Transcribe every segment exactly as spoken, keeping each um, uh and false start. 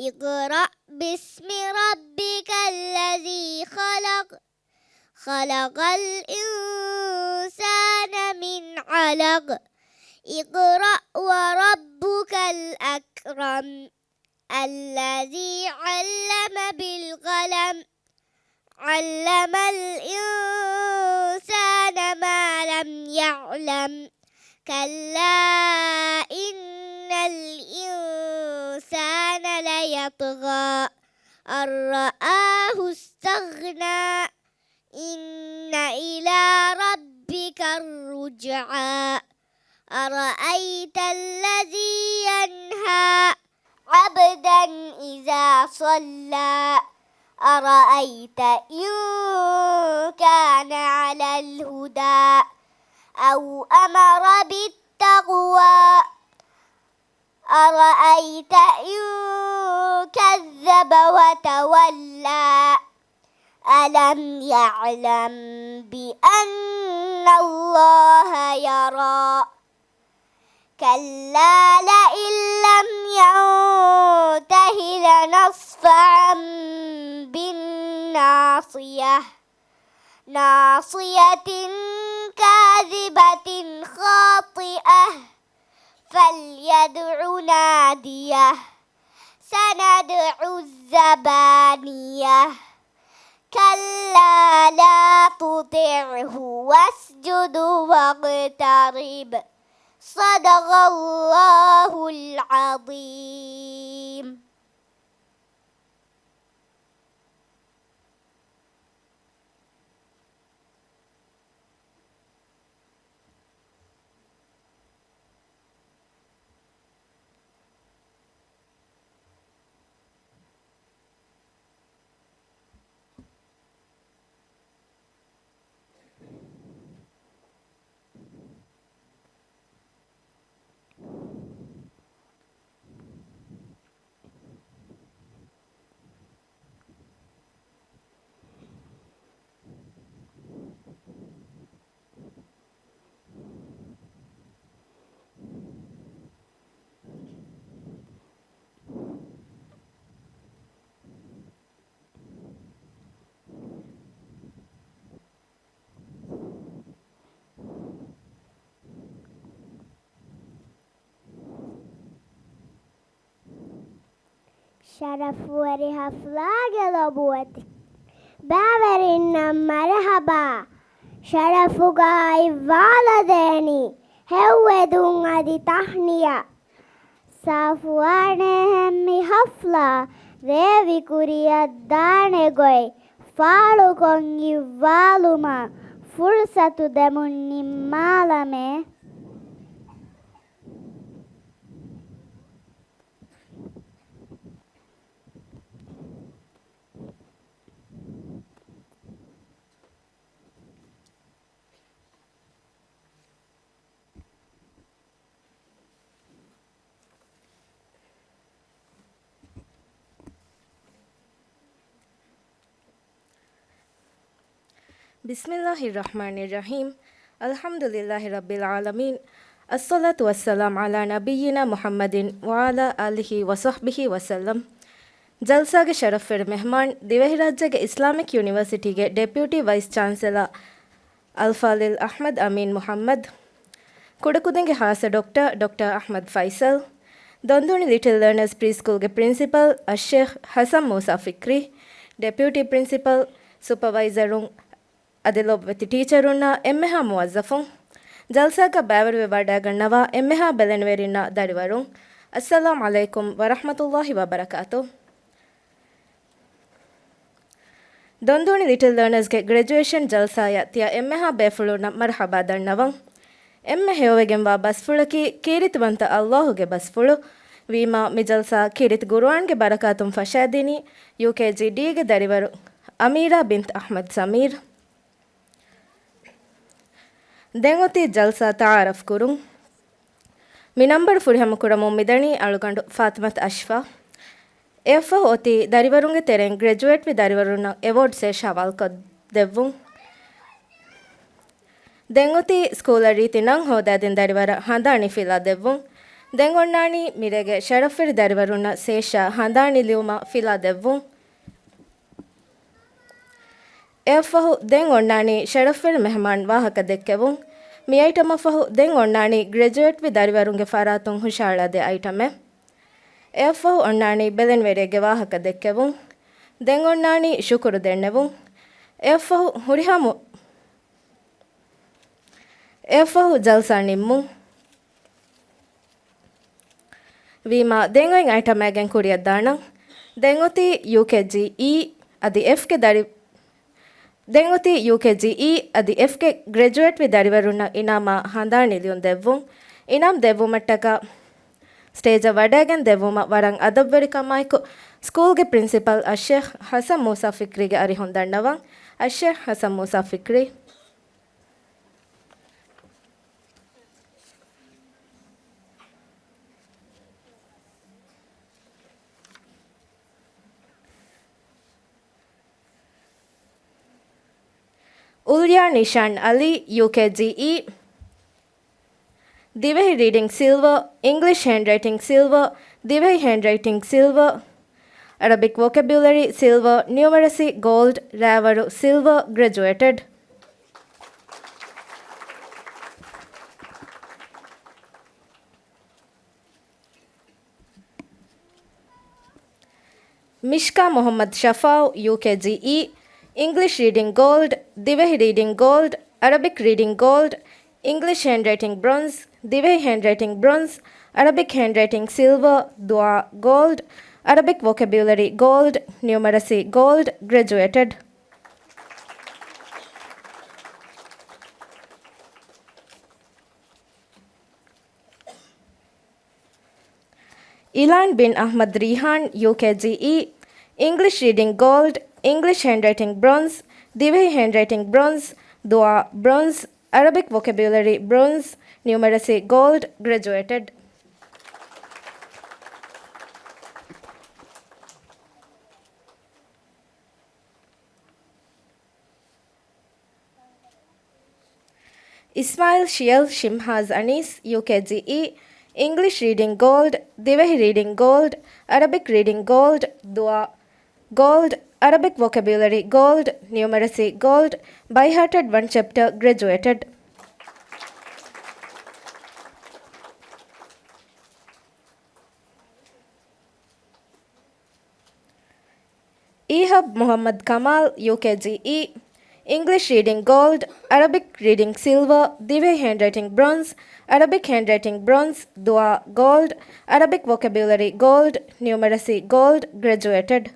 اقرأ باسم ربك الذي خلق. خلق الإنسان من علق. اقرأ وربك الأكرم. الذي علم بالقلم. علم الإنسان ما لم يعلم. كلا إن الإنسان ليطغى. أن رآه استغنى. إن إلى ربك الرجعى. أرأيت الذي ينهى عبدا إذا صلى. أرأيت إن كان على الهدى أو أمر بالتقوى. أرأيت إن كذب وتولى. ألم يعلم بأن الله يرى. كلا لئن لم ينته لنصفعا بالناصية. ناصية كاذبة خاطئة. فليدع ناديه. سندع الزبانية. كلا لا تطعه واسجد واقترب. صدق الله العظيم. ޝަރަފުވެރި ހަފްލާގެ ލޮބުވެތި ބައިވެރިންނަށް މަރުޙަބާ. ޝަރަފުގައި ވާލަދޭނީ ހެއްވެދުން އަދި ތަހްނިޔާ. ސާފުވާނެހެން މި ހަފްލާ ރޭވި ކުރިއަށް ދާނެ ގޮތް ފާޅުކޮށް އިއްވާލުމަށް ފުރުސަތު ދެމުން ނިންމާލަމޭ. بسم الله الرحمن الرحيم. الحمد لله رب العالمين. الصلاة والسلام على نبينا محمد وعلى آله وصحبه وسلم. ޖަލްސާގެ ޝަރަފްވެރި މެހްމާން، ދިވެހިރާއްޖޭގެ އިސްލާމިކް ޔުނިވަރސިޓީގެ ޑެޕިއުޓީ ވައިސް ޗާންސެލަރ އަލްފާޟިލް އަޙްމަދު އަމީން މުޙައްމަދު، ކުޑަކުދިންގެ ޚާއްޞަ ޑޮކްޓަރ، ޑޮކްޓަރ އަޙްމަދު ފައިސަލް، ދޮންދޫނި ލިޓިލް ލާނަރސް ޕްރީ ސްކޫލްގެ ޕްރިންސިޕަލް އައްޝޭޚް ޙަސަން މޫސާ ފިކްރީ، ޑެޕިއުޓީ ޕްރިންސިޕަލް، ސުޕަވައިޒަރުން، އަދި ލޮބުވެތި ޓީޗަރުންނާ އެންމެހާ މުވައްޒަފުން، ޖަލްސާގަ ބައިވެރިވެ ވަޑައިގަންނަވާ އެންމެހާ ބެލެނިވެރިންނާ ދަރިވަރުން، އައްސަލާމް ޢަލައިކުމް ވަރަޙްމަތުﷲި ވަބަރަކާތު. ދޮންދޫނި ލިޓިލް ލާނަރސްގެ ގްރެޖުއޭޝަން ޖަލްސާއަށް ތިޔަ އެންމެހާ ބޭފުޅުންނަށް މަރުޙަބާ ދަންނަވަން. އެންމެ ހެޔޮވެގެންވާ ބަސްފުޅަކީ ކީރިތިވަންތަ ﷲ ގެ ބަސްފުޅު. ވީމާ، މި ޖަލްސާ ކީރިތި ޤުރުއާންގެ ބަރަކާތުން ފަށައިދިނީ ޔޫކޭޖީ ޑީގެ ދަރިވަރު އަމީރާ ބިންތު އަޙްމަދު ސަމީރު. ދެން އޮތީ ޖަލްސާ ތަޢާރަފް ކުރުން. މި ނަންބަރު ފުރިހަމަ ކުރަމުން މިދަނީ އަޅުގަނޑު ފާތިމަތު އަޝްފާ. އެއަށްފަހު އޮތީ ދަރިވަރުންގެ ތެރެއިން ގްރެޖުއޭޓްވި ދަރިވަރުންނަށް އެވޯޑްސްއެއް ހަވާލުކޮށް ދެއްވުން. ދެން އޮތީ ސްކޫލަށް ރީތި ނަން ހޯދާދިން ދަރިވަރަށް ހަނދާން ނިފިލާ ދެއްވުން. ދެން އޮންނާނީ މިރޭގެ ޝަރަފްވެރި ދަރިވަރުންނަށް ސޭޝާ ހަނދާނީ ލިޔުމަށް ފިލާ ދެއްވުން. އެއަށްފަހު ދެން އޮންނާނީ ޝަރަފްވެރި މެހެމާން ވާހަކަ ދެއްކެވުން. މި އައިޓަމަށްފަހު ދެން އޮންނާނީ ގްރެޖުއޭޓްވި ދަރިވަރުންގެ ފަރާތުން ހުށަހަޅާދޭ އައިޓަމެއް. އެއަށްފަހު އޮންނާނީ ބެލެނިވެރިއެއްގެ ވާހަކަ ދެއްކެވުން. ދެން އޮންނާނީ ޝުކުރު ދެންނެވުން. އެއަށްފަހު ހުރިހާ މު-، އެއަށްފަހު ޖަލްސާ ނިންމުން. ވީމާ، ދެން އޮތް އައިޓަމާގެން ކުރިއަށްދާނަން. ދެން އޮތީ ޔޫކޭޖީ އީ އަދި އެފްގެ ދަރި-، ދެން އޮތީ ޔޫކޭޖީ އީ އަދި އެފްގެ ގްރެޖުއޭޓްވި ދަރިވަރުންނަށް އިނާމާ ހަނދާނީ ލިޔުން ދެއްވުން. އިނާމް ދެއްވުމަށްޓަކާ ސްޓޭޖަށް ވަޑައިގެން ދެއްވުމަށް ވަރަށް އަދަބުވެރިކަމާއެކު، ސްކޫލްގެ ޕްރިންސިޕަލް އައްޝޭޚް ޙަސަން މޫސާ ފިކްރީގެ އަރިހުން ދަންނަވަން. އައްޝޭޚް ޙަސަން މޫސާ ފިކްރީ. އުލްޔާ ނިޝާން އަލީ، ޔޫކޭޖީ އީ. ދިވެހި ރީޑިންގް ސިލްވަ، އިންގްލިޝް ހޭންޑްރައިޓިންގް ސިލްވަ، ދިވެހި ހޭންޑްރައިޓިންގް ސިލްވަ، އަރަބިކް ވޮކެބިއުލަރީ ސިލްވަ، ނިއުމަރަސީ ގޯލްޑް، ރައިވަރު ސިލްވަ، ގްރެޖުއޭޓެޑް. މިޝްކާ މުޙައްމަދު ޝަފާއު، ޔޫކޭޖީ އީ. އިންގްލިޝް ރީޑިންގް ގޯލްޑް، ދިވެހި ރީޑިންގް ގޯލްޑް، އަރަބިކް ރީޑިންގް ގޯލްޑް، އިންގްލިޝް ހޭންޑްރައިޓިންގް ބްރޮންޒް، ދިވެހި ހޭންޑްރައިޓިންގް ބްރޮންޒް، އަރަބިކް ހޭންޑްރައިޓިންގް ސިލްވަ، ދުޢާ ގޯލްޑް، އަރަބިކް ވޮކެބިއުލަރީ ގޯލްޑް، ނިއުމަރަސީ ގޯލްޑް، ގްރެޖުއޭޓެޑް. އިލާން ބިން އަޙްމަދު ރީޙާން، ޔޫކޭޖީ އީ. އިންގްލިޝް ރީޑިންގް ގޯލްޑް، އިންގްލިޝް ހޭންޑްރައިޓިންގް ބްރޮންޒް، ދިވެހި ހޭންޑްރައިޓިންގް ބްރޮންޒް، ދުޢާ ބްރޮންޒް، އަރަބިކް ވޮކެބިއުލަރީ ބްރޮންޒް، ނިއުމަރަސީ ގޯލްޑް، ގްރެޖުއޭޓެޑް. އިސްމާޢީލް ޝިޔަލް ޝިމްހާޒް އަނީސް، ޔޫކޭޖީ އީ. އިންގްލިޝް ރީޑިންގް ގޯލްޑް، ދިވެހި ރީޑިންގް ގޯލްޑް، އަރަބިކް ރީޑިންގް ގޯލްޑް، ދުޢާ ގޯލްޑް، އަރަބިކް ވޮކެބިއުލަރީ ގޯލްޑް، ނިއުމަރަސީ ގޯލްޑް، ބައިހާޓެޑް ވަން ޗެޕްޓަރ، ގްރެޖުއޭޓެޑް. އީހަބް މުޙައްމަދު ކަމާލް، ޔޫކޭޖީ އީ. އިންގްލިޝް ރީޑިންގް ގޯލްޑް، އަރަބިކް ރީޑިންގް ސިލްވަ، ދިވެހި ހޭންޑްރައިޓިންގް ބްރޮންޒް، އަރަބިކް ހޭންޑްރައިޓިންގް ބްރޮންޒް، ދުޢާ ގޯލްޑް، އަރަބިކް ވޮކެބިއުލަރީ ގޯލްޑް، ނިއުމަރަސީ ގޯލްޑް، ގްރެޖުއޭޓެޑް.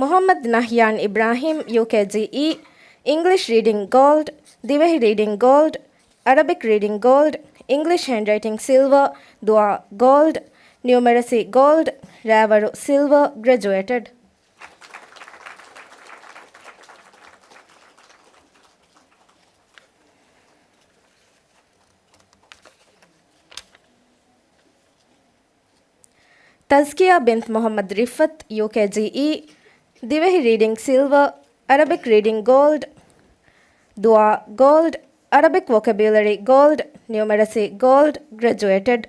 މުޙައްމަދު ނަހްޔާން އިބްރާހީމް، ޔޫކޭޖީ އީ. އިންގްލިޝް ރީޑިންގް ގޯލްޑް، ދިވެހި ރީޑިންގް ގޯލްޑް، އަރަބިކް ރީޑިންގް ގޯލްޑް، އިންގްލިޝް ހޭންޑްރައިޓިންގް ސިލްވަ، ދުޢާ ގޯލްޑް، ނިއުމަރަސީ ގޯލްޑް، ރައިވަރު ސިލްވަ، ގްރެޖުއޭޓެޑް. ތަޒްކިޔާ ބިންތު މުޙައްމަދު ރިފްއަތު، ޔޫކޭޖީ އީ. ދިވެހި ރީޑިންގް ސިލްވަ، އަރަބިކް ރީޑިންގް ގޯލްޑް، ދުޢާ ގޯލްޑް، އަރަބިކް ވޮކެބިއުލަރީ ގޯލްޑް، ނިއުމަރަސީ ގޯލްޑް، ގްރެޖުއޭޓެޑް.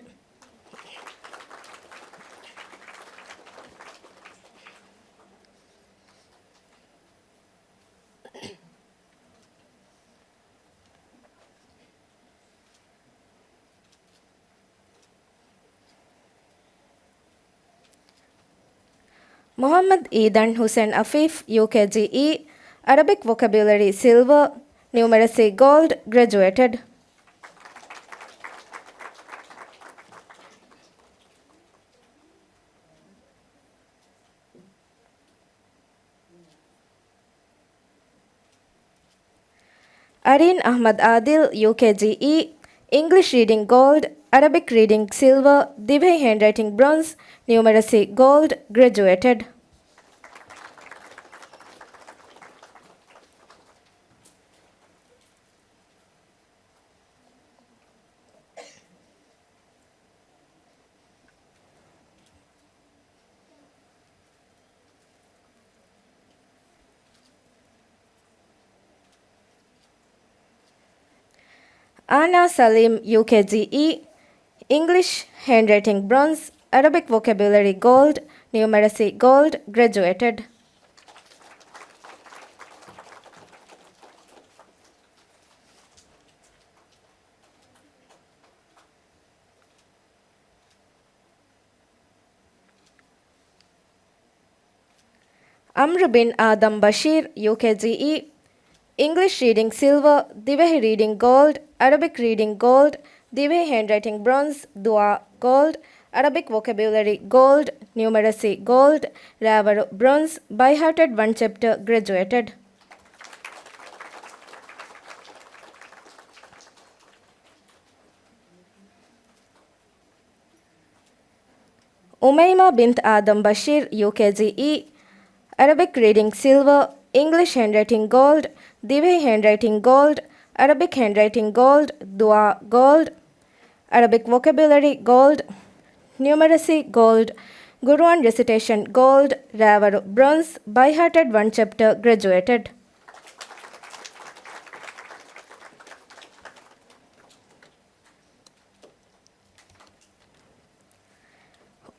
މުޙައްމަދު އީދަން ޙުސެން އަފީފް، ޔޫކޭޖީ އީ. އަރަބިކް ވޮކެބިއުލަރީ ސިލްވަ، ނިއުމަރަސީ ގޯލްޑް، ގްރެޖުއޭޓެޑް. އަރީން އަޙްމަދު އާދިލް، ޔޫކޭޖީ އީ. އިންގްލިޝް ރީޑިންގް ގޯލްޑް، އަރަބިކް ރީޑިންގް ސިލްވަ، ދިވެހި ހޭންޑްރައިޓިންގް ބްރޮންޒް، ނިއުމަރަސީ ގޯލްޑް، ގްރެޖުއޭޓެޑް. އާނާ ސަލީމް، ޔޫކޭޖީ އީ، އިންގްލިޝް ހޭންޑްރައިޓިންގ ބްރޮންޒް، އަރަބިކް ވޮކެބިއުލަރީ ގޯލްޑް، ނިއުމަރަސީ ގޯލްޑް، ގްރެޖުއޭޓެޑް. އަމްރު ބިން އާދަމް ބަޝީރް، ޔޫކޭޖީ އީ، އިންގްލިޝް ރީޑިންގ ސިލްވަރ، ދިވެހި ރީޑިންގ ގޯލްޑް، އަރަބިކް ރީޑިންގ ގޯލްޑް، ދިވެހި ހޭންޑްރައިޓިންގ ބްރޮންޒް، ދުޢާ ގޯލްޑް، އަރަބިކް ވޮކެބިއުލަރީ ގޯލްޑް، ނިއުމަރަސީ ގޯލްޑް، ރާވަރު ބްރޮންޒް، ބައިހާޓެޑް ވަން ޗެޕްޓަރ، ގްރެޖުއޭޓެޑް. އުމައިމާ ބިންތު އާދަމް ބަޝީރް، ޔޫކޭޖީ އީ، އަރަބިކް ރީޑިންގ ސިލްވަރ، އިންގްލިޝް ހޭންޑްރައިޓިންގ ގޯލްޑް، ދިވެހި ހޭންޑްރައިޓިންގ ގޯލްޑް، އަރަބިކް ހޭންޑްރައިޓިންގ ގޯލްޑް، ދުޢާ ގޯލްޑް، އަރަބިކް ވޮކެބިއުލަރީ ގޯލްޑް، ނިއުމަރަސީ ގޯލްޑް، ޤުރުއާން ރެސިޓޭޝަން ގޯލްޑް، ރާވަރު ބްރޮންޒް، ބައިހާޓެޑް ވަން ޗެޕްޓަރ، ގްރެޖުއޭޓެޑް.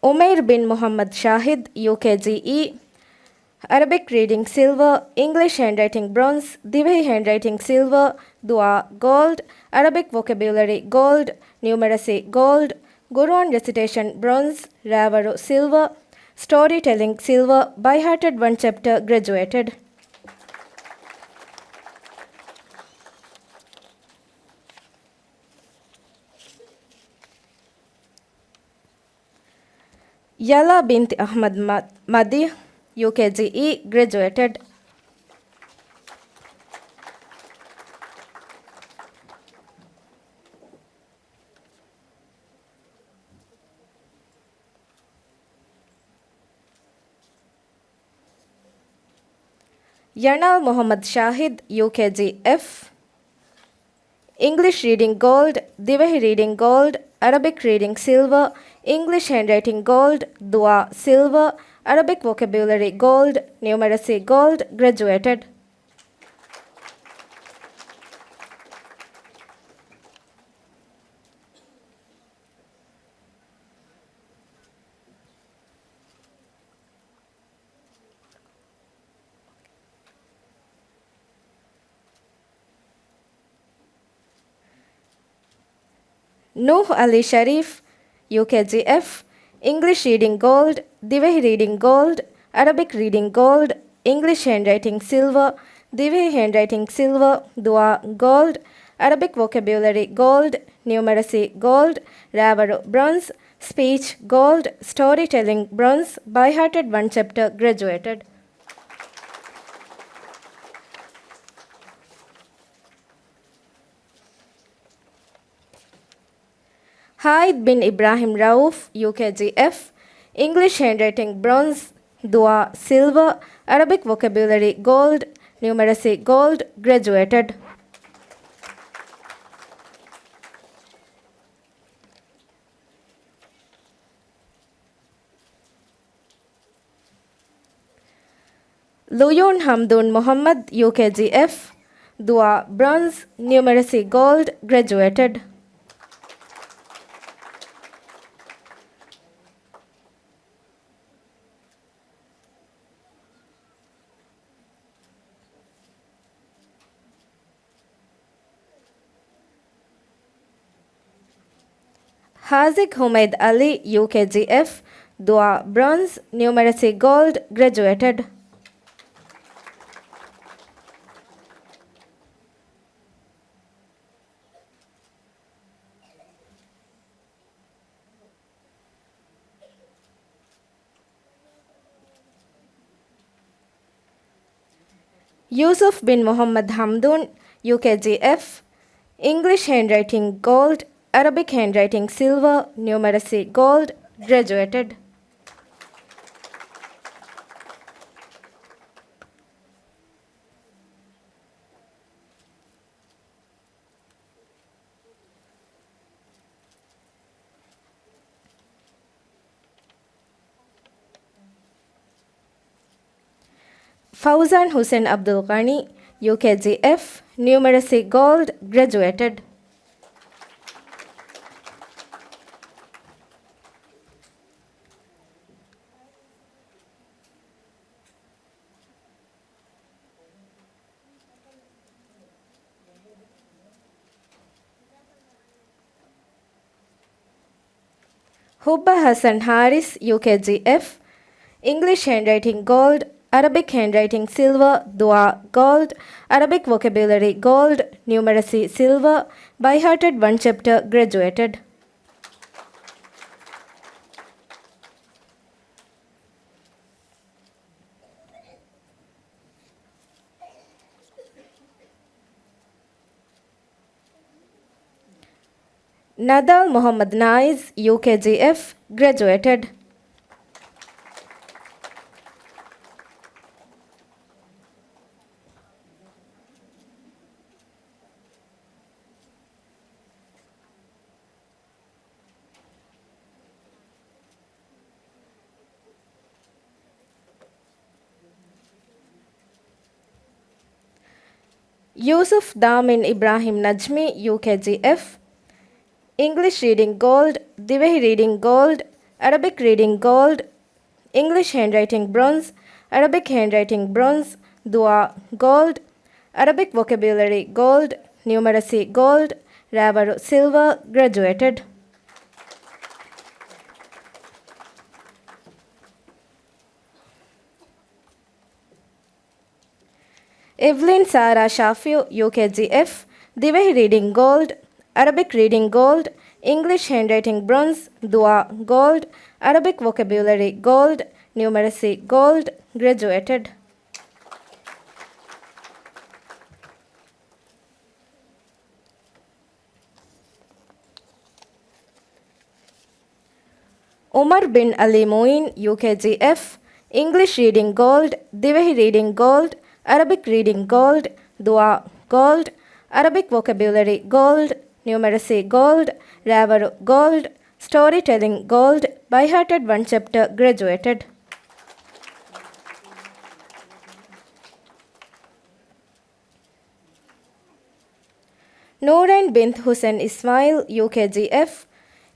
އުމައިރު ބިން މުޙައްމަދު ޝާހިދު، ޔޫކޭޖީ އީ، އަރަބިކް ރީޑިންގ ސިލްވަރ، އިންގްލިޝް ހޭންޑްރައިޓިންގ ބްރޮންޒް، ދިވެހި ހޭންޑްރައިޓިންގ ސިލްވަރ، ދުޢާ ގޯލްޑް، އަރަބިކް ވޮކެބިއުލަރީ ގޯލްޑް، ނިއުމަރަސީ ގޯލްޑް، ޤުރުއާން ރެސިޓޭޝަން ބްރޮންޒް، ރާވަރު ސިލްވަރ، ސްޓޯރީ ޓެލިންގ ސިލްވަރ، ބައިހާޓެޑް ވަން ޗެޕްޓަރ، ގްރެޖުއޭޓެޑް. ޔަލާ ބިންތި އަޙްމަދު މަ-، މަދީޙް، ޔޫކޭޖީ އީ، ގްރެޖުއޭޓެޑް. ޔަނާލް މުޙައްމަދު ޝާހިދު، ޔޫކޭޖީ އެފް. އިންގްލިޝް ރީޑިންގ ގޯލްޑް، ދިވެހި ރީޑިންގ ގޯލްޑް، އަރަބިކް ރީޑިންގ ސިލްވަރ، އިންގްލިޝް ހޭންޑްރައިޓިންގ ގޯލްޑް، ދުޢާ ސިލްވަރ، އަރަބިކް ވޮކެބިއުލަރީ ގޯލްޑް، ނިއުމަރަސީ ގޯލްޑް، ގްރެޖުއޭޓެޑް. ނޫޙް ޢަލީ ޝަރީފް، ޔޫކޭޖީ އެފް. އިންގްލިޝް ރީޑިންގ ގޯލްޑް، ދިވެހި ރީޑިންގ ގޯލްޑް، އަރަބިކް ރީޑިންގ ގޯލްޑް، އިންގްލިޝް ހޭންޑްރައިޓިންގ ސިލްވަރ، ދިވެހި ހޭންޑްރައިޓިންގ ސިލްވަރ، ދުޢާ ގޯލްޑް، އަރަބިކް ވޮކެބިއުލަރީ ގޯލްޑް، ނިއުމަރަސީ ގޯލްޑް، ރާވަރު ބްރޮންޒް، ސްޕީޗް ގޯލްޑް، ސްޓޯރީ ޓެލިންގ ބްރޮންޒް، ބައިހާޓެޑް ވަން ޗެޕްޓަރ، ގްރެޖުއޭޓެޑް. ހާއިދު ބިން އިބްރާހިމް ރައޫފް، ޔޫކޭޖީ އެފް. އިންގްލިޝް ހޭންޑްރައިޓިންގ ބްރޮންޒް، ދުޢާ ސިލްވަރ، އަރަބިކް ވޮކެބިއުލަރީ ގޯލްޑް، ނިއުމަރަސީ ގޯލްޑް، ގްރެޖުއޭޓެޑް. ލުޔޫން ހަމްދޫން މުޙައްމަދު، ޔޫކޭޖީ އެފް. ދުޢާ ބްރޮންޒް، ނިއުމަރަސީ ގޯލްޑް، ގްރެޖުއޭޓެޑް. ހާޒިޤް ހުމައިދު ޢަލީ، ޔޫކޭޖީ އެފް. ދުޢާ ބްރޮންޒް، ނިއުމަރަސީ ގޯލްޑް، ގްރެޖުއޭޓެޑް. ޔޫސުފް ބިން މުޙައްމަދު ހަމްދޫން، ޔޫކޭޖީ އެފް. އިންގްލިޝް ހޭންޑްރައިޓިންގ ގޯލްޑް، އަރަބިކް ހޭންޑްރައިޓިންގ ސިލްވަރ، ނިއުމަރަސީ ގޯލްޑް، ގްރެޖުއޭޓެޑް. ފައުޒާން ޙުސެން ޢަބްދުލްޣަނީ، ޔޫކޭޖީ އެފް. ނިއުމަރަސީ ގޯލްޑް، ގްރެޖުއޭޓެޑް. ހުއްބަ ހަސަން ހާރިސް، ޔޫކޭޖީ އެފް، އިންގްލިޝް ހޭންޑްރައިޓިން ގޯލްޑް، އަރަބިކް ހޭންޑްރައިޓިން ސިލްވަރ، ދުޢާ ގޯލްޑް، އަރަބިކް ވޮކެބިއުލަރީ ގޯލްޑް، ނިއުމަރަސީ ސިލްވަރ، ބައިހާޓެޑް ވަން ޗެޕްޓަރ، ގްރެޖުއޭޓެޑް. ނަދާލް މުޙައްމަދު ނާއިޒް، ޔޫކޭޖީ އެފް، ގްރެޖުއޭޓެޑް. ޔޫސުފް ދާމިން އިބްރާހިމް ނަޖްމީ، ޔޫކޭޖީ އެފް، އިންގްލިޝް ރީޑިން ގޯލްޑް، ދިވެހި ރީޑިން ގޯލްޑް، އަރަބިކް ރީޑިން ގޯލްޑް، އިންގްލިޝް ހޭންޑްރައިޓިން ބްރޮންޒް، އަރަބިކް ހޭންޑްރައިޓިން ބްރޮންޒް، ދުޢާ ގޯލްޑް، އަރަބިކް ވޮކެބިއުލަރީ ގޯލްޑް، ނިއުމަރަސީ ގޯލްޑް، ރައިވަރު ސިލްވަރ، ގްރެޖުއޭޓެޑް. އެވްލިން ސާރާ ޝާފިއު، ޔޫކޭޖީ އެފް، ދިވެހި ރީޑިން ގޯލްޑް، އަރަބިކް ރީޑިން ގޯލްޑް، އިންގްލިޝް ހޭންޑްރައިޓިން ބްރޮންޒް، ދުޢާ ގޯލްޑް، އަރަބިކް ވޮކެބިއުލަރީ ގޯލްޑް، ނިއުމަރަސީ ގޯލްޑް، ގްރެޖުއޭޓެޑް. ޢުމަރު ބިން ޢަލީ މުޢީން، ޔޫކޭޖީ އެފް، އިންގްލިޝް ރީޑިން ގޯލްޑް، ދިވެހި ރީޑިން ގޯލްޑް، އަރަބިކް ރީޑިން ގޯލްޑް، ދުޢާ ގޯލްޑް، އަރަބިކް ވޮކެބިއުލަރީ ގޯލްޑް، ނިއުމަރަސީ ގޯލްޑް، ރައިވަރު ގޯލްޑް، ސްޓޯރީ ޓެލިން ގޯލްޑް، ބައިހާޓެޑް ވަން ޗެޕްޓަރ، ގްރެޖުއޭޓެޑް. ނޫރައިން ބިންތު ޙުސެން އިސްމާޢީލް، ޔޫކޭޖީ އެފް،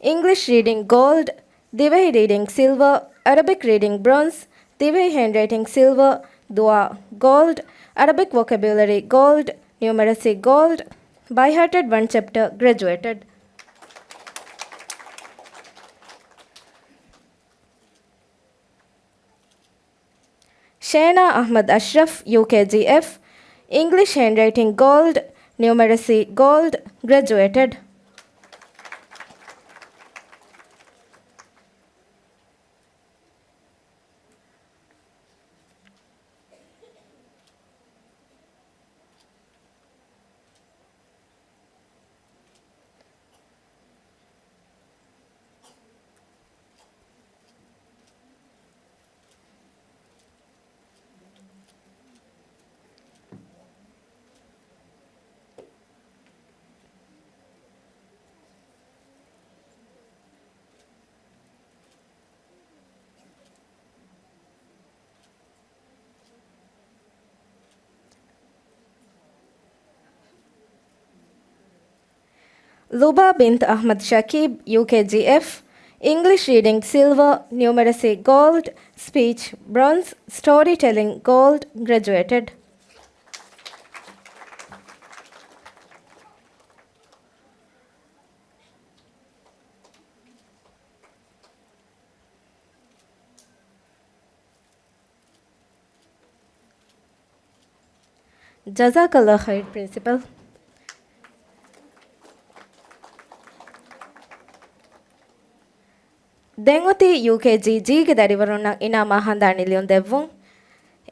އިންގްލިޝް ރީޑިން ގޯލްޑް، ދިވެހި ރީޑިން ސިލްވަރ، އަރަބިކް ރީޑިން ބްރޮންޒް، ދިވެހި ހޭންޑްރައިޓިން ސިލްވަރ، ދުޢާ ގޯލްޑް، އަރަބިކް ވޮކެބިއުލަރީ ގޯލްޑް، ނިއުމަރަސީ ގޯލްޑް، ބައިހާޓެޑް ވަން ޗެޕްޓަރ، ގްރެޖުއޭޓެޑް. ޝޭނާ އަޙްމަދު އަޝްރަފް، ޔޫކޭޖީ އެފް، އިންގްލިޝް ހޭންޑްރައިޓިން ގޯލްޑް، ނިއުމަރަސީ ގޯލްޑް، ގްރެޖުއޭޓެޑް. ލުބާ ބިންތު އަޙްމަދު ޝަކީބް، ޔޫކޭޖީ އެފް، އިންގްލިޝް ރީޑިން ސިލްވަރ، ނިއުމަރަސީ ގޯލްޑް، ސްޕީޗް ބްރޮންޒް، ސްޓޯރީ ޓެލިން ގޯލްޑް، ގްރެޖުއޭޓެޑް. ޖަޒާކަﷲ ޚައިރް، ޕްރިންސިޕަލް. ދެން އޮތީ ޔޫކޭޖީ ޖީގެ ދަރިވަރުންނަށް އިނާމާ ހަނދާނީ ލިޔުން ދެއްވުން.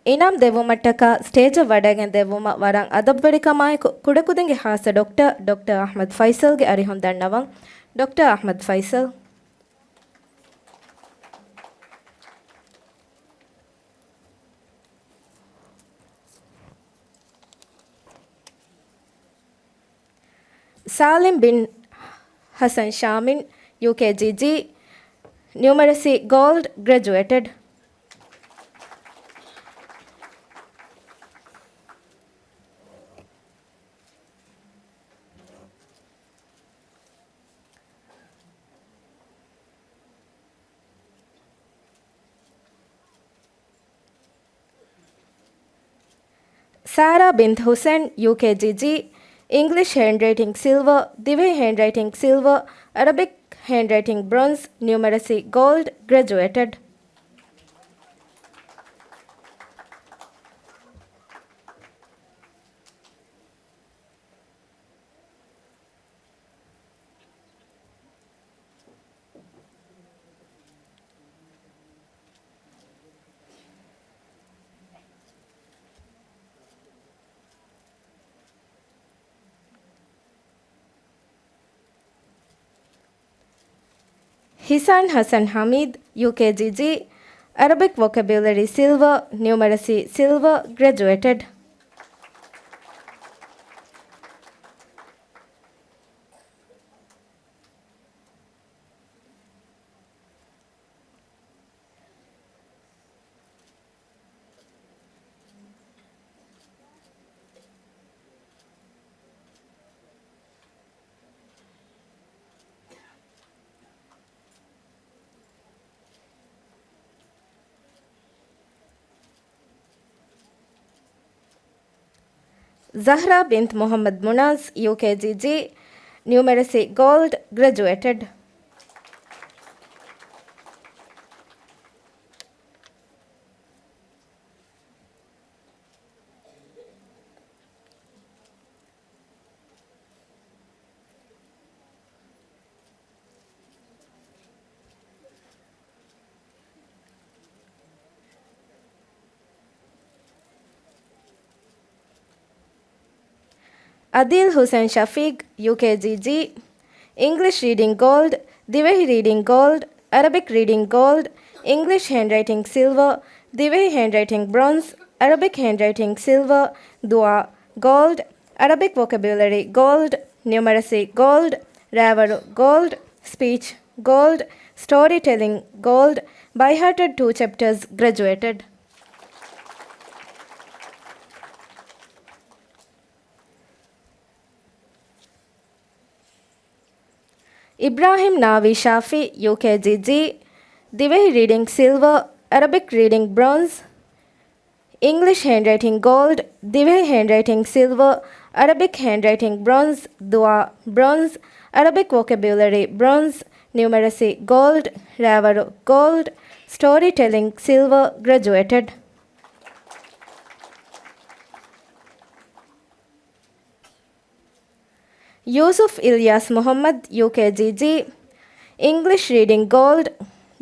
އިނާމް ދެއްވުމަށްޓަކާ ސްޓޭޖަށް ވަޑައިގެން ދެއްވުމަށް ވަރަށް އަދަބުވެރިކަމާއެކު، ކުޑަކުދިންގެ ޚާއްޞަ ޑޮކްޓަރ، ޑޮކްޓަރ އަޙްމަދު ފައިސަލްގެ އަރިހުން ދަންނަވަން. ޑޮކްޓަރ އަޙްމަދު ފައިސަލް. ސާލިމް ބިން ޙަސަން ޝާމިން، ޔޫކޭޖީ ޖީ، ނިއުމަރަސީ ގޯލްޑް، ގްރެޖުއޭޓެޑް. ސާރާ ބިންތު ޙުސެން، ޔޫކޭޖީ ޖީ، އިންގްލިޝް ހޭންޑްރައިޓިން ސިލްވަރ، ދިވެހި ހޭންޑްރައިޓިން ސިލްވަރ، އަރަބިކް handwriting bronze, numeracy gold, graduated. ހިސާން ހަސަން ހަމީދު، ޔޫކޭޖީ ޖީ، Arabic vocabulary silver, numeracy silver, graduated. ޒަހްރާ ބިންތު މުޙައްމަދު މުނާޒް، ޔޫކޭޖީ ޖީ، numeracy gold, graduated. އަދީލް ހުސެން ޝަފީޤް، ޔޫކޭޖީ ޖީ، English reading gold, ދިވެހި reading gold, Arabic reading gold, English handwriting silver, ދިވެހި handwriting bronze, Arabic handwriting silver، ދުޢާ gold، Arabic vocabulary gold, numeracy gold، ރައިވަރު gold، speech gold، story telling gold، by hearted two chapters، graduated. އިބްރާހިމް ނާވީ ޝާފި، ޔޫކޭޖީ ޖީ، ދިވެހި reading silver، Arabic reading bronze، English handwriting gold، ދިވެހި handwriting silver، Arabic handwriting bronze، ދުޢާ bronze، Arabic vocabulary bronze، numeracy gold، ރައިވަރު gold، story telling silver، graduated. ޔޫސުފް އިލްޔާސް މުޙައްމަދު، ޔޫކޭޖީ ޖީ، English reading gold،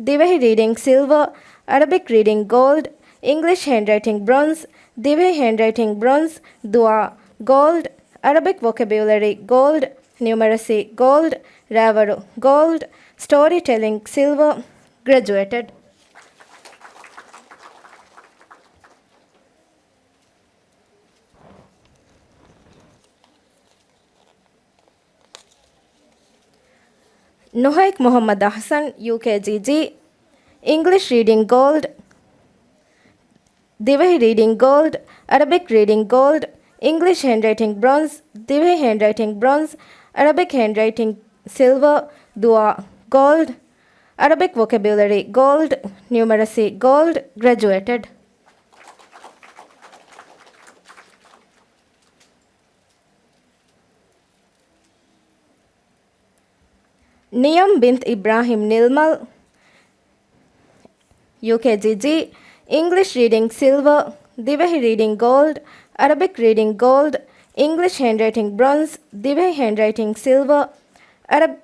ދިވެހި reading silver، Arabic reading gold، English handwriting bronze، ދިވެހި handwriting bronze، ދުޢާ gold، Arabic vocabulary gold، numeracy gold، ރައިވަރު gold، story telling silver، graduated. ނުހައިކް މުޙައްމަދު އަޙްސަން، ޔޫކޭޖީ ޖީ، English reading gold، ދިވެހި reading gold، Arabic reading gold، English handwriting bronze، ދިވެހި handwriting bronze، Arabic handwriting silver، ދުޢާ gold، Arabic vocabulary gold، numeracy gold، graduated. ނިޔަމް ބިންތު އިބްރާހިމް ނިލްމަލް، ޔޫކޭޖީ ޖީ، English reading silver، ދިވެހި reading gold، Arabic reading gold، English handwriting bronze، ދިވެހި handwriting silver، އަރަބް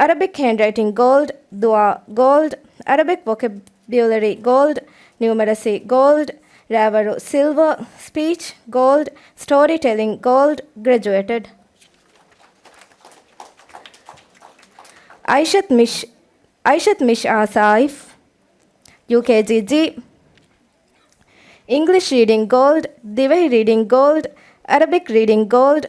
Arabic handwriting gold، ދުޢާ gold، Arabic vocabulary gold، numeracy gold، ރައިވަރު silver، speech gold، story telling gold، graduated. އައިޝަތު މިޝް، އައިޝަތު މިޝްއާ ސާއިފް، ޔޫކޭޖީ ޖީ، English reading gold، ދިވެހި reading gold، Arabic reading gold،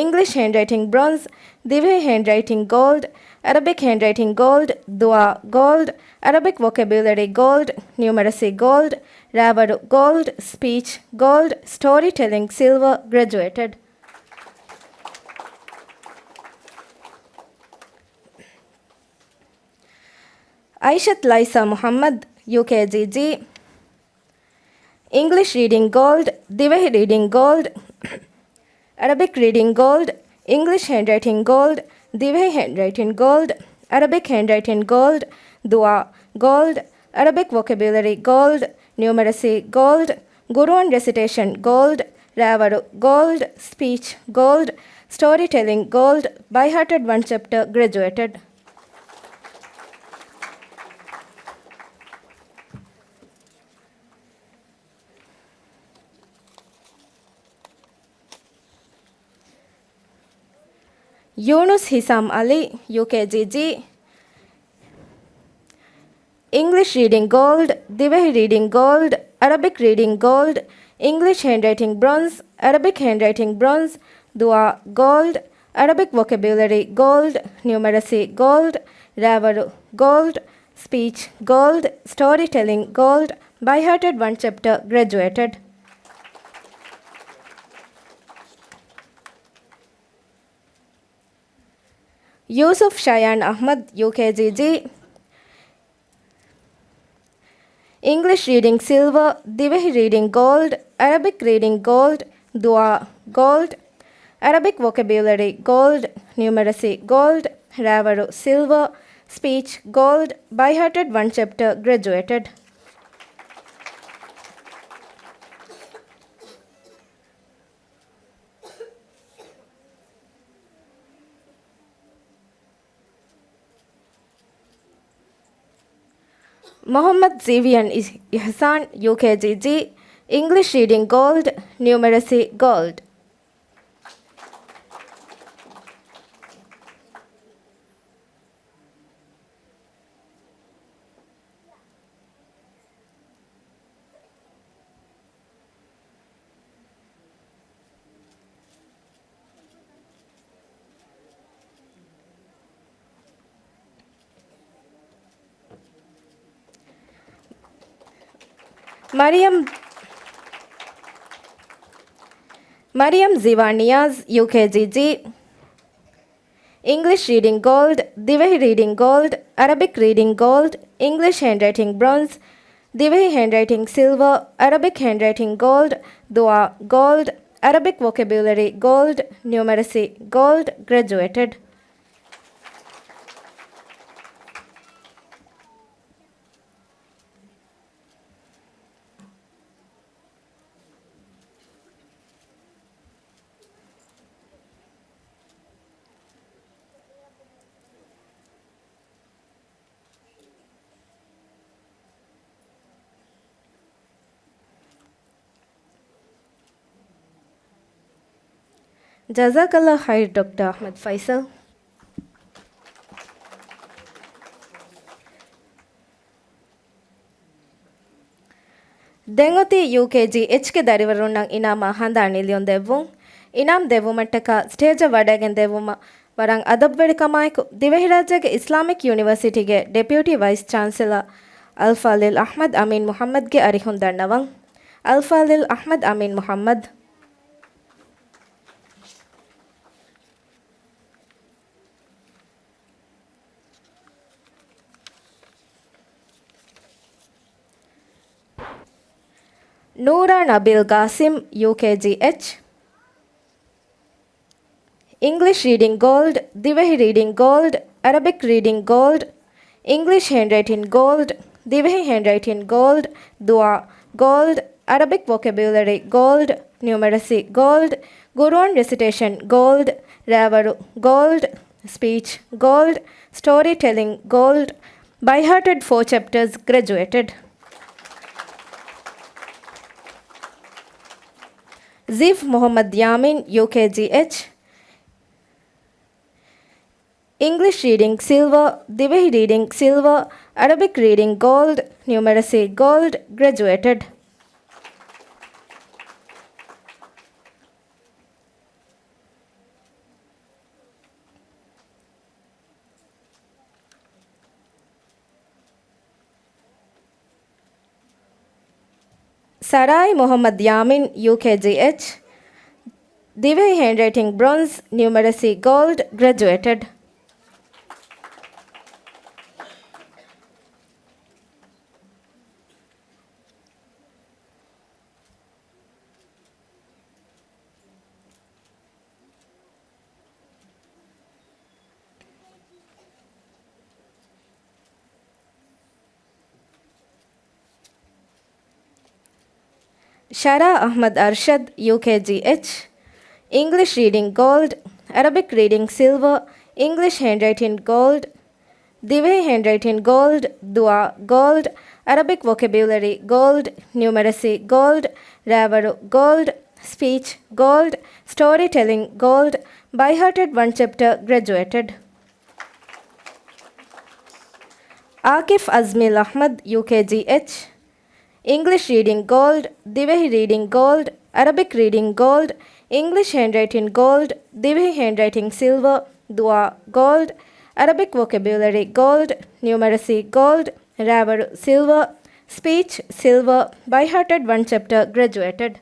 English handwriting bronze، ދިވެހި handwriting gold، Arabic handwriting gold، ދުޢާ gold، Arabic vocabulary gold، numeracy gold، ރައިވަރު gold، speech gold، story telling silver، graduated. އައިޝަތު ލައިސާ މުޙައްމަދު، ޔޫކޭޖީ ޖީ، English reading gold، ދިވެހި reading gold، Arabic reading gold، English handwriting gold، ދިވެހި handwriting gold، Arabic handwriting gold, ދުޢާ gold, Arabic vocabulary gold, numeracy gold, Quran recitation gold, ރައިވަރު gold, speech gold, story telling gold, by hearted one chapter graduated. ޔޫނުސް ހިސާމް އަލީ، ޔޫ ކޭ ޖީ ޖީ. English reading gold, ދިވެހި reading gold, Arabic reading gold, English handwriting bronze, Arabic handwriting bronze, ދުޢާ gold, Arabic vocabulary gold, numeracy gold, ރައިވަރު gold, speech gold, story telling gold, by hearted one chapter graduated. ޔޫސުފް ޝަޔާން އަޙްމަދު، ޔޫ ކޭ ޖީ ޖީ. English reading silver, ދިވެހި reading gold, Arabic reading gold, ދުޢާ gold, Arabic vocabulary gold, numeracy gold, ރައިވަރު silver, speech gold, by hearted one chapter graduated. މުޙައްމަދު ޒީވިޔަން އި-، އިޙްސާން، ޔޫ ކޭ ޖީ ޖީ. English reading gold, numeracy gold. މަރިޔަމް، މަރިޔަމް ޒިވާ ނިޔާޒް، ޔޫ ކޭ ޖީ ޖީ. English reading gold, ދިވެހި reading gold, Arabic reading gold, English handwriting bronze, ދިވެހި handwriting silver, Arabic handwriting gold, ދުޢާ gold, Arabic vocabulary gold, numeracy gold, graduated. ޖަޒާކަﷲ ޚައިރް، ޑޮކްޓަރ އަޙްމަދު ފައިސަލް. ދެން އޮތީ ޔޫ ކޭ ޖީ އެޗްގެ ދަރިވަރުންނަށް އިނާމާ ހަނދާން ނިލިޔުން ދެއްވުން. އިނާމް ދެއްވުމަށްޓަކާ ސްޓޭޖަށް ވަޑައިގެން ދެއްވުމަށް ވަރަށް އަދަބުވެރިކަމާއެކު، ދިވެހިރާއްޖޭގެ އިސްލާމިކް ޔުނިވަރސިޓީގެ ޑެޕިއުޓީ ވައިސް ޗާންސެލަރ އަލްފާޟިލް އަޙްމަދު އަމީން މުޙައްމަދުގެ އަރިހުން ދަންނަވަން. އަލްފާޟިލް އަޙްމަދު އަމީން މުޙައްމަދު. ނޫރާ ނަބީލް ގާސިމް، ޔޫ ކޭ ޖީ އެޗް. English reading gold, ދިވެހި reading gold, Arabic reading gold, English handwriting gold, ދިވެހި handwriting gold, ދުޢާ gold, Arabic vocabulary gold, numeracy gold, Quran recitation gold, ރައިވަރު gold, speech gold, story telling gold, by hearted four chapters graduated. ޒީފް މުޙައްމަދު ޔާމީން، ޔޫ ކޭ ޖީ އެޗް. English reading silver, ދިވެހި reading silver, Arabic reading gold, numeracy gold, graduated. ސަރާއި މުޙައްމަދު ޔާމީން، ޔޫ ކޭ ޖީ އެޗް. ދިވެހި ހޭންޑްރައިޓިންގ ބްރޮންޒް، ނިއުމަރެސީ ގޯލްޑް، ގްރެޖުއޭޓެޑް. ޝަރާ އަޙްމަދު އަރްޝަދު، ޔޫކޭޖީ އެޗް. އިންގްލިޝް ރީޑިން ގޯލްޑް، އަރަބިކް ރީޑިން ސިލްވަރ، އިންގްލިޝް ހޭންޑްރައިޓިން ގޯލްޑް، ދިވެހި ހޭންޑްރައިޓިން ގޯލްޑް، ދުޢާ ގޯލްޑް، އަރަބިކް ވޮކެބިއުލަރީ ގޯލްޑް، ނިއުމަރަސީ ގޯލްޑް، ރައިވަރު ގޯލްޑް، ސްޕީޗް ގޯލްޑް، ސްޓޯރީ ޓެލިން ގޯލްޑް، ބައިހާޓެޑް ވަން ޗެޕްޓަރ ގްރެޖުއޭޓެޑް. އާކިފް އަޒްމީލް އަޙްމަދު، ޔޫކޭޖީ އެޗް. އިންގްލިޝް ރީޑިން ގޯލްޑް، ދިވެހި ރީޑިން ގޯލްޑް، އަރަބިކް ރީޑިން ގޯލްޑް، އިންގްލިޝް ހޭންޑްރައިޓިން ގޯލްޑް، ދިވެހި ހޭންޑްރައިޓިން ސިލްވަރ، ދުޢާ ގޯލްޑް، އަރަބިކް ވޮކެބިއުލަރީ ގޯލްޑް، ނިއުމަރަސީ ގޯލްޑް، ރައިވަރު ސިލްވަރ، ސްޕީޗް ސިލްވަރ، ބައިހާޓެޑް ވަން ޗެޕްޓަރ ގްރެޖުއޭޓެޑް.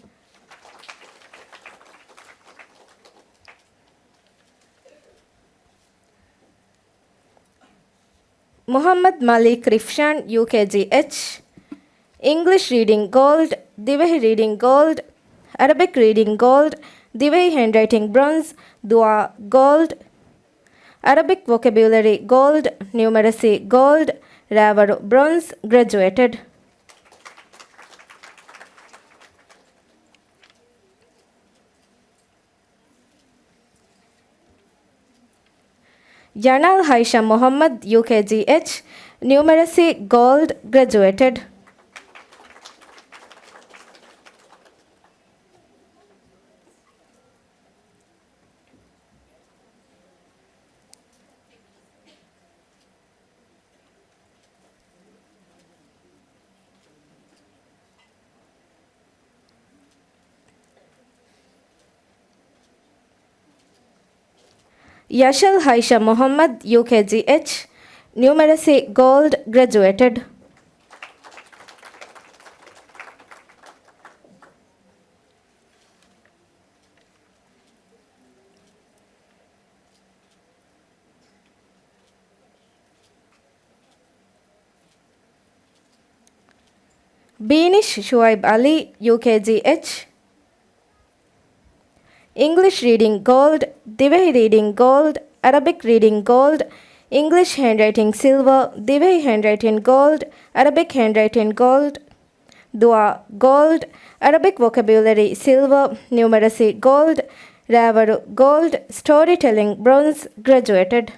މުޙައްމަދު މަލީކް ރިފްޝާން، ޔޫކޭޖީ އެޗް. އިންގްލިޝް ރީޑިން ގޯލްޑް، ދިވެހި ރީޑިން ގޯލްޑް، އަރަބިކް ރީޑިން ގޯލްޑް، ދިވެހި ހޭންޑްރައިޓިން ބްރޮންޒް، ދުޢާ ގޯލްޑް، އަރަބިކް ވޮކެބިއުލަރީ ގޯލްޑް، ނިއުމަރަސީ ގޯލްޑް، ރައިވަރު ބްރޮންޒް، ގްރެޖުއޭޓެޑް. ޔަނާލް ހައިޝަ މުޙައްމަދު، ޔޫކޭޖީ އެޗް، ނިއުމަރަސީ ގޯލްޑް، ގްރެޖުއޭޓެޑް. ޔަޝަލް ހައިޝަ މުޙައްމަދު، ޔޫކޭޖީ އެޗް، ނިއުމަރަސީ ގޯލްޑް، ގްރެޖުއޭޓެޑް. ބީނިޝް ޝުޢައިބް ޢަލީ، ޔޫކޭޖީ އެޗް. އިންގްލިޝް ރީޑިން ގޯލްޑް، ދިވެހި ރީޑިން ގޯލްޑް، އަރަބިކް ރީޑިން ގޯލްޑް، އިންގްލިޝް ހޭންޑްރައިޓިން ސިލްވަރ، ދިވެހި ހޭންޑްރައިޓިން ގޯލްޑް، އަރަބިކް ހޭންޑްރައިޓިން ގޯލްޑް، ދުޢާ ގޯލްޑް، އަރަބިކް ވޮކެބިއުލަރީ ސިލްވަރ، ނިއުމަރަސީ ގޯލްޑް، ރައިވަރު ގޯލްޑް، ސްޓޯރީ ޓެލިން ބްރޮންޒް، ގްރެޖުއޭޓެޑް.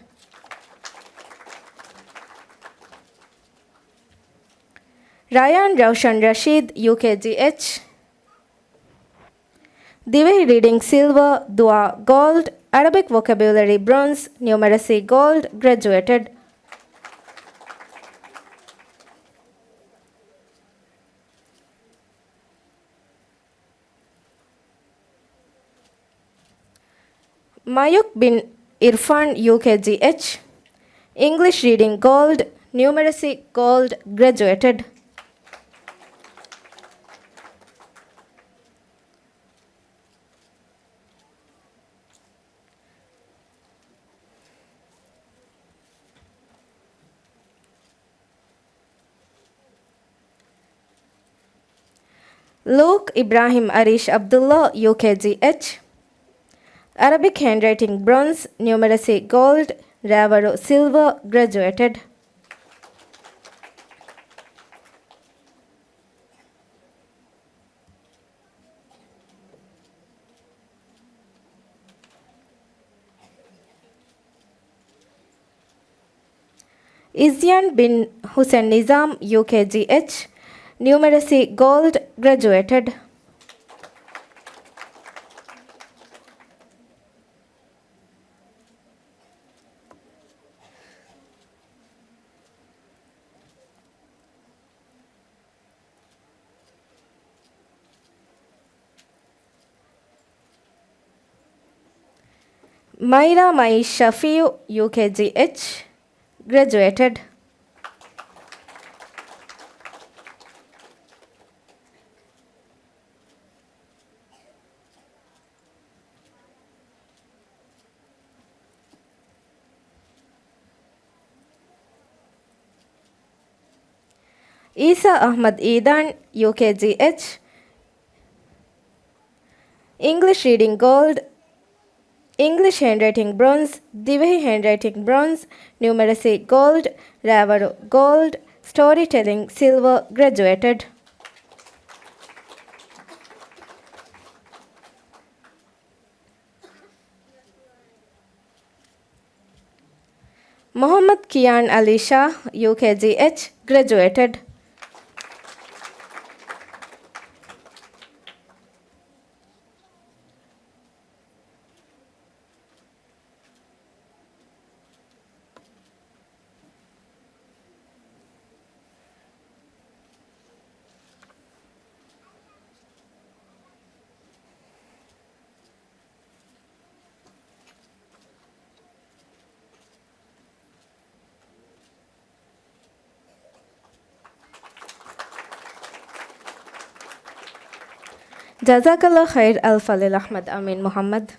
ރަޔާން ރައުޝަން ރަޝީދު، ޔޫކޭޖީ އެޗް. ދިވެހި ރީޑިން ސިލްވަރ، ދުޢާ ގޯލްޑް، އަރަބިކް ވޮކެބިއުލަރީ ބްރޮންޒް، ނިއުމަރަސީ ގޯލްޑް، ގްރެޖުއޭޓެޑް. މަޔުކް ބިން އިރްފާން، ޔޫކޭޖީ އެޗް. އިންގްލިޝް ރީޑިން ގޯލްޑް، ނިއުމަރަސީ ގޯލްޑް، ގްރެޖުއޭޓެޑް. ލޫކް އިބްރާހިމް އަރީޝް ޢަބްދުﷲ، ޔޫކޭޖީ އެޗް. އަރަބިކް ހޭންޑްރައިޓިން ބްރޮންޒް، ނިއުމަރަސީ ގޯލްޑް، ރައިވަރު ސިލްވަރ، ގްރެޖުއޭޓެޑް. އިޒްޔާން ބިން ހުސެން ނިޒާމް، ޔޫކޭޖީ އެޗް، ނިއުމަރަސީ ގޯލްޑް، ގްރެޖުއޭޓެޑް. މައިރާ މައި ޝަފީޢު، ޔޫކޭޖީ އެޗް، ގްރެޖުއޭޓެޑް. އީސާ އަޙްމަދު އީދާން، ޔޫކޭޖީ އެޗް. އިންގްލިޝް ރީޑިން ގޯލްޑް، އިންގްލިޝް ހޭންޑްރައިޓިން ބްރޮންޒް، ދިވެހި ހޭންޑްރައިޓިން ބްރޮންޒް، ނިއުމަރަސީ ގޯލްޑް، ރައިވަރު ގޯލްޑް، ސްޓޯރީ ޓެލިން ސިލްވަރ، ގްރެޖުއޭޓެޑް. މުޙައްމަދު ކިޔާން އަލީ ޝާ، ޔޫކޭޖީ އެޗް، ގްރެޖުއޭޓެޑް. ޖަޒާކަﷲ ޚައިރް އަލްފަޟިލް އަޙްމަދު އަމީން މުޙައްމަދު.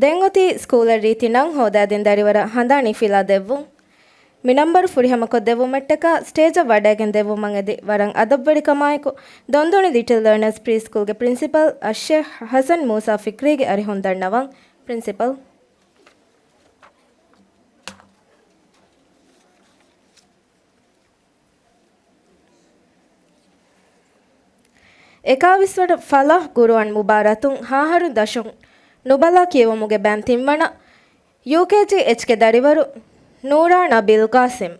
ދެން އޮތީ ސްކޫލަށް ރީތި ނަން ހޯދާދިން ދަރިވަރަށް ހަނދާނީ ފިލާ ދެއްވުން. މި ނަންބަރު ފުރިހަމަކޮށްދެއްވުމަށްޓަކާ ސްޓޭޖަށް ވަޑައިގެން ދެއްވުމަށް އެދި ވަރަށް އަދަބުވެރިކަމާއެކު ދޮންދުނި ލިޓިލް ލާނަރސް ޕްރީ ސްކޫލްގެ ޕްރިންސިޕަލް އައްޝޭޚް ޙަސަން މޫސާ ފިކްރީގެ އަރިހުން ދަންނަވަން. ޕްރިންސިޕަލް. އެކާވީސް ވަނަ ފަލާޙް ގުރުއާން މުބާރާތުން ހަ އަހަރު ދަށުން ނުބަލާ ކިޔެވުމުގެ ބައިން ތިންވަނަ ޔޫކޭޖީ އެޗްގެ ދަރިވަރު ނޫރާ ނަބީލް ޤާސިމް.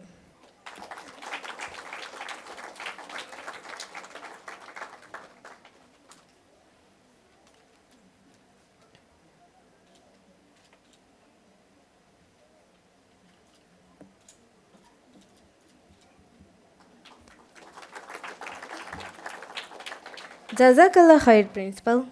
ޖަޒާކަﷲ ޚައިރް ޕްރިންސިޕަލް.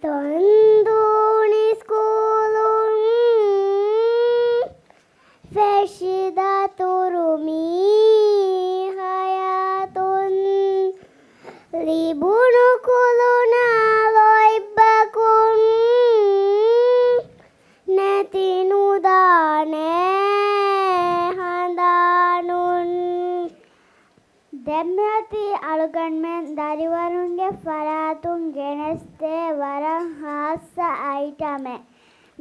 ދޮންދޫނި ސްކޫލުން ފެށި ދަތުރު މި ހަޔާތުން، ލިބުނު ކުލުނާ ލޯތްބަކުން، ނެތި ނުދާނެ ހަނދާނުން. ދެންމެއޮތީ އަޅުގަނޑުމެން ދަރިވަރުންގެ ފަރާތުން ގެނެސްދޭ ވަރަށް ހާއްސަ އައިޓަމެއް.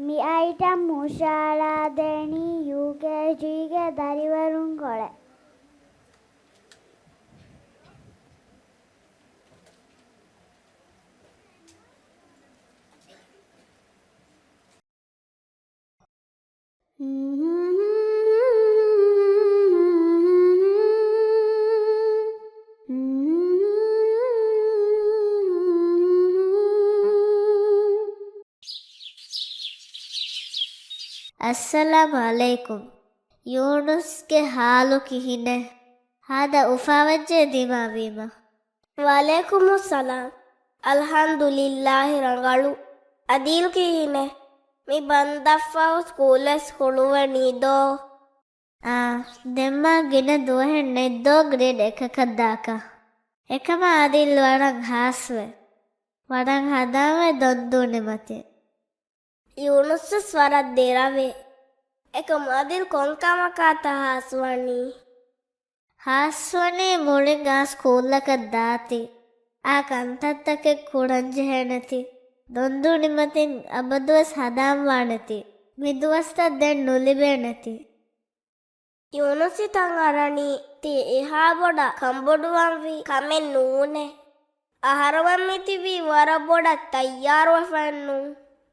މި އައިޓަމް ހުށައަޅާދޭނީ ޔޫކޭޖީގެ ދަރިވަރުންކޮޅެއް. އައްސަލާމު ޢަލައިކުމް. ޔޫނުސްގެ ޙާލު ކިހިނެއް؟ ހާދަ އުފާވެއްޖެ ދިމާވީމަ. ވަޢަލައިކުމުއްސަލާމް. އަލްޙަމްދުލިއްލާހި ރަނގަޅު. އަދީލް ކިހިނެއް؟ މި ބަންދަށްފަހު ސްކޫލްވެސް ހުޅުވެނީދޯ؟ އާ، ދެންމާ ގިނަ ދުވަހެއް ނެތްދޯ ގްރޭޑް އެކަކަށް ދާކަށް. އެކަމާ އަދީލް ވަރަށް ހާސްވެ. ވަރަށް ހަދާންވެ ދޮންދޫނި މަތިން. ޔޫނުސްވެސް ވަރަށް ދެރަވޭ. އެކަމް އަދިލް ކޮންކަމަކާތަ ހާސްވަނީ؟ ހާސްވަނީ މުޅިން އާ ސްކޫލަކަށް ދާތީ، އާ ކަންތައްތަކެއް ކުރަންޖެހޭނެތީ، ދޮންދޫނި މަތިން އަބަދުވެސް ހަދާންވާނެތީ، މި ދުވަސްތައް ދެން ނުލިބޭނެތީ. ޔޫނުސް ހިތަށް އަރަނީ ތި އެހާ ބޮޑަށް ކަންބޮޑުވަންވީ ކަމެއް ނޫނޭ. އަހަރުމެން މިތިބީ ވަރަށް ބޮޑަށް ތައްޔާރުވެފައެއްނޫން.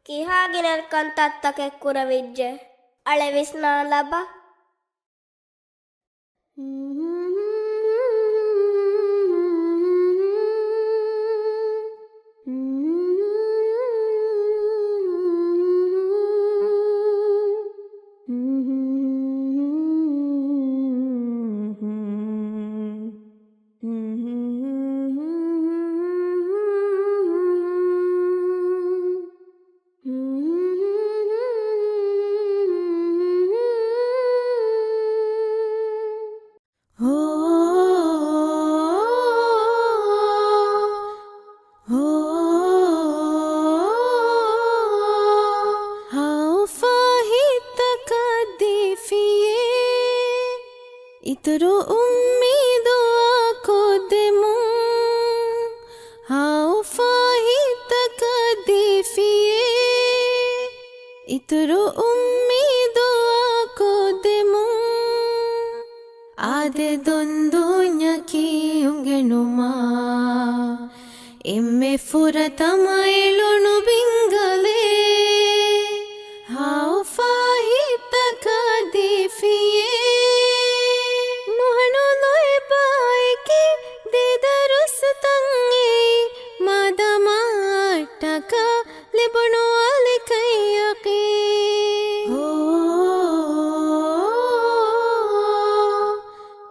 ކިހާ ގިނަ ކަންތައްތަކެއް ކުރެވިއްޖެ. އަޅެ ވިސްނާލަބަ. އިތުރު އުއްމީދު އާކޮށްދެމުން. އާދެ ދޮންދޫންޏަކީ އުނގެނުމާ. އެންމެ ފުރަތަމަ އެ ލުނު ބިންގަލޭ. ހާއުފާ ހިތްތަކާ ދީފިޔޭ. ނުހަނު ލޯތްބާއެކޭ ދެ ދަރުސްތައް އެއީ. މާދަމާ އަށްޓަކާ ލިބުނު އަލިކައްޔަކީ.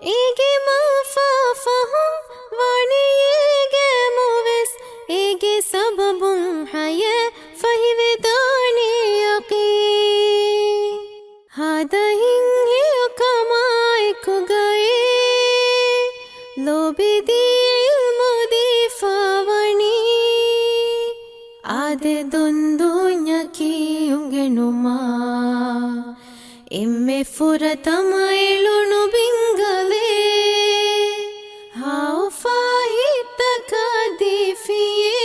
އޭގެ މަފާ ފަހުން ވަނީ އޭގެ މުވެސް. އޭގެ ސަބަބުން ހަޔޭ ފަހިވެދާނެޔަކީ. ހާދަ ހިތްހެޔޮކަމާ އެކުގައި ލޯބިދީ އިލްމު ދީފާވަނީ. އާދެ ދޮންދޫންޏަކީ އުނގެނުމާ. އެންމެ ފުރަތަމަ އެ ލުނު ބިންގަލޭ. ހާއުފާ ހިތްތަކާ ދީފިޔޭ.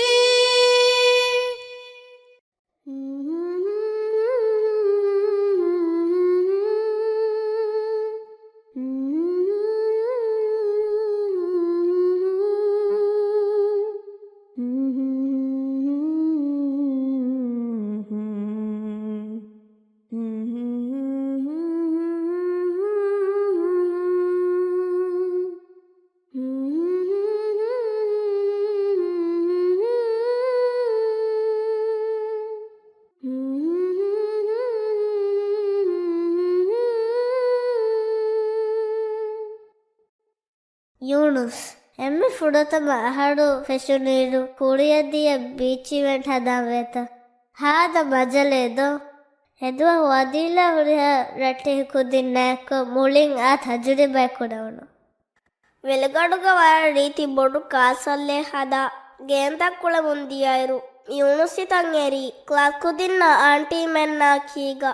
ޔޫނުސް، އެންމެ ފުރަތަމަ އަހަރު ފެށުނުއިރު ކުރިއަށް ދިޔަ ބީޗް އިވެންޓް ހަދާން ވޭތަ؟ ހާދަ މަޖަލޭ ދޯ؟ އެދުވަހު އަދީލާ ހުރިހާ ރައްޓެހި ކުދިންނާއެކު މުޅިން އާ ތަޖުރިބާއެއް ކުރެވުނު. ވެލިގަނޑުގަ ވަރަށް ރީތި ބޮޑު ކާސަލްއެއް ހަދާ، ގޭންތައް ކުޅެމުން ދިޔައިރު، ޔޫނުސް ހިތަށް އެރީ، ކްލާސް ކުދިންނާ އާންޓީމެންނާ ކީގަ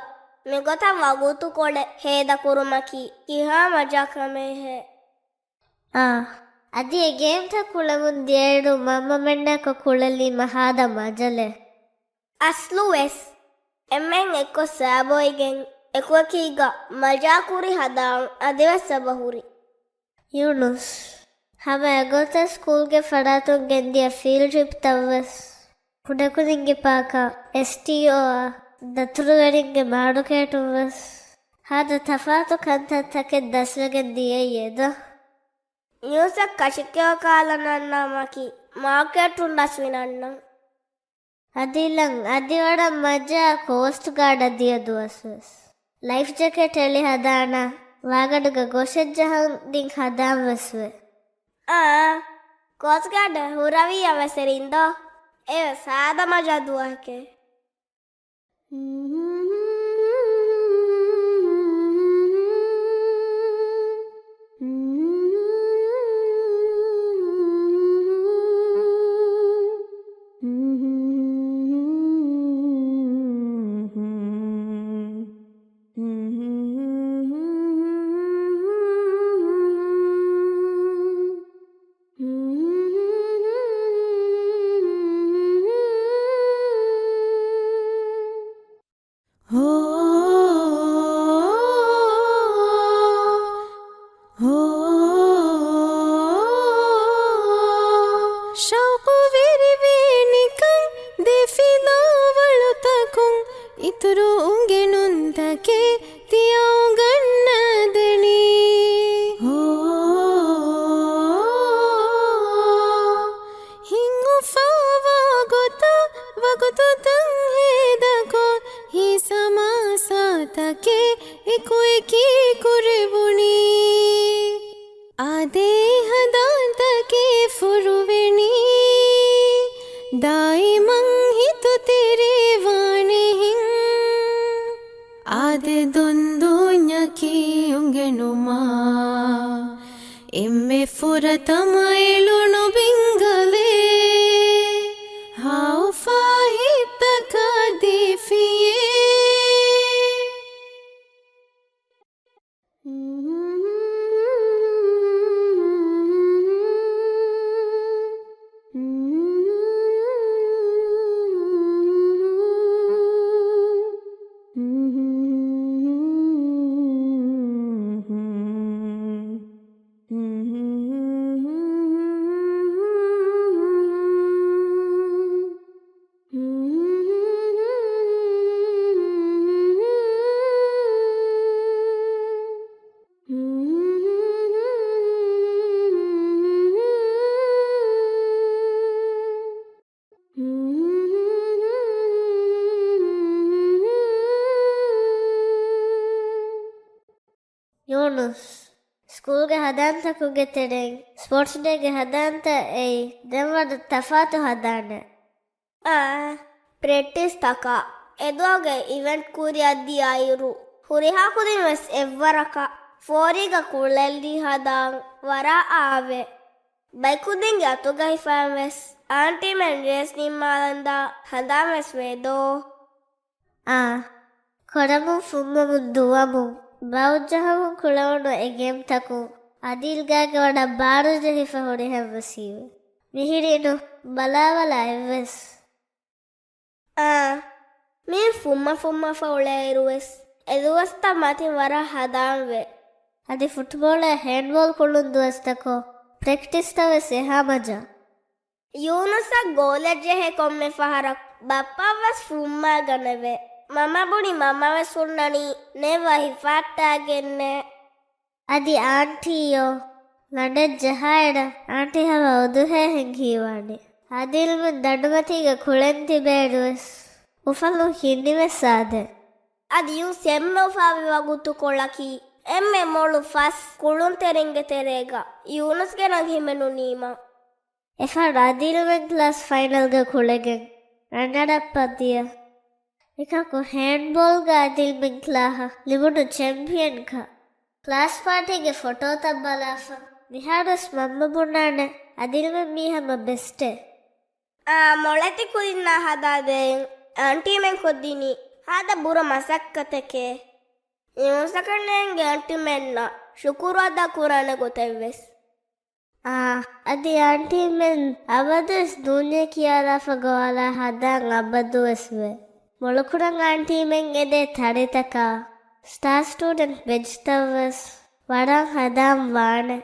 މިގޮތަށް ވަގުތުކޮޅެއް ހޭދަކުރުމަކީ ކިހާ މަޖާ ކަމެއްހޭ؟ އާ، އަދި އެ ގޭންތައް ކުޅެމުން ދިޔައިރު މަންމަމެންނާއެކު ކުޅެލީމަ ހާދަ މަޖަލެއް. އަސްލުވެސް، އެންމެން އެއްކޮށް ސާބޮއިގެން އެކުއެކީގަ މަޖާކުރި ހަދާން އަދިވެސް އެބަހުރި. ޔޫނުސް، ހަމަ އެގޮތަށް ސްކޫލްގެ ފަރާތުން ގެންދިޔަ ފީލްޑް ޓްރިޕްތައްވެސް، ކުޑަކުދިންގެ ޕާކާ، އެސްޓީއޯއާ، ދަތުރުވެރިންގެ މާރުކޭޓުންވެސް، ހާދަ ތަފާތު ކަންތައްތަކެއް ދަސްވެގެން ދިޔައީ އެދޯ؟ ޔޫނުސް ކަށިކެޔޮ ކާލަ ނަންނާމަކީ މާކެޓުން ރަސްވި ނަންނަން. އަދިލަން އަދި ވަރަށް މަޖާ ކޯސްޓް ގާޑަށް ދިޔަ ދުވަސްވެސް. ލައިފް ޖެކެޓް އެޅި ހަދާނަ، ވާގަނޑުގަ ގޮށެއްޖަހަން ދިން ހަދާންވެސްވޭ. އާ، ކޯސްޓް ގާޑް ހުރަވީ އަވަސްވެރިން ދޯ؟ އެވެސް ހާދަ މަޖާ ދުވަހެކޭ. ޝައުޤުވެރިވޭ ނިކަން ދެފިލާވަޅުތަކުން އިތުރު އުނގެނުންތަކެއް ތިޔަ އުނގަންނަދެނީ. ހޯ، ހިތް އުފާވާ ގޮތަށް ވަގުތުތައް ހޭދަކޮށް، ހިތް ސަމާސާތަކެއް އެކުއެކީ ކުރެވުނީ. އާދެ، ހަނދާންތަކެއް ފުރުވެނީ، ދާއިމަށް ހިތުތެރޭ ވާނެހެން. އާދެ، ދޮންދޫންޏަކީ އުނގެނުމާ، އެންމެ ފުރަތަމަ އެ ލުނު ބިންގަލޭ. ހާއުފާ ހިތްތަކާ ދީފިޔޭ. ސްކޫލްގެ ހަނދާންތަކުގެ ތެރެއިން ސްޕޯޓްސް ޑޭގެ ހަނދާންތައް އެއީ ދެން ވަރަށް ތަފާތު ހަނދާނެއް. އާ، ޕްރެކްޓިސްތަކާ އެދުވަހުގެ އިވެންޓް ކުރިއަށް ދިޔައިރު، ހުރިހާ ކުދިން ވެސް އެއްވަރަކަށް ފޯރީގަ ކުޅެލި ހަނދާން ވަރަށް އާވޭ. ބައެއް ކުދިންގެ އަތުގަ ހިފައިން ވެސް އާންޓީމެން ރޭސް ނިންމާލަންދާ ހަނދާން ވެސް ވޭ ދޯ. އާ، ކޮޅަމުން ފުއްމަމުން ދުވަމުން ބައުޖަހަމުން ކުޅެވުނު އެ ގޭމްތަކުން އަދީލް ގާގެ ވަޑަށް ބާރު ޖެހިފަ ހުރިހެން ވެސް ހީވޭ. މިހިރީނު ބަލާބަލާ އެއްވެސް. އާ، މި ފުއްމަ ފުއްމަފަ އުޅޭއިރު ވެސް އެ ދުވަސްތައް މަތިން ވަރަށް ހަނދާންވޭ. އަދި ފުޓްބޯޅަ ހޭންޑްބޯލް ކުޅުން ދުވަސްތަކު ޕްރެކްޓިސްތައް ވެސް އެހާ މަޖާ. ޔޫނުސަށް ގޯލެއް ޖެހޭ ކޮންމެ ފަހަރަކު ބައްޕައަށް ވެސް ފުއްމާ ގަނެވޭ. މަމަ ބުނި މަންމަ ވެސް ހުންނަނީ ނެތް ވަ ހިފާއްޓާގެންނޭ. އަދި އާންޓީއޯ ލަނޑެއް ޖަހާއިރަށް އާންޓީ ހަމަ އުދުހޭހެން ހީވާނެ. އަދިލްމެން ދަނޑުމަތީގަ ކުޅެން ތިބޭއިރުވެސް އުފަލުން ހިނިވެސް ސާދެ. އަދި ޔޫސް އެންމެ އުފާވި ވަގުތުކޮޅަކީ އެންމެ މޮޅު ފަސް ކުޅުންތެރިންގެ ތެރޭގަ ޔޫނުސްގެ ރަނގަޅު ހިމެނުނީމަ. އެފަހަރު އަދިލްމެން ކްލާސް ފައިނަލްގަ ކުޅެގެން ރަންނަރަޕް ދިޔަ. އެކަކު ހޭންޑްބޯލްގަ އަދިލްމެން ކްލާހަށް ލިބުނު ޗެމްޕިއަންކަން. ކްލާސް ޕާޓީގެ ފޮޓޯތައް ބަލާފަ މިހާރުވެސް މަންމަ ބުނާނެ އަދިލްމެން މީ ހަމަ ބެސްޓެއް. އާ، މޮޅެތި ކުދިންނާ ހަދާދޭން އާންޓީމެން ކޮށްދިނީ ހާދަ ބުރަ މަސައްކަތެކޭ. ޔޫނުސަކަށް ނޭނގެ އާންޓީމެންނަށް ޝުކުރު އަދާ ކުރާނެ ގޮތެއްވެސް. އާ، އަދި އާންޓީމެން އަބަދުވެސް ދޫންޏެއް ކިޔާލާފަ ގޮވާލާ ހަނދާން އަބަދުވެސް ވޭ. މޮޅުކުރަން އާންޓީމެން އެދޭ ތަރިތަކާ ސްޓާ ސްޓޫޑެންޓް ބެޖްތައްވެސް ވަރަށް ހަނދާން ވާނެ.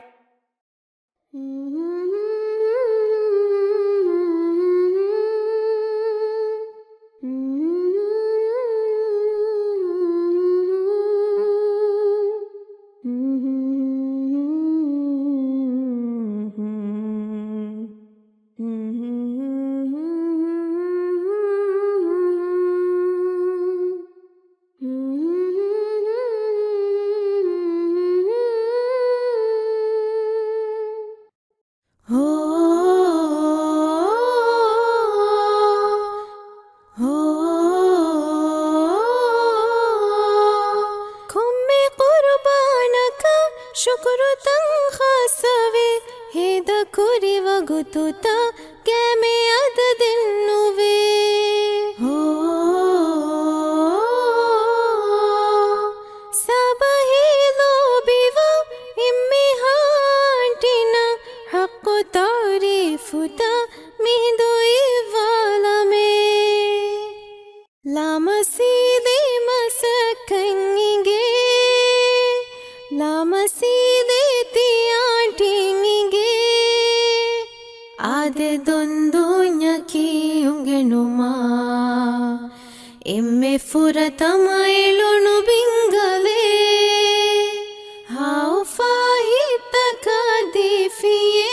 ކޮންމެ ޤުރުބާނަކަށް ޝުކުރުތައް ޚާއްޞަވޭ، ހޭދަކުރި ވަގުތުތައް ގައިމެ އަދަދެއް ނުވޭ. ހޯ، ސަބަހީ ލޯބިވާ އެންމެހާ އާންޓީނަށް ޙައްޤު ތަޢުރީފުތައް މިއިނދު އިއްވާލަމޭ. ލާމަސީދޭ މަސައްކަތް އިނގޭ، ލާމަސީދޭ ތި އާންޓީން އިނގޭ. އާދެ ދޮންދޫންޏަކީ އުނގެނުމާ، އެންމެ ފުރަތަމަ އެޅުނު ބިންގަލޭ. ހާއުފާ ހިތްތަކަށް ދީފިޔޭ.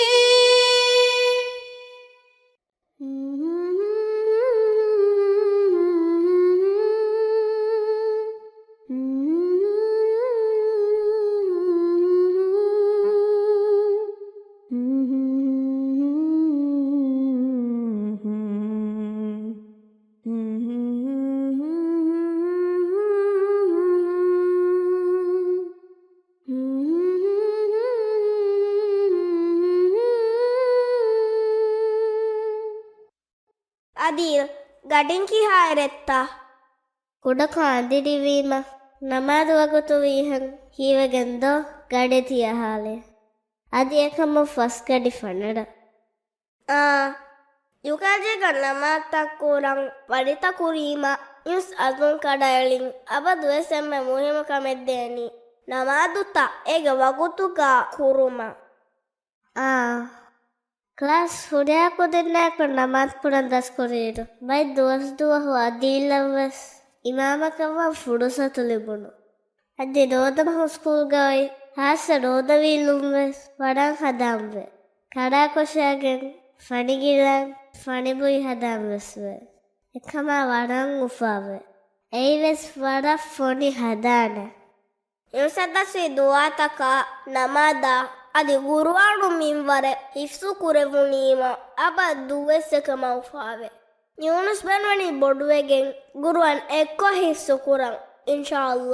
އަދިލް، ގަޑިން ކިހާއިރެއްތަ؟ ކުޑަކޮށް އަނދިރިވީމަ، ނަމާދު ވަގުތު ވީހެން ހީވެގެން ދޯ ގަޑި ތިޔަހާލޭ. އަދި އެކަމުން ފަސް ގަޑި ފަނަރަ. އާ، ޔޫކޭޖީގަ ނަމާދުތައް ކުރަން ފަރިތަ ކުރީމަ، ޔޫސް އަޒުން ކަޑައެޅިން އަބަދުވެސް އެންމެ މުހިއްމު ކަމެއް ދޭނީ ނަމާދުތައް އޭގެ ވަގުތުގަ ކުރުމަށް. އާ، ކްލާސް ހުރިހާ ކުދިންނާއެކު ނަމާދު ކުރަން ދަސްކުރިއިރު، ބައެއް ދުވަސް ދުވަހު އަދީލަށްވެސް އިމާމަކަށްވާން ފުރުސަތު ލިބުނު. އަދި ރޯދަ މަހު ސްކޫލްގަ އޮތް ހާއްސަ ރޯދަވީލުންވެސް ވަރަށް ހަނދާންވޭ. ކަރާކޮށާގެން ފަނިގިލަން ފަނިބުއި ހަދާންވެސްވޭ. އެކަމާ ވަރަށް އުފާވޭ. އެއީވެސް ވަރަށް ފޮނި ހަނދާނެއް. އިންސަދަސްވީ ދުޢާތަކާ ނަމާދާ އަދި ގުރުއާނު މިންވަރެއް ހިފްޒު ކުރެވުނީމަ އަބަދު ދުވަސްއެކަމަށް އުފާވޭ. ޔޫނުސް ބޭނުންވަނީ ބޮޑުވެގެން ގުރުއާން އެއްކޮށް ހިފްޒު ކުރަން، އިންޝާﷲ.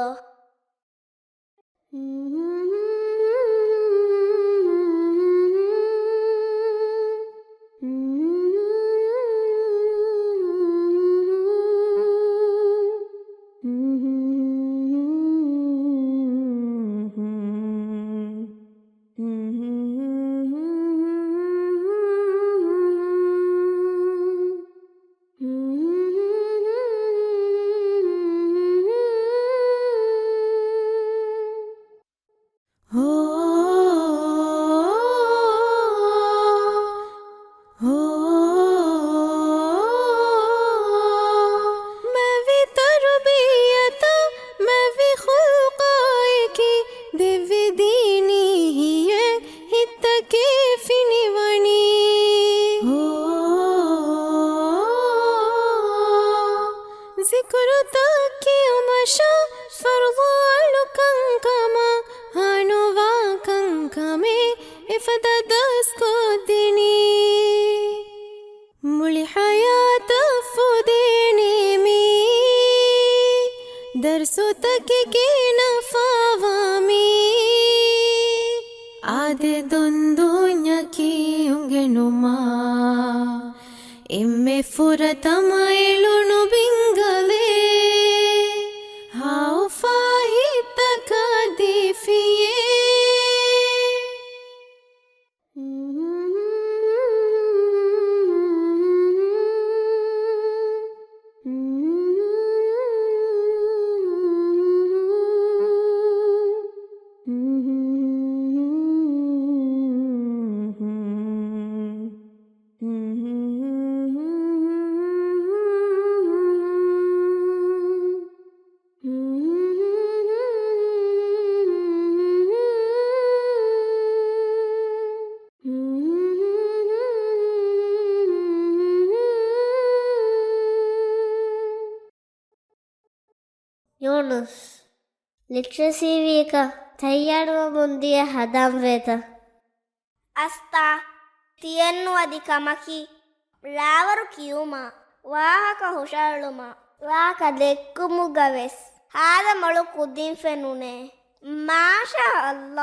މެވި ތަރުބިއްޔަތަށް، މެވި ޚުލްޤާއެކީ، ދެއްވި ދީނީ ހިތްތަކެއް ފިނިވަނީ. ޒިކުރުތައް ކިޔުމަށާ، ފަރުޟު އަޅުކަންކަމާ، ހާނުވާ ކަންކަމެއް އެފަދަ ދަސްކޮށްދިނީ. މުޅި ޙަޔާތަށް ފުދޭނީ މިއީ، ދަރުސުތަކެއްގެ ނަފާވާ މިއީ. އާދެ ދޮންދުންޏަކީ އުނގެނުމާ، އެންމެ ފުރަތަމަ އެޅުނު ބިންގަލޭ، ހައުފާ ހިތްތަކަށް ދީފިޔޭ. ޔޫނުސް، ލިޓްރަސީ ވީކަށް ތައްޔާރުވަމުން ދިޔަ ހަނދާން ވޭތަ؟ އަސްތާ، ތިއެއްނުވަދި ކަމަކީ، ރާވަރު ކިޔުމާ، ވާހަކަ ހުށައެޅުމާ، ވާހަކަ ދެއްކުމުގަ ވެސް ހާދަ މޮޅު ކުދިން ފެނުނޭ. މާޝާﷲ.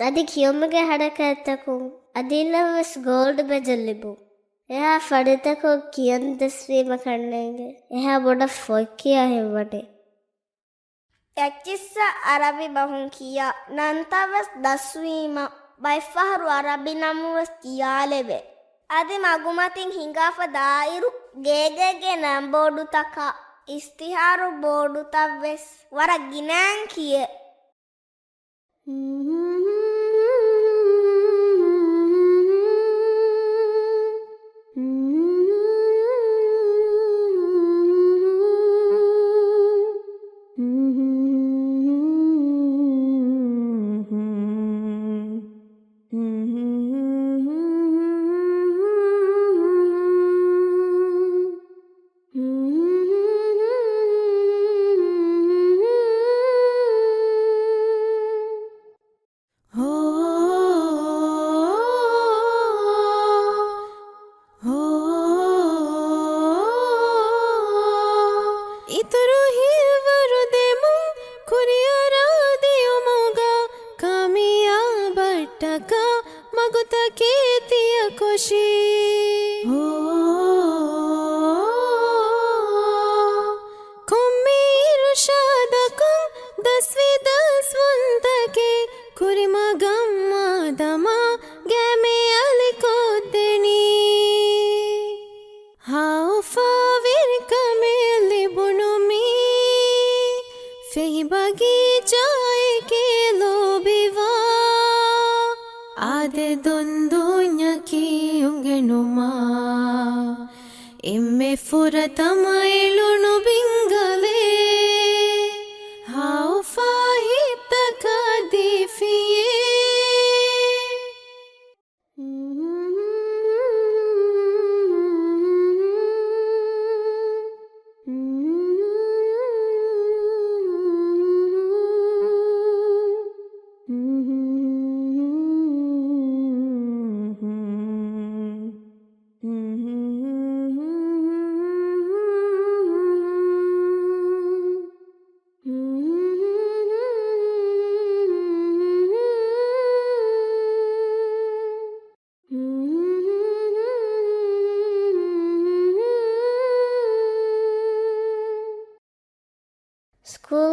އަދި ކިޔުމުގެ ހަރަކާތްތަކުން އަދިލަށް ވެސް ގޯލްޑް މެޑަލް ލިބުން. އެހާ ފަންނުތަކުން ކިޔަން ދަސްވީމަ ކަންނޭނގެ. އެހާ ބޮޑަށް ފޮތް ކިޔާ ހިތްވަނީ. އެއްޗިއްސަށް އަރަބި ބަހުން ކިޔާ ނަންތައް ވެސް ދަސްވީމަ، ބައެއްފަހަރު އަރަބި ނަމުން ވެސް ކިޔާލެވޭ. އަދި މަގުމަތިން ހިނގާފަ ދާއިރު، ގޭގޭގެ ނަންބޯޑުތަކާ، އިޝްތިހާރު ބޯޑުތައް ވެސް ވަރަށް ގިނައިން ކިޔޭ. އިތުރު ހިތްވަރު ދެމުން ކުރިއަރާ ދިޔުމުގަ ކާމިޔާބަށްޓަކާ މަގުތަކެއް ތިޔަކޮށީ. ކޮންމެ އިރުޝާދަކުން ދަސްވި ދަސްވުންތަކެއް ކުރިމަގަށް މާދަމާ ގައިމެ އަލިކޮށްދެނީ. ހައުފާވެރިކަމެއް ލިބުނު މި ފެހި ބަގީޗާއެކޭ ލޯބިވާ. އާދެ ދޮންދުންޏަކީ އުނގެނުމާ، އެންމެ ފުރަތަމަ އެޅުނު ބިންގަލޭ، ހައުފާ ހިތްތަކަށް ދީފިޔޭ.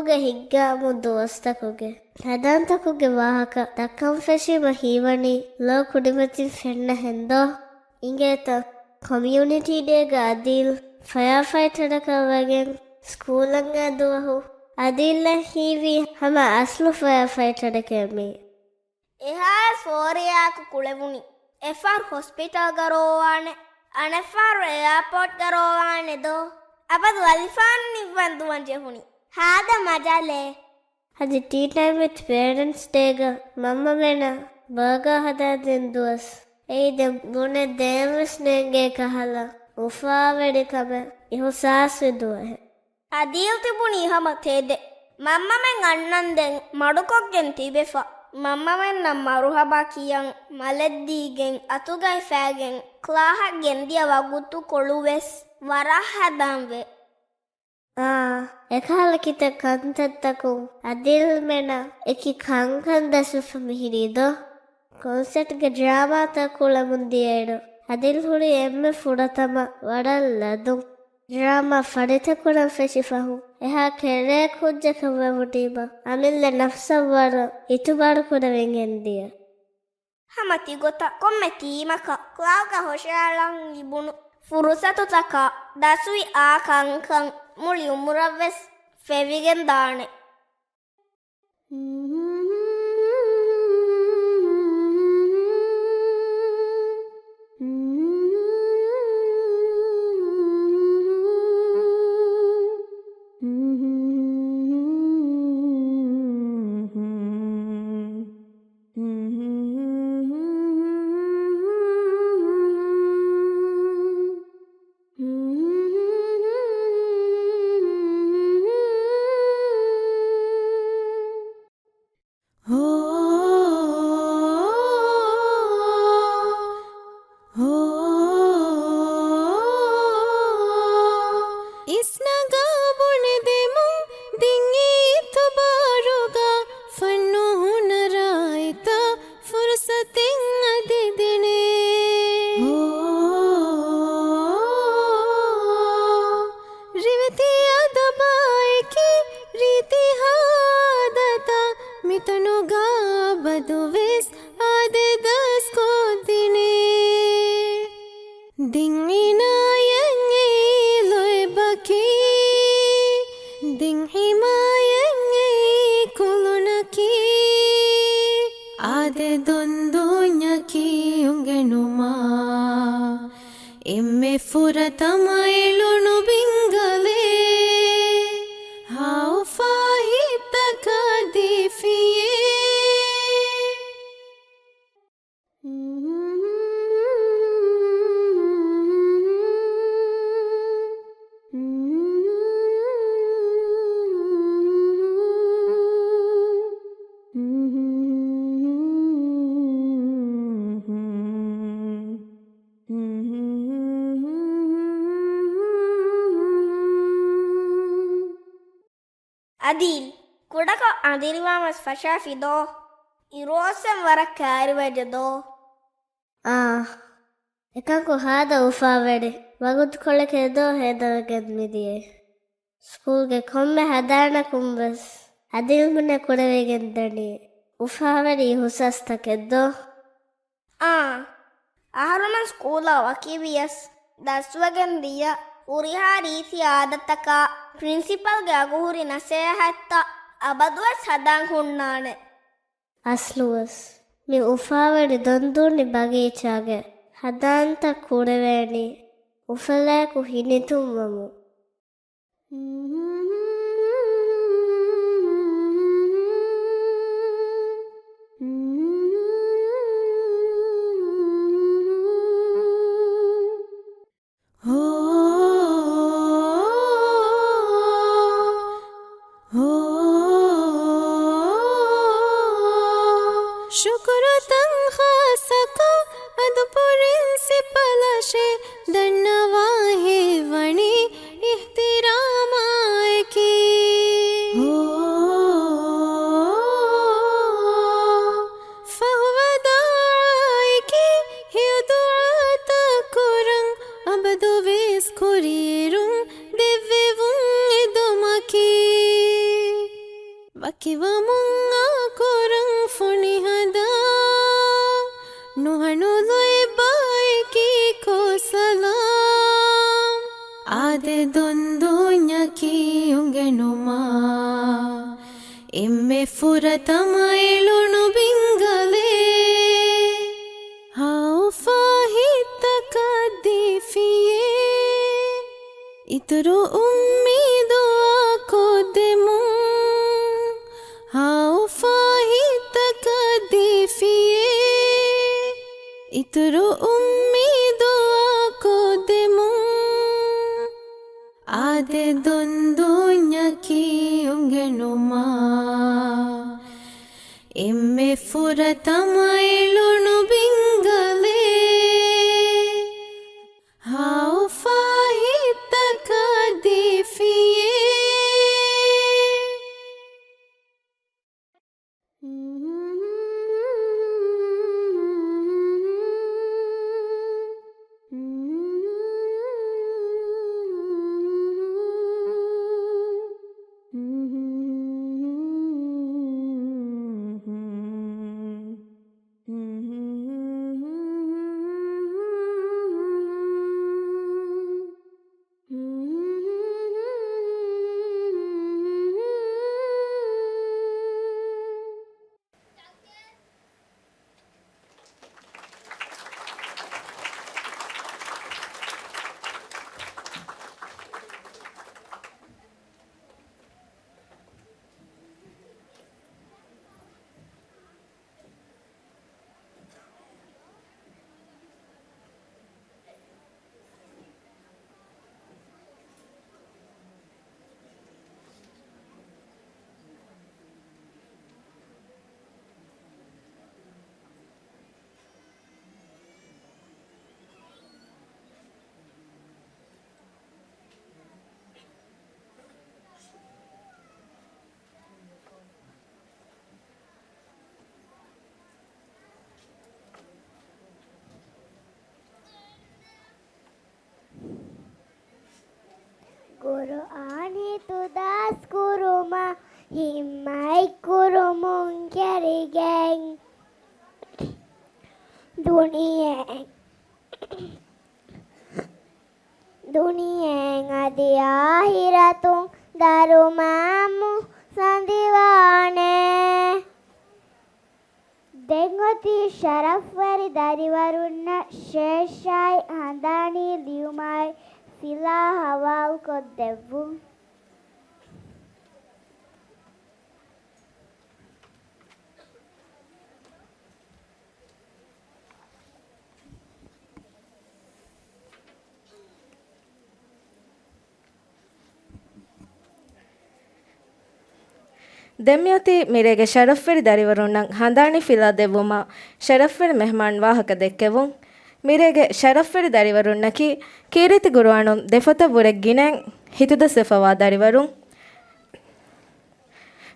ގެ ހިތްގައިމު ދުވަސްތަކުގެ ހަދާންތަކުގެ ވާހަކަ ދައްކަން ފެށީމަ ހީވަނީ ލޯ ކުޑިމަތިން ފެންނަ ހެންދޯ؟ އިނގޭތަ؟ ކޮމިއުނިޓީ ޑޭގަ އަދީލް ފަޔާފައިޓަރަކަށް ވެގެން ސްކޫލަށް އައި ދުވަހު އަދީލްއަށް ހީވީ ހަމަ އަސްލު ފަޔާފައިޓަރެކޭ މީ. އެހާއެސް ފޯރިޔާއަކު ކުޅެވުނީ. އެއްފަހަރު ހޮސްޕިޓަލްގަ ރޯވާނެ، އަނެއްފަހަރު އެއާޕޯޓްގަ ރޯވާނެ ދޯ؟ އަބަދު އަލިފާން ނިއްވަން ދުވަން ޖެހުނީ. ހާދަ މަޖާލެއް. އަދި ޓީ ޓައިމް ވިތް ޕޭރެންޓްސް ޑޭގަ މަންމަމެންނަށް ބާގާ ހަދާދިން ދުވަސް. އެއީ ދެން ބުނެ ދޭން ވެސް ނޭނގޭ ކަހަލަ އުފާވެރިކަމެއް އިހުސާސްވި ދުވަހެއް. އަދީލް ތިބުނީ ހަމަ ތެދެއް. މަންމަމެން އަންނަންދެން މަޑުކޮށްގެން ތިބެފަ. މަންމަމެންނަށް މަރުހަބާ ކިޔަން، މަލެއްދީގެން، އަތުގައި ފައިގެން، ކްލާހަށް ގެންދިޔަ ވަގުތުކޮޅުވެސް ވަރަށް ހަދާންވޭ. އާ، އެކަހަލަ ކިތައް ކަންތައްތަކުން އަދީލްމެނަށް އެކި ކަންކަން ދަސްވެފަ މިހިރީ ދޯ؟ ކޮންސެޓްގެ ޑްރާމާތައް ކުޅެމުން ދިޔައިރު، އަދީލް ހުރީ އެންމެ ފުރަތަމަ ވަރަށް ލަދުން. ޑްރާމާ ފަރިތަކުރަން ފެށި ފަހު، އެހާ ކެރޭ ކުއްޖަކަށް ވެވުނީމަ، އަމިއްލަ ނަފްސަށް ވަރަށް އިތުބާރު ކުރެވިގެން ދިޔަ. ހަމަ ތިގޮތަށް ކޮންމެ ޓީމަކަށް ކްލާހުގަ ހުށަހަޅަން ލިބުނު ފުރުސަތުތަކާ ދަސްވި އާ ކަންކަން މުޅި އުމުރަށްވެސް ފެވިގެން ދާނެ. އިސްނަގާ ބުނެދެމުން ދިން އިތުބާރުގަ ފަންނު ހުނަރާއިތަށް ފުރުސަތެއް އަދި ދިނޭ. ރިވެތި އަދަބާއެކީ ރީތި ހާދަތައް މިތަނުގަ އަބަދުވެސް އާދެ ދަސްކޮށްދިނޭ. ދިން އިނާޔަތް އެއީ ލޯތްބަކީ، ދިން ހިމާޔަތް އެއީ ކުލުނަކީ، އާދެ ދޮންދުންޏަކީ އުނގެނުމާ، އެންމެ ފުރަތަމަ އެޅުނު ބިންގަލޭ، ހައުފާ ހިތްތަކަށް ދީފިޔޭ. އަދިލް، ކުޑަކޮށް އަނދިރިވާން ވެސް ފަށާފި ދޯ؟ އިރުއޮއްސެން ވަރަށް ކައިރިވެއްޖެ ދޯ؟ އާ، އެކަންކޮށް ހާދަ އުފާވެރި ވަގުތުކޮޅެކޭ ދޯ ހޭދަވެގެން މިދިޔައީ. ސްކޫލްގެ ކޮންމެ ހަދާނަކުން ވެސް އަދިލްމުނެ ކުރެވިގެން ދަނީ އުފާވެރި އިހުސާސްތަކެއް ދޯ؟ އާ، އަހަރުމެން ސްކޫލަށް ވަކިވިޔަސް، ދަސްވެގެން ދިޔަ ހުރިހާ ރީތި އާދަތަކާ ޕްރިންސިޕަލްގެ އަގުހުރި ނަސޭހަތްތައް އަބަދުވެސް ހަދާން ހުންނާނެ. އަސްލުވެސް، މި އުފާވެރި ދޮންދޫނި ބަގީޗާގެ ހަދާންތައް ކުރެވޭނީ އުފަލާއެކު ހިނިތުންވަމުން. ޝުކުރު ތަން ޚާއްޞަކޮށް އަދު ޕްރިންސިޕަލަށޭ، ދަންނަވާ ހީވަނީ އިޙްތިރާމާއެކީ. ފަހުވަދާއެކީ ހެޔޮ ދުޢާތައް ކުރަން، އަބަދުވެސް ކުރިއެރުން ދެއްވެވުން އެދުމަކީ. ވަމުން އާކުރަން ފޮނިހަދާ، ނުހަނު ލޯތްބާއެކީ ކޯ ސަލާމް. އާދެ ދޮންދޫންޏަކީ އުނގެނުމާ، އެންމެ ފުރަތަމަ އެޅުނު ބިންގަލޭ. ހައުފާ ހިތްތަކަށް ދީފިޔޭ، އިތުރު އުއްމީދު އާކޮށްދެމުން. ހައުފާ ހިތްތަކަށް ދީފިޔޭ، އިތުރު އުއްމީދު އާކޮށްދެމުން. އާދެ ދޮންދޫންޏަކީ އުނގެނުމާ، އެންމެ ފުރަތަމަ އެޅުނު ބިންގަލޭ. ހައުފާ ހިތްތަކަށް ދީފިޔޭ. ޤުރުއާން ހިތުދަސް ކުރުމަށް ހިންމަތް ކުރުމުން ކެރިގެން ދުނިޔެ ދުނިޔެއިން އަދި އާހިރަތުން ދަރުމައަށް މުއްސަނދިވާނެ. ދެން އޮތީ ޝަރަފްވެރި ދަރިވަރުންނަށް ޝޭޝާއި ހަނދާނީ ލިޔުމާއި ފިލާ ހަވާލުކޮށްދެއްވުން. ދެން މިއޮތީ މިރޭގެ ޝަރަފްވެރި ދަރިވަރުންނަށް ހަނދާނީ ފިލާ ދެއްވުމަށް ޝަރަފްވެރި މެހްމާން ވާހަކަ ދެއްކެވުން. މިރޭގެ ޝަރަފްވެރި ދަރިވަރުންނަކީ ކީރިތި ގުރުއާނުން ދެފޮތަށް ވުރެ ގިނައިން ހިތުދަސްވެފަވާ ދަރިވަރުން.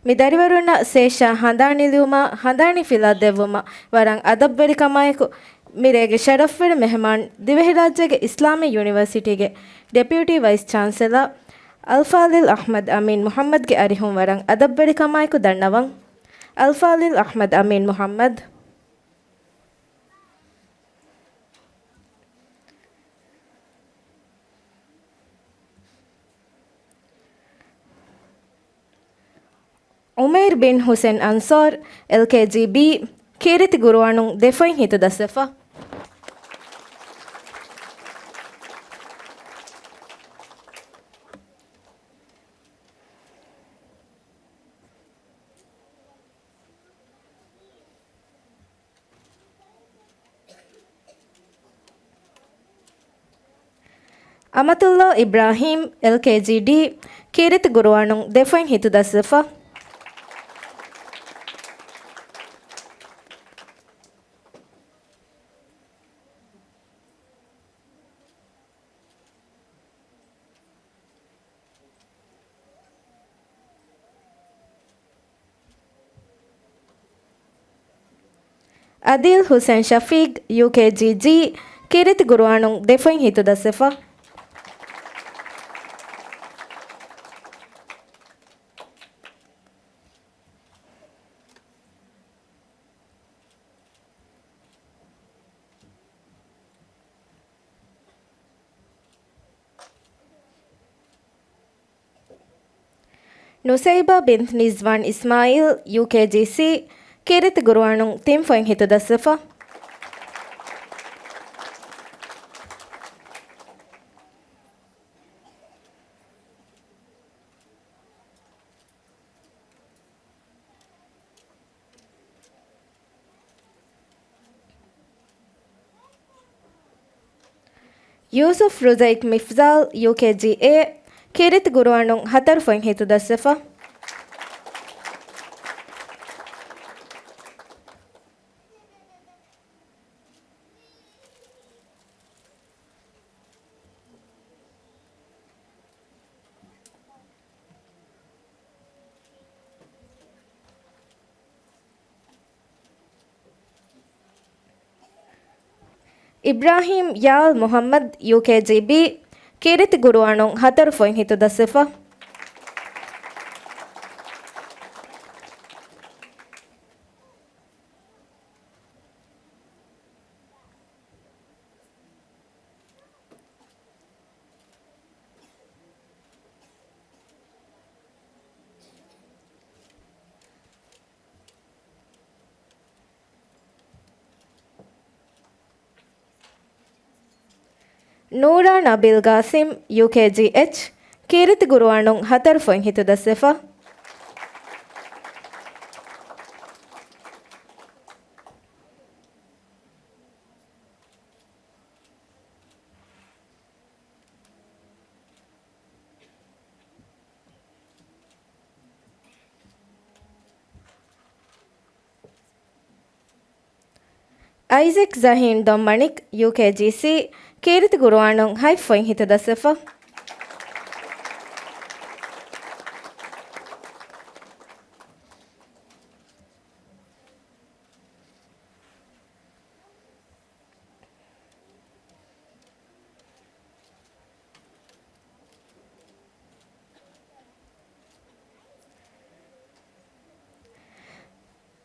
މި ދަރިވަރުންނަށް ސޭޝާ ހަނދާނީ ލިޔުމާ، ހަނދާނީ ފިލާ ދެއްވުމަށް ވަރަށް އަދަބުވެރިކަމާއެކު، މިރޭގެ ޝަރަފްވެރި މެހެމާން، ދިވެހިރާއްޖޭގެ އިސްލާމީ ޔުނިވަރސިޓީގެ ޑެޕިއުޓީ ވައިސް ޗާންސެލާ އަލްފާޟިލް އަޙްމަދު އަމީން މުޙައްމަދުގެ އަރިހުން ވަރަށް އަދަބުވެރިކަމާއެކު ދަންނަވަން. އަލްފާޟިލް އަޙްމަދު އަމީން މުޙައްމަދު. ޢުމައިރު ބިން ޙުސެން އަންޞާރު، އެލްކޭޖީ ބީ، ކީރިތި ގުރުއާނުން ދެފޮތް ހިތުދަސްވެފަ. އަމަތުﷲ އިބްރާހީމް، އެލްކޭޖީ ޑީ، ކީރިތި ގުރުއާނުން ދެފޮތް ހިތުދަސްވެފަ. އަދީލް ޙުސެން ޝަފީޤް، ޔޫކޭޖީ ޖީ، ކީރިތި ގުރުއާނުން ދެފޮތް ހިތުދަސްވެފަ. ނުސައިބާ ބިންތު ނިޒްވާން އިސްމާއީލް، ޔޫކޭޖީސީ، ކީރިތި ގުރުއާނުން ތިން ފޮތް ހިތުދަސްވެފަ. ޔޫސުފް ރުޒައިކް މިފްޒާލް، ޔޫކޭޖީ އޭ، ކީރިތި ގުރުއާނުން ހަތަރު ފޮތް ހިތުދަސްވެފަ. އިބްރާހީމް ޔާލް މުޙައްމަދު، ޔޫކޭޖީ ބީ، ކީރިތި ގުރުއާނުން ހަތަރު ފޮތް ހިތުދަސްވެފަ. ނޫރާ ނަބީލް ގާސިމް، ޔޫކޭޖީ އެޗް، ކީރިތި ގުރުއާނުން ހަތަރު ފޮތް ހިތުދަސްވެފަ. އައިޒެކް ޒަހީން ދޮންމަނިކް، ޔޫކޭޖީސީ، ކީރިތި ގުރުއާނުން ހަތް ފޮތް ހިތުދަސްވެފަ.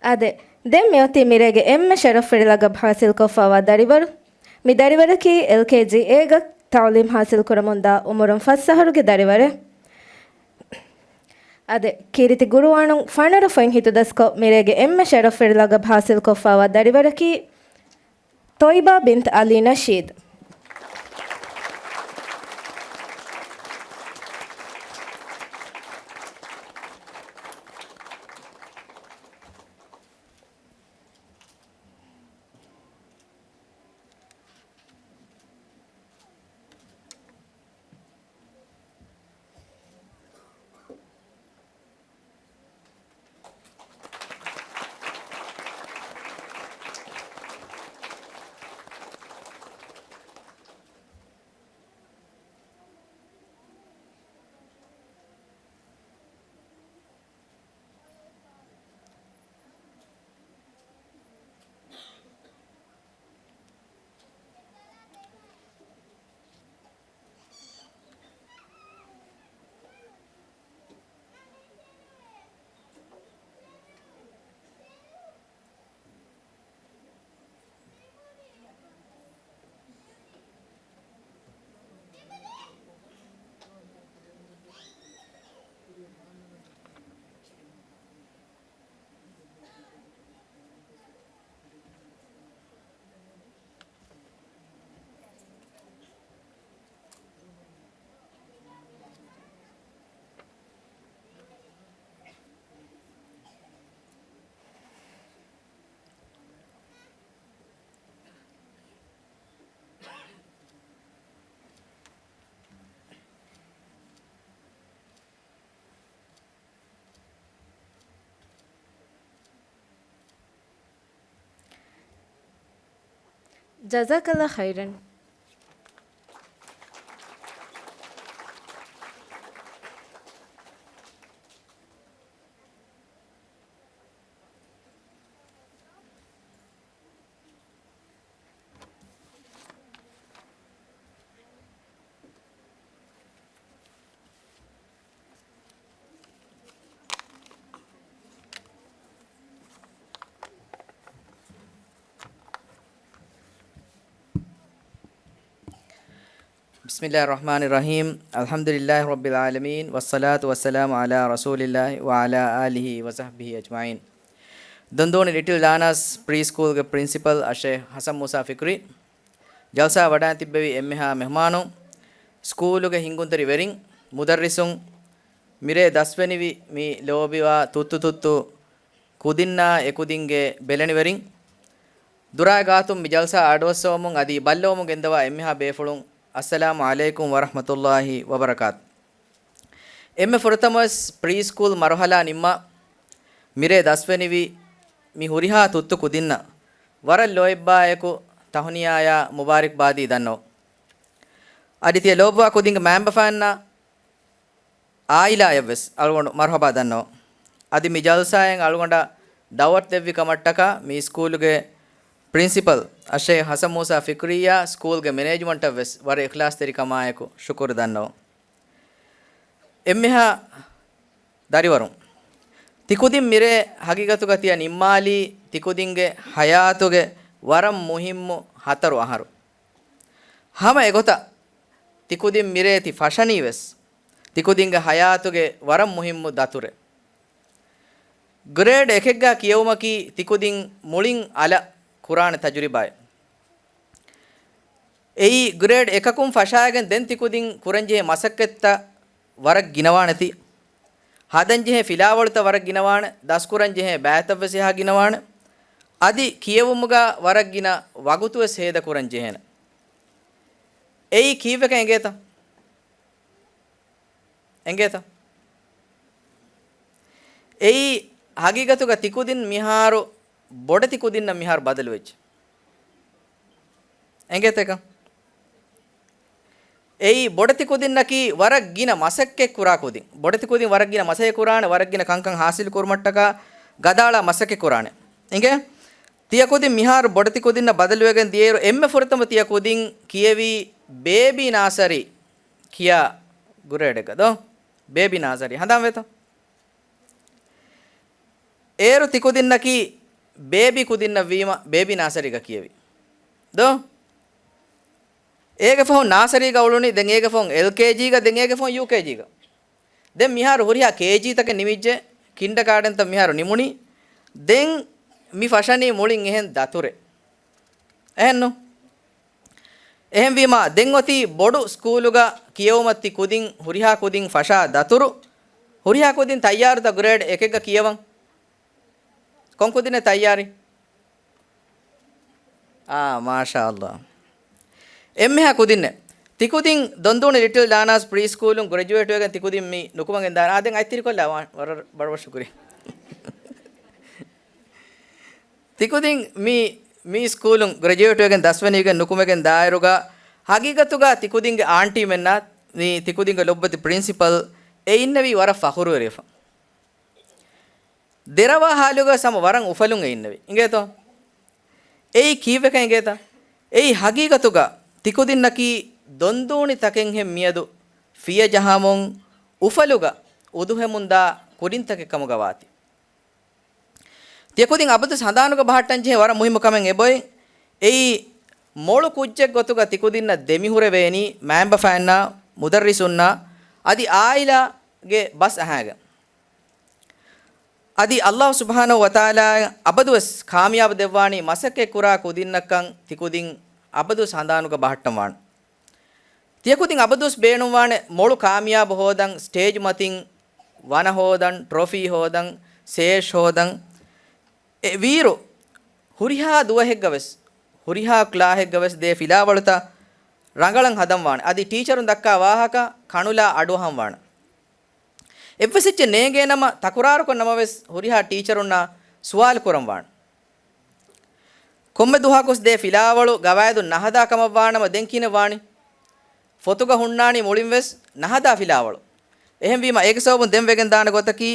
އާދެ، ދެން މިއޮތީ މިރޭގެ އެންމެ ޝަރަފުވެރި ލަގަބު ޙާޞިލްކޮށްފަވާ ދަރިވަރު. މި ދަރިވަރަކީ އެލްކޭޖީ އޭގަ ތަޢުލީމް ޙާޞިލްކުރަމުންދާ އުމުރުން ފަސް އަހަރުގެ ދަރިވަރެއް. އާދެ، ކީރިތި ގުރުއާނުން ފަނަރަ ފޮތް ހިތުދަސްކޮށް، މިރޭގެ އެންމެ ޝަރަފުވެރި ލަގަބު ޙާޞިލްކޮށްފަވާ ދަރިވަރަކީ ތޮއިބާ ބިންތު އަލީ ނަޝީދު. ޖަޒާކަﷲ ޚައިރަން. بسم الله الرحمن الرحيم. الحمد لله رب العالمين، والصلاة والسلام على رسول الله وعلى آله وصحبه أجمعين. ދޮންދޫނި ލިޓިލް ލާނާސް ޕްރީ ސްކޫލްގެ ޕްރިންސިޕަލް އަށެ ޙަސަން މޫސާ ފިކްރީ، ޖަލްސާ ވަޑައިން ތިއްބެވި އެންމެހާ މެހުމާނުން، ސްކޫލުގެ ހިންގުންތެރި ވެރިން، މުދައްރިސުން، މިރޭ ދަސްވެނިވި މި ލޯބިވާ ތުއްތު ތުއްތު ކުދިންނާ އެކުދިންގެ ބެލެނިވެރިން، ދުރާ ގާތުން މި ޖަލްސާ އަޑުއައްސަވަމުން އަދި ބައްލަވަމުން ގެންދަވާ އެންމެހާ ބޭފުޅުން، އައްސަލާމު ޢަލައިކުމް ވަރަޙްމަތުﷲި ވަބަރަކާތު. އެންމެ ފުރަތަމަވެސް ޕްރީ ސްކޫލް މަރުޙަލާ ނިންމާ މިރޭ ދަސްވެނިވި މި ހުރިހާ ތުއްތު ކުދިންނަށް ވަރަށް ލޯތްބާއެކު ތަހުނިޔާޔާ މުބާރިކްބާދީ ދަންނަވަން. އަދި ތިޔަ ލޯބިވާ ކުދިންގެ މައިންބަފައިންނާ އާއިލާޔަށްވެސް އަޅުގަނޑު މަރުޙަބާ ދަންނަވަން. އަދި މި ޖަލްސާއިން އަޅުގަނޑަށް ދަޢުވަތު ދެއްވި ކަމަށްޓަކާ މި ސްކޫލުގެ ޕްރިންސިޕަލް އައްޝައިޚް ޙަސަން މޫސާ ފިކްރީއާ ސްކޫލްގެ މެނޭޖްމަންޓަށްވެސް ވަރަށް އިޚްލާޞްތެރިކަމާއެކު ޝުކުރު ދަންނަވަން. އެންމެހާ ދަރިވަރުން، ތިކުދިން މިރޭ ހަގީގަތުގަ ތިޔަ ނިންމާލީ ތިކުދިންގެ ޙަޔާތުގެ ވަރަށް މުހިއްމު ހަތަރު އަހަރު. ހަމަ އެގޮތަށް ތިކުދިން މިރޭ ތި ފަށަނީވެސް ތިކުދިންގެ ޙަޔާތުގެ ވަރަށް މުހިއްމު ދަތުރެއް. ގްރޭޑް އެކެއްގަ ކިޔެވުމަކީ ތިކުދިން މުޅިން އަލަށް ކުރާނެ ތަޖުރިބާއެއް. އެއީ ގްރޭޑް އެކަކުން ފަށާގެން ދެން ތިކުދިން ކުރަންޖެހޭ މަސައްކަތްތައް ވަރަށް ގިނަވާނެތީ. ހަދަންޖެހޭ ފިލާވަޅުތައް ވަރަށް ގިނަވާނެ، ދަސްކުރަންޖެހޭ ބައިތައްވެސް އެހާ ގިނަވާނެ. އަދި ކިޔެވުމުގަ ވަރަށް ގިނަ ވަގުތުވެސް ހޭދަކުރަން ޖެހޭނެ. އެއީ ކީއްވެކަން އެނގޭތަ؟ އެނގޭތަ؟ އެއީ ހަގީގަތުގަ ތިކުދިން މިހާރު ބޮޑެތި ކުދިންނަށް މިހާރު ބަދަލުވެއްޖެ. އެނގޭތަ އެކަން؟ އެއީ ބޮޑެތި ކުދިންނަކީ ވަރަށް ގިނަ މަސައްކަތް ކުރާ ކުދިން. ބޮޑެތި ކުދިން ވަރަށް ގިނަ މަސައްކަތް ކުރާނެ، ވަރަށް ގިނަ ކަންކަން ހާސިލް ކުރުމަށްޓަކާ ގަދައަޅާ މަސައްކަތް ކުރާނެ. އިނގޭ؟ ތިޔަ ކުދިން މިހާރު ބޮޑެތި ކުދިންނަށް ބަދަލުވެގެން ދިޔައިރު އެންމެ ފުރަތަމަ ތިޔަ ކުދިން ކިޔެވީ ބޭބީ ނާސަރީ ކިޔާ ގްރޭޑެއްގަ ދޯ؟ ބޭބީ ނާސަރީ. ހަނދާން ވޭތަ؟ އޭރު ތިކުދިންނަކީ ބޭބީ ކުދިންނަށް ވީމަ ބޭބީ ނާސަރީގަ ކިޔެވި. ދޯ؟ އޭގެ ފަހުން ނާސަރީގަ އުޅުނީ، ދެން އޭގެ ފަހުން އެލްކޭޖީގަ، ދެން އޭގެ ފަހުން ޔޫކޭޖީގަ. ދެން މިހާރު ހުރިހާ ކޭޖީތަކެއް ނިމިއްޖެ، ކިންޑަގާޑަންތައް މިހާރު ނިމުނީ. ދެން މި ފަށަނީ މުޅިން އެހެން ދަތުރެއް. އެހެންނު؟ އެހެންވީމާ، ދެން އޮތީ ބޮޑު ސްކޫލުގަ ކިޔެވުމަށް ތި ކުދިން ހުރިހާ ކުދިން ފަށާ ދަތުރު، ހުރިހާ ކުދިން ތައްޔާރުތަ ގްރޭޑް އެކެއްގަ ކިޔަވަން؟ ކޮން ކުދިންނެއް ތައްޔާރީ؟ އާ، މާޝާﷲ. އެންމެހާ ކުދިންނެއް. ތިކުދިން ދޮންދޫނި ލިޓިލް ލާނާސް ޕްރީ ސްކޫލުން ގްރެޖުއޭޓްވެގެން ތިކުދިން މި ނުކުމެގެން ދާން. އާ، ދެން އަތްތިރިކޮށްލާ، ވަރަށް، ވަރަށް ޝުކުރިއްޔާ. ތިކުދިން މި، މި ސްކޫލުން ގްރެޖުއޭޓްވެގެން ދަސްވެނީގެން ނުކުމެގެން ދާއިރުގަ، ހަގީގަތުގަ ތިކުދިންގެ އާންޓީމެންނާ، މި ތިކުދިންގެ ލޮބުވެތި ޕްރިންސިޕަލް އެ އިންނެވީ ވަރަށް ފަޚުރުވެރިވެފަ. ދެރަވާ ހާލުގަ ސަމަ ވަރަށް އުފަލުން އެ އިންނެވި. އިނގޭތޯ؟ އެއީ ކީއްވެކަން އިނގޭތަ؟ އެއީ ހަގީގަތުގަ ތިކުދިންނަކީ ދޮންދޫނި ތަކެއްހެން މިއަދު ފިޔަ ޖަހަމުން އުފަލުގަ އުދުހެމުންދާ ކުދިންތަކެއް ކަމުގަ ވާތީ. ތިޔަ ކުދިން އަބަދުސް ހަނދާނުގަ ބަހައްޓަން ޖެހޭ ވަރަށް މުހިއްމު ކަމެއް އެބައޮތް. އެއީ މޮޅު ކުއްޖެއް ގޮތުގަ ތިކުދިންނަށް ދެމިހުރެވޭނީ މައިންބަފައިންނާ، މުދައްރިސުންނާ، އަދި އާއިލާގެ ބަސް އަހާގެން. އަދި ﷲ ސުބްޙާނަހޫ ވަތަޢާލާ އަބަދުވެސް ކާމިޔާބު ދެއްވާނީ މަސައްކަތް ކުރާ ކުދިންނަށްކަން ތިކުދިން އަބަދުވެސް ހަނދާނުގަ ބަހައްޓަން ވާނެ. ތިޔަ ކުދިން އަބަދުވެސް ބޭނުންވާނެ މޮޅު ކާމިޔާބު ހޯދަން، ސްޓޭޖް މަތިން ވަނަ ހޯދަން، ޓްރޮފީ ހޯދަން، ސޭޝް ހޯދަން. އެ ވީއިރު ހުރިހާ ދުވަހެއްގަވެސް، ހުރިހާ ކްލާހެއްގަވެސް ދޭ ފިލާވަޅުތައް ރަނގަޅަށް ހަދަން ވާނެ. އަދި ޓީޗަރުން ދައްކާ ވާހަކަ ކަނުލާ އަޑުއަހަން ވާނެ. އެއްވެސް އެއްޗެއް ނޭނގޭނަމަ، ތަކުރާރުކޮށް ނަމަވެސް ހުރިހާ ޓީޗަރުންނާ ސުވާލު ކުރަން ވާނެ. ކޮންމެ ދުވަހަކުސް ދޭ ފިލާވަޅު ގަވާއިދުން ނަހަދާ ކަމަށް ވާނަމަ ދެން ކިހިނެއް ވާނީ؟ ފޮތުގަ ހުންނާނީ މުޅިންވެސް ނަހަދާ ފިލާވަޅު. އެހެންވީމަ އޭގެ ސަބަބުން ދެން ވެގެން ދާނެ ގޮތަކީ،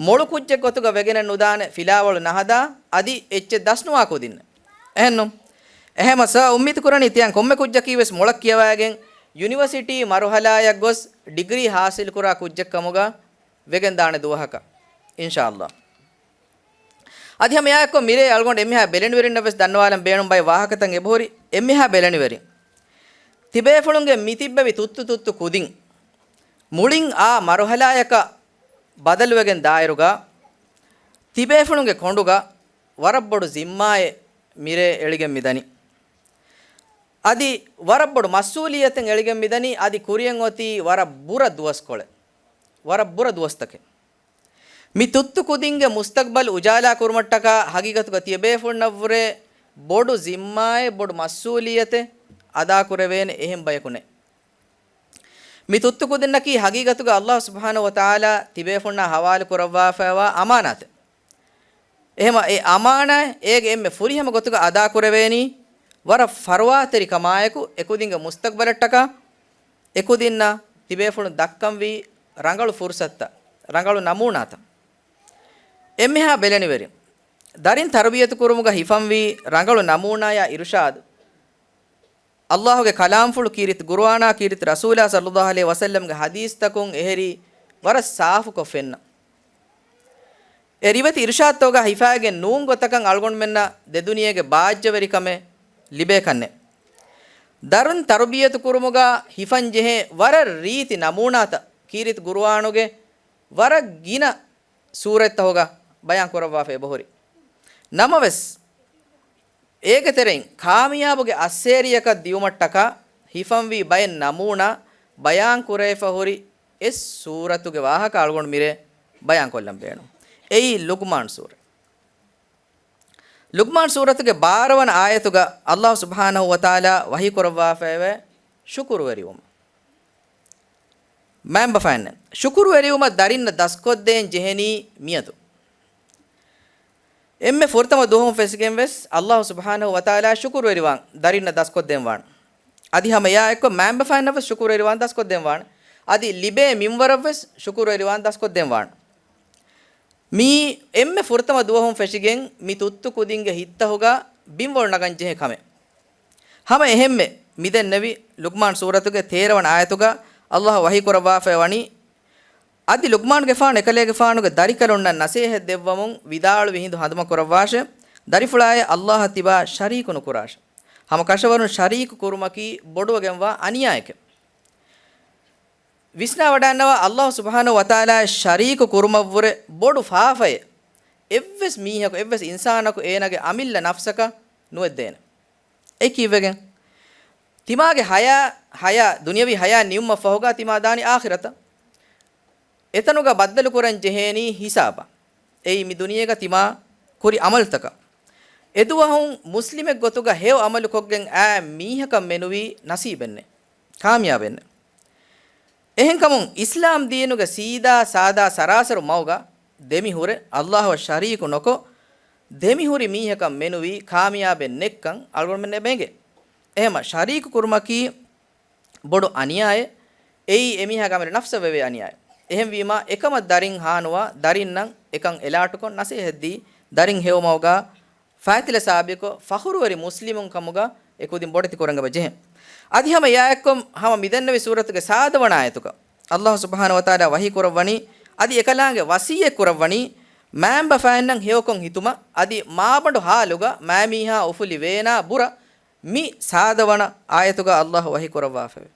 މޮޅު ކުއްޖެއް ގޮތުގަ ވެގެނެއް ނުދާނެ ފިލާވަޅު ނަހަދާ، އަދި އެއްޗެއް ދަސްނުވާ ކުދިންނެއް. އެހެންނު؟ އެހެމަ ސާ އުއްމީދު ކުރަނީ ތިޔަން ކޮންމެ ކުއްޖަކީ ވެސް މޮޅަށް ކިޔަވައިގެން ޔުނިވަރސިޓީ މަރުހަލާޔަށް ގޮސް ޑިގްރީ ހާސިލް ކުރާ ކުއްޖެއް ކަމުގަ ވެގެން ދާނެ ދުވަހަކަށް، އިންޝާﷲ. އަދި ހަމަ އެއާއެއްކޮށް މިރޭ އަޅުގަނޑު އެންމެހާ ބެލެނިވެރިންނަށް ވެސް ދަންނަވާލަން ބޭނުން ބައެއް ވާހަކަތައް އެބަހުރި. އެންމެހާ ބެލެނިވެރިން. ތިބޭފުޅުންގެ މިތިއްބެވި ތުއްތު ތުއްތު ކުދިން މުޅިން އާ މަރުހަލާޔަކަށް ބަދަލުވެގެން ދާއިރުގަ، ތިބޭފުޅުންގެ ކޮނޑުގަ ވަރަށް ބޮޑު ޒިންމާއެއް މިރޭ އެޅިގެން މިދަނީ. އަދި ވަރަށް ބޮޑު މަސްއޫލިއްޔަތެއް އެޅިގެން މިދަނީ. އަދި ކުރިއަށް އޮތީ ވަރަށް ބުރަ ދުވަސްކޮޅެއް، ވަރަށް ބުރަ ދުވަސްތަކެއް. މި ތުއްތު ކުދިންގެ މުސްތަގްބަލް އުޖާލާ ކުރުމަށްޓަކާ ހަގީގަތުގަ ތިޔަބޭފުޅުންނަށްވުރެ ބޮޑު ޒިންމާއެއް، ބޮޑު މަސްއޫލިއްޔަތެއް އަދާކުރެވޭނެ އެހެން ބަޔަކު ނެތް. މި ތުއްތު ކުދިންނަކީ ހަގީގަތުގަ އައްލާހު ސުބްޙާނަހު ވަތަޢާލާ ތިބޭފުޅުންނާ ހަވާލު ކުރައްވާފައިވާ އަމާނާތެއް. އެހެމަ އެ އަމާނާތް އޭގެ އެންމެ ފުރިހަމަ ގޮތުގަ އަދާކުރެވޭނީ ވަރަށް ފަރުވާތެރިކަމާއެކު، އެކުދިންގެ މުސްތަގްބަލަށްޓަކާ އެކުދިންނަށް ތިބޭފުޅުން ދައްކަންވީ ރަނގަޅު ފުރުސަތުތައް، ރަނގަޅު ނަމޫނާތައް. އެންމެހާ ބެލެނިވެރިން، ދަރިން ތަރުބިޔަތު ކުރުމުގަ ހިފަންވީ ރަނގަޅު ނަމޫނާޔާ އިރުޝާދު، އައްލާހުގެ ކަލާމްފުޅު ކީރިތި ގުރުއާނާ ކީރިތި ރަސޫލާ ޞައްލައްލާހު ޢަލައިހި ވަސައްލަމްގެ ޙަދީޘްތަކުން އެހެރީ ވަރަށް ސާފުކޮށް ފެންނަ. އެ ރިވެތި އިރުޝާދުތަކުގަ ހިފާގެން ނޫން ގޮތަކަށް އަޅުގަނޑުމެންނަށް ދެދުނިޔޭގެ ބާއްޖަވެރިކަމެއް ލިބޭކަށްނެތް. ދަރުން ތަރުބިޔަތު ކުރުމުގަ ހިފަން ޖެހޭ ވަރަށް ރީތި ނަމޫނާތައް ކީރިތި ގުރުއާނުގެ ވަރަށް ގިނަ ސޫރަތްތަކުގަ ބަޔާން ކުރައްވާފަ އެބަހުރި. ނަމަވެސް، އޭގެ ތެރެއިން ކާމިޔާބުގެ އައްސޭރިއަކަށް ދިއުމަށްޓަކާ ހިފަންވީ ބައެއް ނަމޫނާ ބަޔާން ކުރެވިފަ ހުރި އެއް ސޫރަތުގެ ވާހަކަ އަޅުގަނޑު މިރޭ ބަޔާން ކޮށްލަން ބޭނުން. އެއީ ލުގްމާން ސޫރަ. ލުގްމާން ސޫރަތުގެ ބާރަ ވަނަ އާޔަތުގަ އައްލާހު ސުބްޙާނަހު ވަތަޢާލާ ވަޙީ ކުރައްވާފައިވޭ ޝުކުރުވެރިވުން. މައިންބަފައިންނެއް، ޝުކުރުވެރިވުމަށް ދަރިންނަށް ދަސްކޮށްދޭން ޖެހެނީ މިއަދު. އެންމެ ފުރަތަމަ ދުވަހުން ފެށިގެން ވެސް އައްލާހު ސުބްޙާނަހު ވަތަޢާލާ ޝުކުރުވެރިވާން ދަރިންނަށް ދަސްކޮށްދޭން ވާނެ. އަދި ހަމަ އެއާ އެއްކޮށް މައިންބަފައިންނަށް ވެސް ޝުކުރުވެރިވާން ދަސްކޮށްދޭން ވާނެ. އަދި ލިބޭ މިންވަރަށް ވެސް ޝުކުރުވެރިވާން ދަސްކޮށްދޭން ވާނެ. މީ އެންމެ ފުރަތަމަ ދުވަހުން ފެށިގެން މި ތުއްތު ކުދިންގެ ހިތްތަކުގަ ބިންވަޅު ނަގަން ޖެހޭ ކަމެއް. ހަމަ އެހެންމެ މިދެންނެވި ލުގްމާން ސޫރަތުގެ ތޭރަ ވަނަ އާޔަތުގަ އައްލާހު ވަޙީ ކުރައްވާފައި ވަނީ، އަދި ލުގްމާނުގެފާނު އެކަލޭގެފާނުގެ ދަރިކަލުންނަށް ނަސޭހަތް ދެއްވަމުން ވިދާޅުވި ހިނދު ހަނދުމަ ކުރައްވާށޭ، ދަރިފުޅާއޭ އައްލާހަށް ތިބާ ޝަރީކު ނުކުރާށޭ. ހަމަ ކަށަވަރުން ޝަރީކު ކުރުމަކީ ބޮޑުވެގެންވާ އަނިޔާއެކޭ. ވިސްނާވަޑައިގަންނަވާ، އައްލާހު ސުބްޙާނަހު ވަތަޢާލާއަށް ޝަރީކު ކުރުމަށްވުރެ ބޮޑު ފާފައެއް އެއްވެސް މީހަކު، އެއްވެސް އިންސާނަކު އޭނާގެ އަމިއްލަ ނަފްސަކަށް ނުވެއްދޭނެ. އެ ކީއްވެގެން؟ ތިމާގެ ޙަޔާ، ޙަޔާ، ދުނިޔަވީ ޙަޔާ ނިމުމަށްފަހުގަ ތިމާ ދާނީ އާޚިރަތަށް. އެތަނުގަ ބައްދަލުކުރަން ޖެހޭނީ ހިސާބަށް. އެއީ މި ދުނިޔޭގަ ތިމާ ކުރި ޢަމަލުތަކަށް. އެދުވަހުން މުސްލިމެއްގޮތުގަ ހެޔޮ ޢަމަލުކޮށްގެން އައި މީހަކަށް މެނުވީ ނަސީބެއްނެއް، ކާމިޔާބެއްނެއް. އެހެންކަމުން އިސްލާމް ދީނުގެ ސީދާ ސާދާ ސަރާސަރު މަގުގަ ދެމިހުރެ އައްލާހުއަށް ޝަރީކު ނުކޮށް، ދެމިހުރި މީހަކަށް މެނުވީ ކާމިޔާބެއް ނެތްކަން އަޅުގަނޑުމެންނަށް އެބަ އެނގޭ. އެހެމަ ޝަރީކު ކުރުމަކީ ބޮޑު އަނިޔާއެއް. އެއީ އެމީހާގެ އަމިއްލަ ނަފްސަށް ވެވޭ އަނިޔާއެއް. އެހެންވީމާ، އެކަމަށް ދަރިން ހާނުވާ، ދަރިންނަށް އެކަން އެލާޓުކޮށް، ނަސޭހަތްދީ، ދަރިން ހެޔޮމަގުގަ ފައިތިލަ ސާބިތުކޮށް، ފަޚުރުވެރި މުސްލިމުން ކަމުގަ އެކުދިން ބޮޑެތި ކުރަން އެބަ ޖެހޭ. އަދި ހަމަ އެއާއެއްކޮށް، ހަމަ މިދެންނެވި ސޫރަތުގެ ސާދަ ވަނަ އާޔަތުގަ އައްލާހު ސުބްޙާނަހު ވަތަޢާލާ ވަޙީ ކުރައްވަނީ، އަދި އެކަލާނގެ ވަޞިއްޔަތް ކުރައްވަނީ، މައިންބަފައިންނަށް ހެޔޮކޮށް ހިތުމަށް، އަދި މާބަނޑު ޙާލުގަ މައިމީހާ އުފުލި ވޭނާ ބުރަ. މި ސާދަ ވަނަ އާޔަތުގަ އައްލާހު ވަޙީ ކުރައްވާފައެވެ.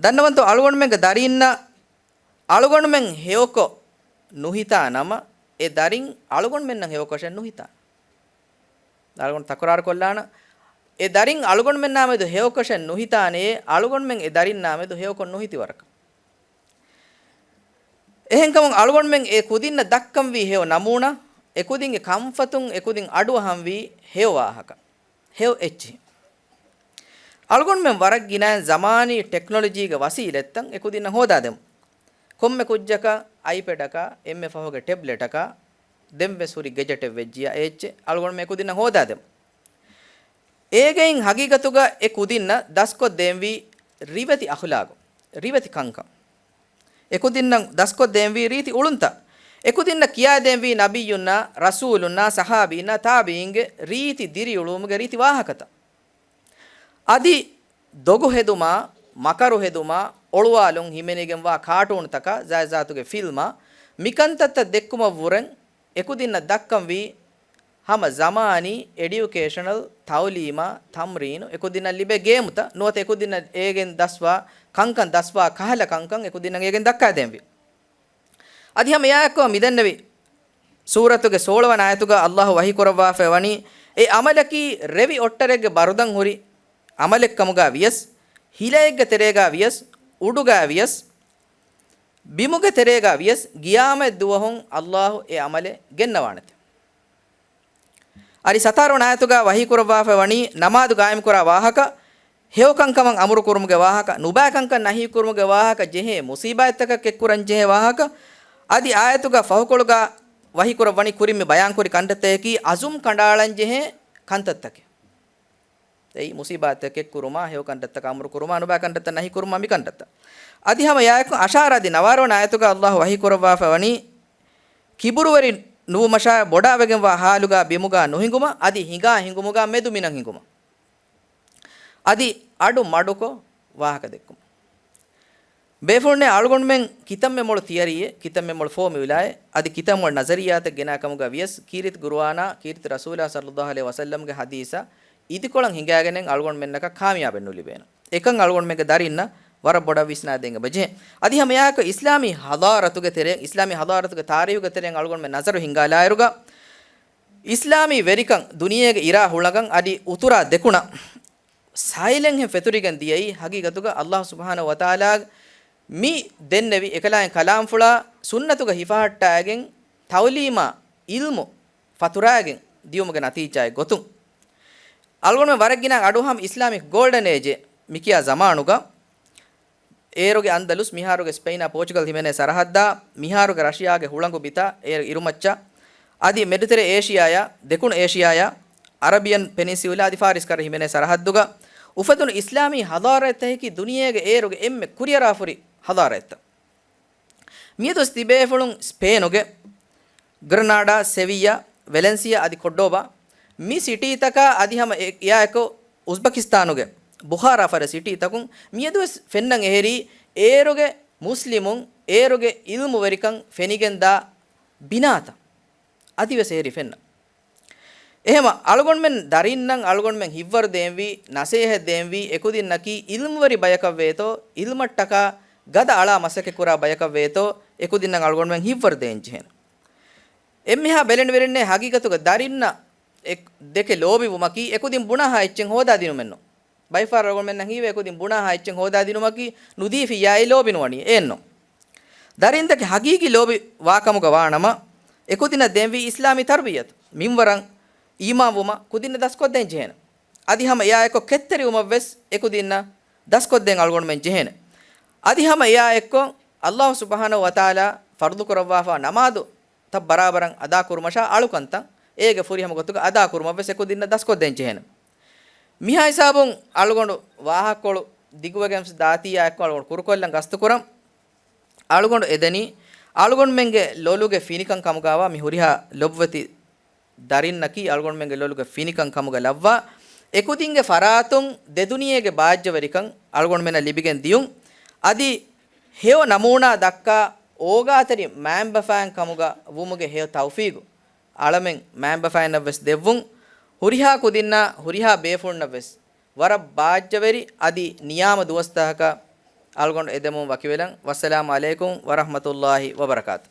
ދަންނަވަންތޯ، އަޅުގަނޑުމެންގެ ދަރީންނަށް އަޅުގަނޑުމެން ހެޔޮކޮށް ނުހިތާ ނަމަ، އެ ދަރިން އަޅުގަނޑުމެންނަށް ހެޔޮކޮށެއް ނުހިތާނެ. އަޅުގަނޑު ތަކުރާރު ކޮށްލާނަ، އެ ދަރިން އަޅުގަނޑުމެންނާ މެދު ހެޔޮކޮށެއް ނުހިތާނެޔޭ، އަޅުގަނޑުމެން އެ ދަރިންނާ މެދު ހެޔޮކޮށް ނުހިތި ވަރަކަށް. އެހެންކަމުން އަޅުގަނޑުމެން އެ ކުދިންނަށް ދައްކަންވީ ހެޔޮ ނަމޫނާ، އެ ކުދިންގެ ކަންފަތުން، އެ ކުދިން އަޑުއަހަންވީ ހެޔޮ ވާހަކަ، ހެޔޮ އެއްޗިހި. އަޅުގަނޑުމެން ވަރަށް ގިނައިން ޒަމާނީ ޓެކްނޮލޮޖީގެ ވަސީލަތްތައް އެ ކުދިންނަށް ހޯދާދެމު. ކޮންމެ ކުއްޖަކަށް އައިޕެޑަކާ، އެންމެ ފަހުގެ ޓެބްލެޓަކާ، ދެންވެސް ހުރި ގެޖެޓެއް ވެއްޖިޔާ އެ އެއްޗެއް އަޅުގަނޑުމެން އެ ކުދިންނަށް ހޯދާދެމު. އޭގެއިން ހަގީގަތުގަ އެ ކުދިންނަށް ދަސްކޮށްދޭންވީ ރިވެތި އަޚުލާގު، ރިވެތި ކަންކަން. އެ ކުދިންނަށް ދަސްކޮށްދޭންވީ ރީތި އުޅުންތައް. އެ ކުދިންނަށް ކިޔާދޭންވީ ނަބިއްޔުންނާ، ރަސޫލުންނާ، ޞަޙާބީންނާ، ތާބިޢީންގެ ރީތި ދިރިއުޅުވުމުގެ ރީތި ވާހަކަތައް. އަދި ދޮގު ހެދުމާ، މަކަރު ހެދުމާ، އޮޅުވާލުން ހިމެނިގެންވާ ކާޓޫނުތަކާ، ޒާތްޒާތުގެ ފިލްމާ، މިކަންތައްތައް ދެއްކުމަށްވުރެން އެކުދިންނަށް ދައްކަންވީ ހަމަ ޒަމާނީ އެޑިއުކޭޝަނަލް ތައުލީމާ ތަމްރީނު އެކުދިންނަށް ލިބޭ ގޭމުތައް ނުވަތަ އެކުދިންނަށް އޭގެން ދަސްވާ ކަންކަން، ދަސްވާ ކަހަލަ ކަންކަން އެކުދިންނަށް އޭގެން ދައްކާދޭންވީ. އަދި ހަމަ އެއާއެއްކޮށް މިދެންނެވި ސޫރަތުގެ ސޯޅަވަނަ އާޔަތުގަ އައްލާހު ވަޙީ ކުރައްވާފައި ވަނީ، އެ އަމަލަކީ ރެވި އޮށްޓަރެއްގެ ބަރުދަން ހުރި އަމަލެއްކަމުގަ ވިޔަސް، ހިލައެއްގެ ތެރޭގަ ވިޔަސް، އުޑުގަ ވިޔަސް، ބިމުގެ ތެރޭގަ ވިޔަސް، ގިޔާމަތް ދުވަހުން އައްލާހު އެ އަމަލެއް ގެންނަވާނެތެ. އަދި ސަތާރަ ވަނަ އާޔަތުގަ ވަޙީ ކުރައްވާފައި ވަނީ، ނަމާދު ގާއިމް ކުރާ ވާހަކަ، ހެޔޮ ކަންކަމަށް އަމުރު ކުރުމުގެ ވާހަކަ، ނުބައި ކަންކަން ނަހީ ކުރުމުގެ ވާހަކަ ޖެހޭ މުސީބާތްތަކަށް ކެތްކުރަން ޖެހޭ ވާހަކަ. އަދި އާޔަތުގަ ފަހުކޮޅުގަ ވަޙީ ކުރައްވަނީ ކުރިން މި ބަޔާން ކުރި ކަންތައްތަކަކީ އަޒުމް ކަނޑައަޅަން ޖެހޭ ކަންތައްތަކެއް. އެއީ މުސީބާތްތައް ކެތްކުރުމާ، ހެޔޮ ކަންތައްތަކަށް އަމުރު ކުރުމާ، ނުބައި ކަންތައްތައް ނަހީ ކުރުމާ، މި ކަންތައްތައް. އަދި ހަމަ އެއާއެކު އަށާރަ އަދި ނަވާރަ ވަނަ އާޔަތުގަ އައްލާހު ވަޙީ ކުރައްވާފައި ވަނީ، ކިބުރުވެރި ނުވުމަށާ ބޮޑާވެގެންވާ ހާލުގަ ބިމުގަ ނުހިނގުމަށް، އަދި ހިނގާ ހިނގުމުގަ މެދު މިނަށް ހިނގުމަށް. އަދި އަޑު މަޑުކޮށް ވާހަކަ ދެއްކުމަށް. ބޭފުޅުންނޭ އަޅުގަނޑުމެން ކިތަންމެ މޮޅު ތިއަރީއެއް، ކިތަންމެ މޮޅު ފޯމިއުލާއެއް، އަދި ކިތަންމެ މޮޅު ނަޒަރިއްޔާތެއް ގެނާ ކަމުގަ ވިޔަސް، ކީރިތި ގުރުއާނާ، ކީރިތި ރަސޫލާ ޞައްލައްލާހު ޢަލައިހި ވަސައްލަމްގެ ޙަދީޘާ އިދިކޮޅަށް ހިނގާގެނެއް އަޅުގަނޑުމެންނަކަށް ކާމިޔާބެއް ނުލިބޭނެ. އެކަން އަޅުގަނޑުމެންގެ ދަރިންނަށް ވަރަށް ބޮޑަށް ވިސްނާދޭން އެބަޖެހޭ. އަދި ހަމައެއާއެކު އިސްލާމީ ޙަޟާރަތުގެ ތެރެއިން، އިސްލާމީ ޙަޟާރަތުގެ ތާރީޚުގެ ތެރެއިން އަޅުގަނޑުމެން ނަޒަރު ހިންގާލާއިރުގަ، އިސްލާމީ ވެރިކަން ދުނިޔޭގެ އިރާ ހުޅަނގަށް އަދި އުތުރާ ދެކުނަށް ސައިލެންހެން ފެތުރިގެން ދިޔައީ، ހަގީގަތުގަ އައްލާހު ސުބްޙާނަހު ވަތަޢާލާ މި ދެންނެވި އެކަލާނގެ ކަލާމްފުޅާ ސުންނަތުގަ ހިފަހައްޓާގެން، ތައުލީމާ ޢިލްމު ފަތުރާގެން ދިޔުމުގެ ނަތީޖާއެއް ގޮތުން. އަޅުގަނޑުމެން ވަރަށް ގިނަ އަޑު ހަމަ އިސްލާމިކް ގޯލްޑަން އޭޖެއް މިކިޔާ ޒަމާނުގަ، އޭރުގެ އަންދަލުސް، މިހާރުގެ ސްޕެއިނާ ޕޯޗުގަލް ހިމެނޭ ސަރަހައްދާ، މިހާރުގެ ރަޝިޔާގެ ހުޅަނގު ބިތާ، އޭރު އިރުމައްޗަށް، އަދި މެޑިޓެރޭ އޭޝިޔާޔާ، ދެކުނު އޭޝިޔާޔާ، އަރަބިއަން ޕެނިންސިއުލާ އަދި ފާރިސް ކަރަ ހިމެނޭ ސަރަހައްދުގަ އުފެދުނު އިސްލާމީ ޙަޟާރަތްތަކަކީ ދުނިޔޭގެ އޭރުގެ އެންމެ ކުރިއަރާފުރި ޙަޟާރަތްތައް. މިއަދު ތިބޭފުޅުން ސްޕޭނުގެ ގްރަނާޑާ، ސެވިއްޔާ، ވެލެންސިއާ އަދި ކޮޑޯބާ މި ސިޓީތަކާ އަދި ހަމަ އެ-، އެއާއެކު އުޒްބަކިސްތާނުގެ ބުޚާރާ ފަދަ ސިޓީތަކުން މިއަދުވެސް ފެންނަން އެހެރީ، އޭރުގެ މުސްލިމުން އޭރުގެ އިލްމުވެރިކަން ފެނިގެންދާ ބިނާތައް އަދިވެސް އެހެރީ ފެންނަން. އެހެމަ އަޅުގަނޑުމެން ދަރިންނަށް އަޅުގަނޑުމެން ހިތްވަރު ދޭންވީ، ނަސޭހަތް ދޭންވީ، އެކުދިންނަކީ އިލްމުވެރި ބަޔަކަށް ވޭތޯ، އިލްމަށްޓަކާ ގަދަ އަޅާ މަސައްކަތް ކުރާ ބަޔަކަށް ވޭތޯ، އެކުދިންނަށް އަޅުގަނޑުމެން ހިތްވަރު ދޭން ޖެހޭނެ. އެންމެހާ ބެލެނިވެރިންނޭ ހަގީގަތުގަ ދަރިންނަށް އެ-، ދެކެ ލޯބިވުމަކީ އެކުދިން ބުނާހާ އެއްޗެއް ހޯދާދިނުމެއްނު. ބައިފަހަރަށް އަޅުގަނޑުމެންނަށް ހީވޭ އެކުދިން ބުނާހާ އެއްޗެއް ހޯދާދިނުމަކީ ނުދީފިއްޔާއި ލޯބިނުވަނީ އެއްނު. ދަރިންދެކެ ހަގީގީ ލޯބި ވާކަމުގަ ވާނަމަ، އެކުދިންނަށް ދޭންވީ އިސްލާމީ ތަރުބިއްޔަތު، މިންވަރަށް އީމާންވުމަށް ކުދިންނަށް ދަސްކޮށްދޭން ޖެހޭނެ. އަދި ހަމަ އެއާއެއްކޮށް ކެތްތެރިވުމަށްވެސް އެކުދިންނަށް ދަސްކޮށްދޭން އަޅުގަނޑުމެން ޖެހޭނެ. އަދި ހަމަ އެއާއެއްކޮށް އައްލާހު ސުބްޙާނަހު ވަތަޢާލާ ފަރުޟު ކުރައްވާފާ ނަމާދު ތައް ބަރާބަރަށް އަދާކުރުމަށާ އަޅުކަންތައް އޭގެ ފުރިހަމަ ގޮތުގަ އަދާކުރުމަށްވެސް އެކުދިންނަށް ދަސްކޮށްދޭން ޖެހޭނެ. މިހާ ހިސާބުން އަޅުގަނޑު ވާހަކަކޮޅު ދިގުވެގެން ދާތީއާ އެއްކޮށް އަޅުގަނޑު ކުރުކޮށްލަން ގަސްތުކުރަން. އަޅުގަނޑު އެދެނީ، އަޅުގަނޑުމެންގެ ލޮލުގެ ފިނިކަން ކަމުގަވާ މި ހުރިހާ ލޮބުވެތި ދަރިންނަކީ އަޅުގަނޑުމެންގެ ލޮލުގެ ފިނިކަން ކަމުގަ ލައްވާ، އެކުދިންގެ ފަރާތުން ދެދުނިޔޭގެ ބާއްޖަވެރިކަން އަޅުގަނޑުމެންނަށް ލިބިގެން ދިޔުން. އަދި ހެޔޮ ނަމޫނާ ދައްކާ، އޯގާތެރި މައިންބަފައިން ކަމުގަ ވުމުގެ ހެޔޮ ތައުފީގު އަޅަމެން މައިންބަފައިންނަށްވެސް ދެއްވުން. ހުރިހާ ކުދިންނާ ހުރިހާ ބޭފުޅުންނަށްވެސް ވަރަށް ބާއްޖަވެރި އަދި ނިޔާމަ ދުވަސްތަކަކަށް އަޅުގަނޑު އެދެމުން ވަކިވެލަން. ވައްސަލާމު ޢަލައިކުމް ވަރަޙްމަތުﷲި ވަބަރަކާތު.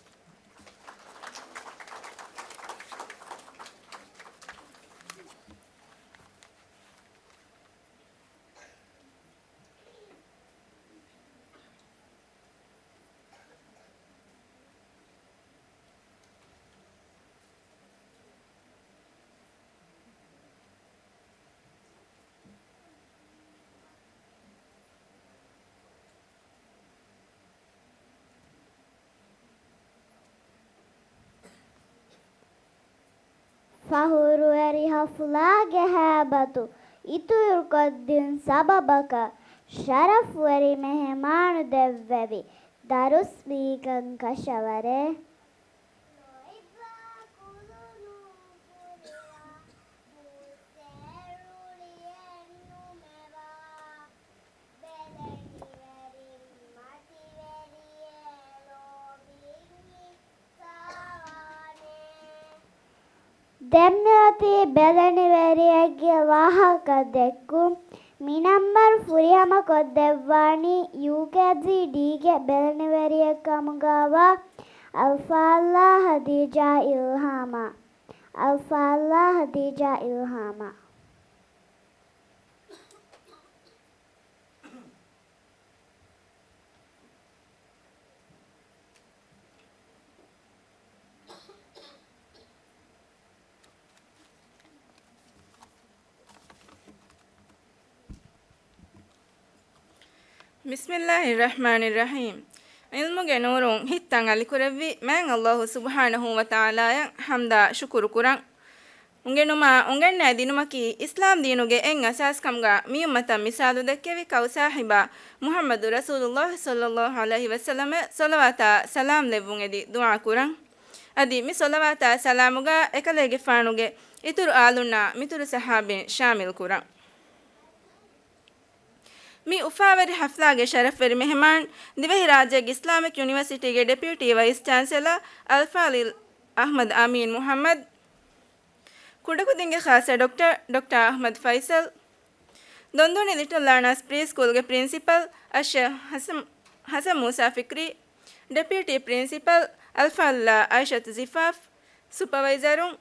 ފަޚުރުވެރި ޙަފްލާގެ ހައިބަތު އިތުރުކޮށްދިން ސަބަބަކަށް ޝަރަފުވެރި މެހެމާނު ދެއްވެވި ދަރުސް ވީގަން ކަށަވަރޭ. ދެންމެ އޮތީ ބެލެނިވެރިއެއްގެ ވާހަކަ ދެއްކުން. މި ނަންބަރު ފުރިހަމަ ކޮށްދެއްވާނީ ޔޫކޭޖީ ޑީގެ ބެލެނިވެރިއެއް ކަމުގައިވާ އަލްފާޟިލާ ހަދީޖާ އިލްހާމާ. އަލްފާޟިލާ ހަދީޖާ އިލްހާމާ. ބިސްމިއްލާހިއްރަޙްމާނިއްރަޙީމް. ޢިލްމުގެ ނޫރުން ހިތްތައް އަލިކުރެއްވި މާތް ﷲ ސުބްޙާނަހޫ ވަތަޢާލާއަށް ޙަމްދާ ޝުކުރު ކުރަން. އުނގެނުމާ އުނގަންނައިދިނުމަކީ އިސްލާމް ދީނުގެ އެއް އަސާސްކަމުގަ މިއުއްމަތަށް މިސާލު ދެއްކެވި ކައު ޞާޙިބާ މުޙައްމަދު ރަސޫލުﷲ ޞައްލަﷲ ޢަލައިހި ވަސައްލަމަށް ޞަލަވާތާ ސަލާމް ލެއްވުން އެދި ދުޢާ ކުރަން. އަދި މި ޞަލަވާތާ ސަލާމުގަ އެކަލޭގެފާނުގެ އިތުރު އާލުންނާ މިތުރު ޞަޙާބީން ޝާމިލް ކުރަން. މި އުފާވެރި ޙަފްލާގެ ޝަރަފްވެރި މެހެމާން، ދިވެހިރާއްޖޭގެ އިސްލާމިކް ޔުނިވަރސިޓީގެ ޑެޕިއުޓީ ވައިސް ޗާންސެލަރ އަލްފާޟިލް އަޙްމަދު އަމީން މުޙައްމަދު، ކުޑަކުދިންގެ ޚާއްޞަ ޑޮކްޓަރ، ޑޮކްޓަރ އަޙްމަދު ފައިސަލް، ދޮންދޫނި ލިޓުލް ލާނާސް ޕްރީ ސްކޫލްގެ ޕްރިންސިޕަލް އައްޝޭޚް ޙަސަން، ޙަސަން މޫސާ ފިކްރީ، ޑެޕިއުޓީ ޕްރިންސިޕަލް އަލްފާޟިލާ އައިޝަތު ޒިފާފް، ސުޕަވައިޒަރުން،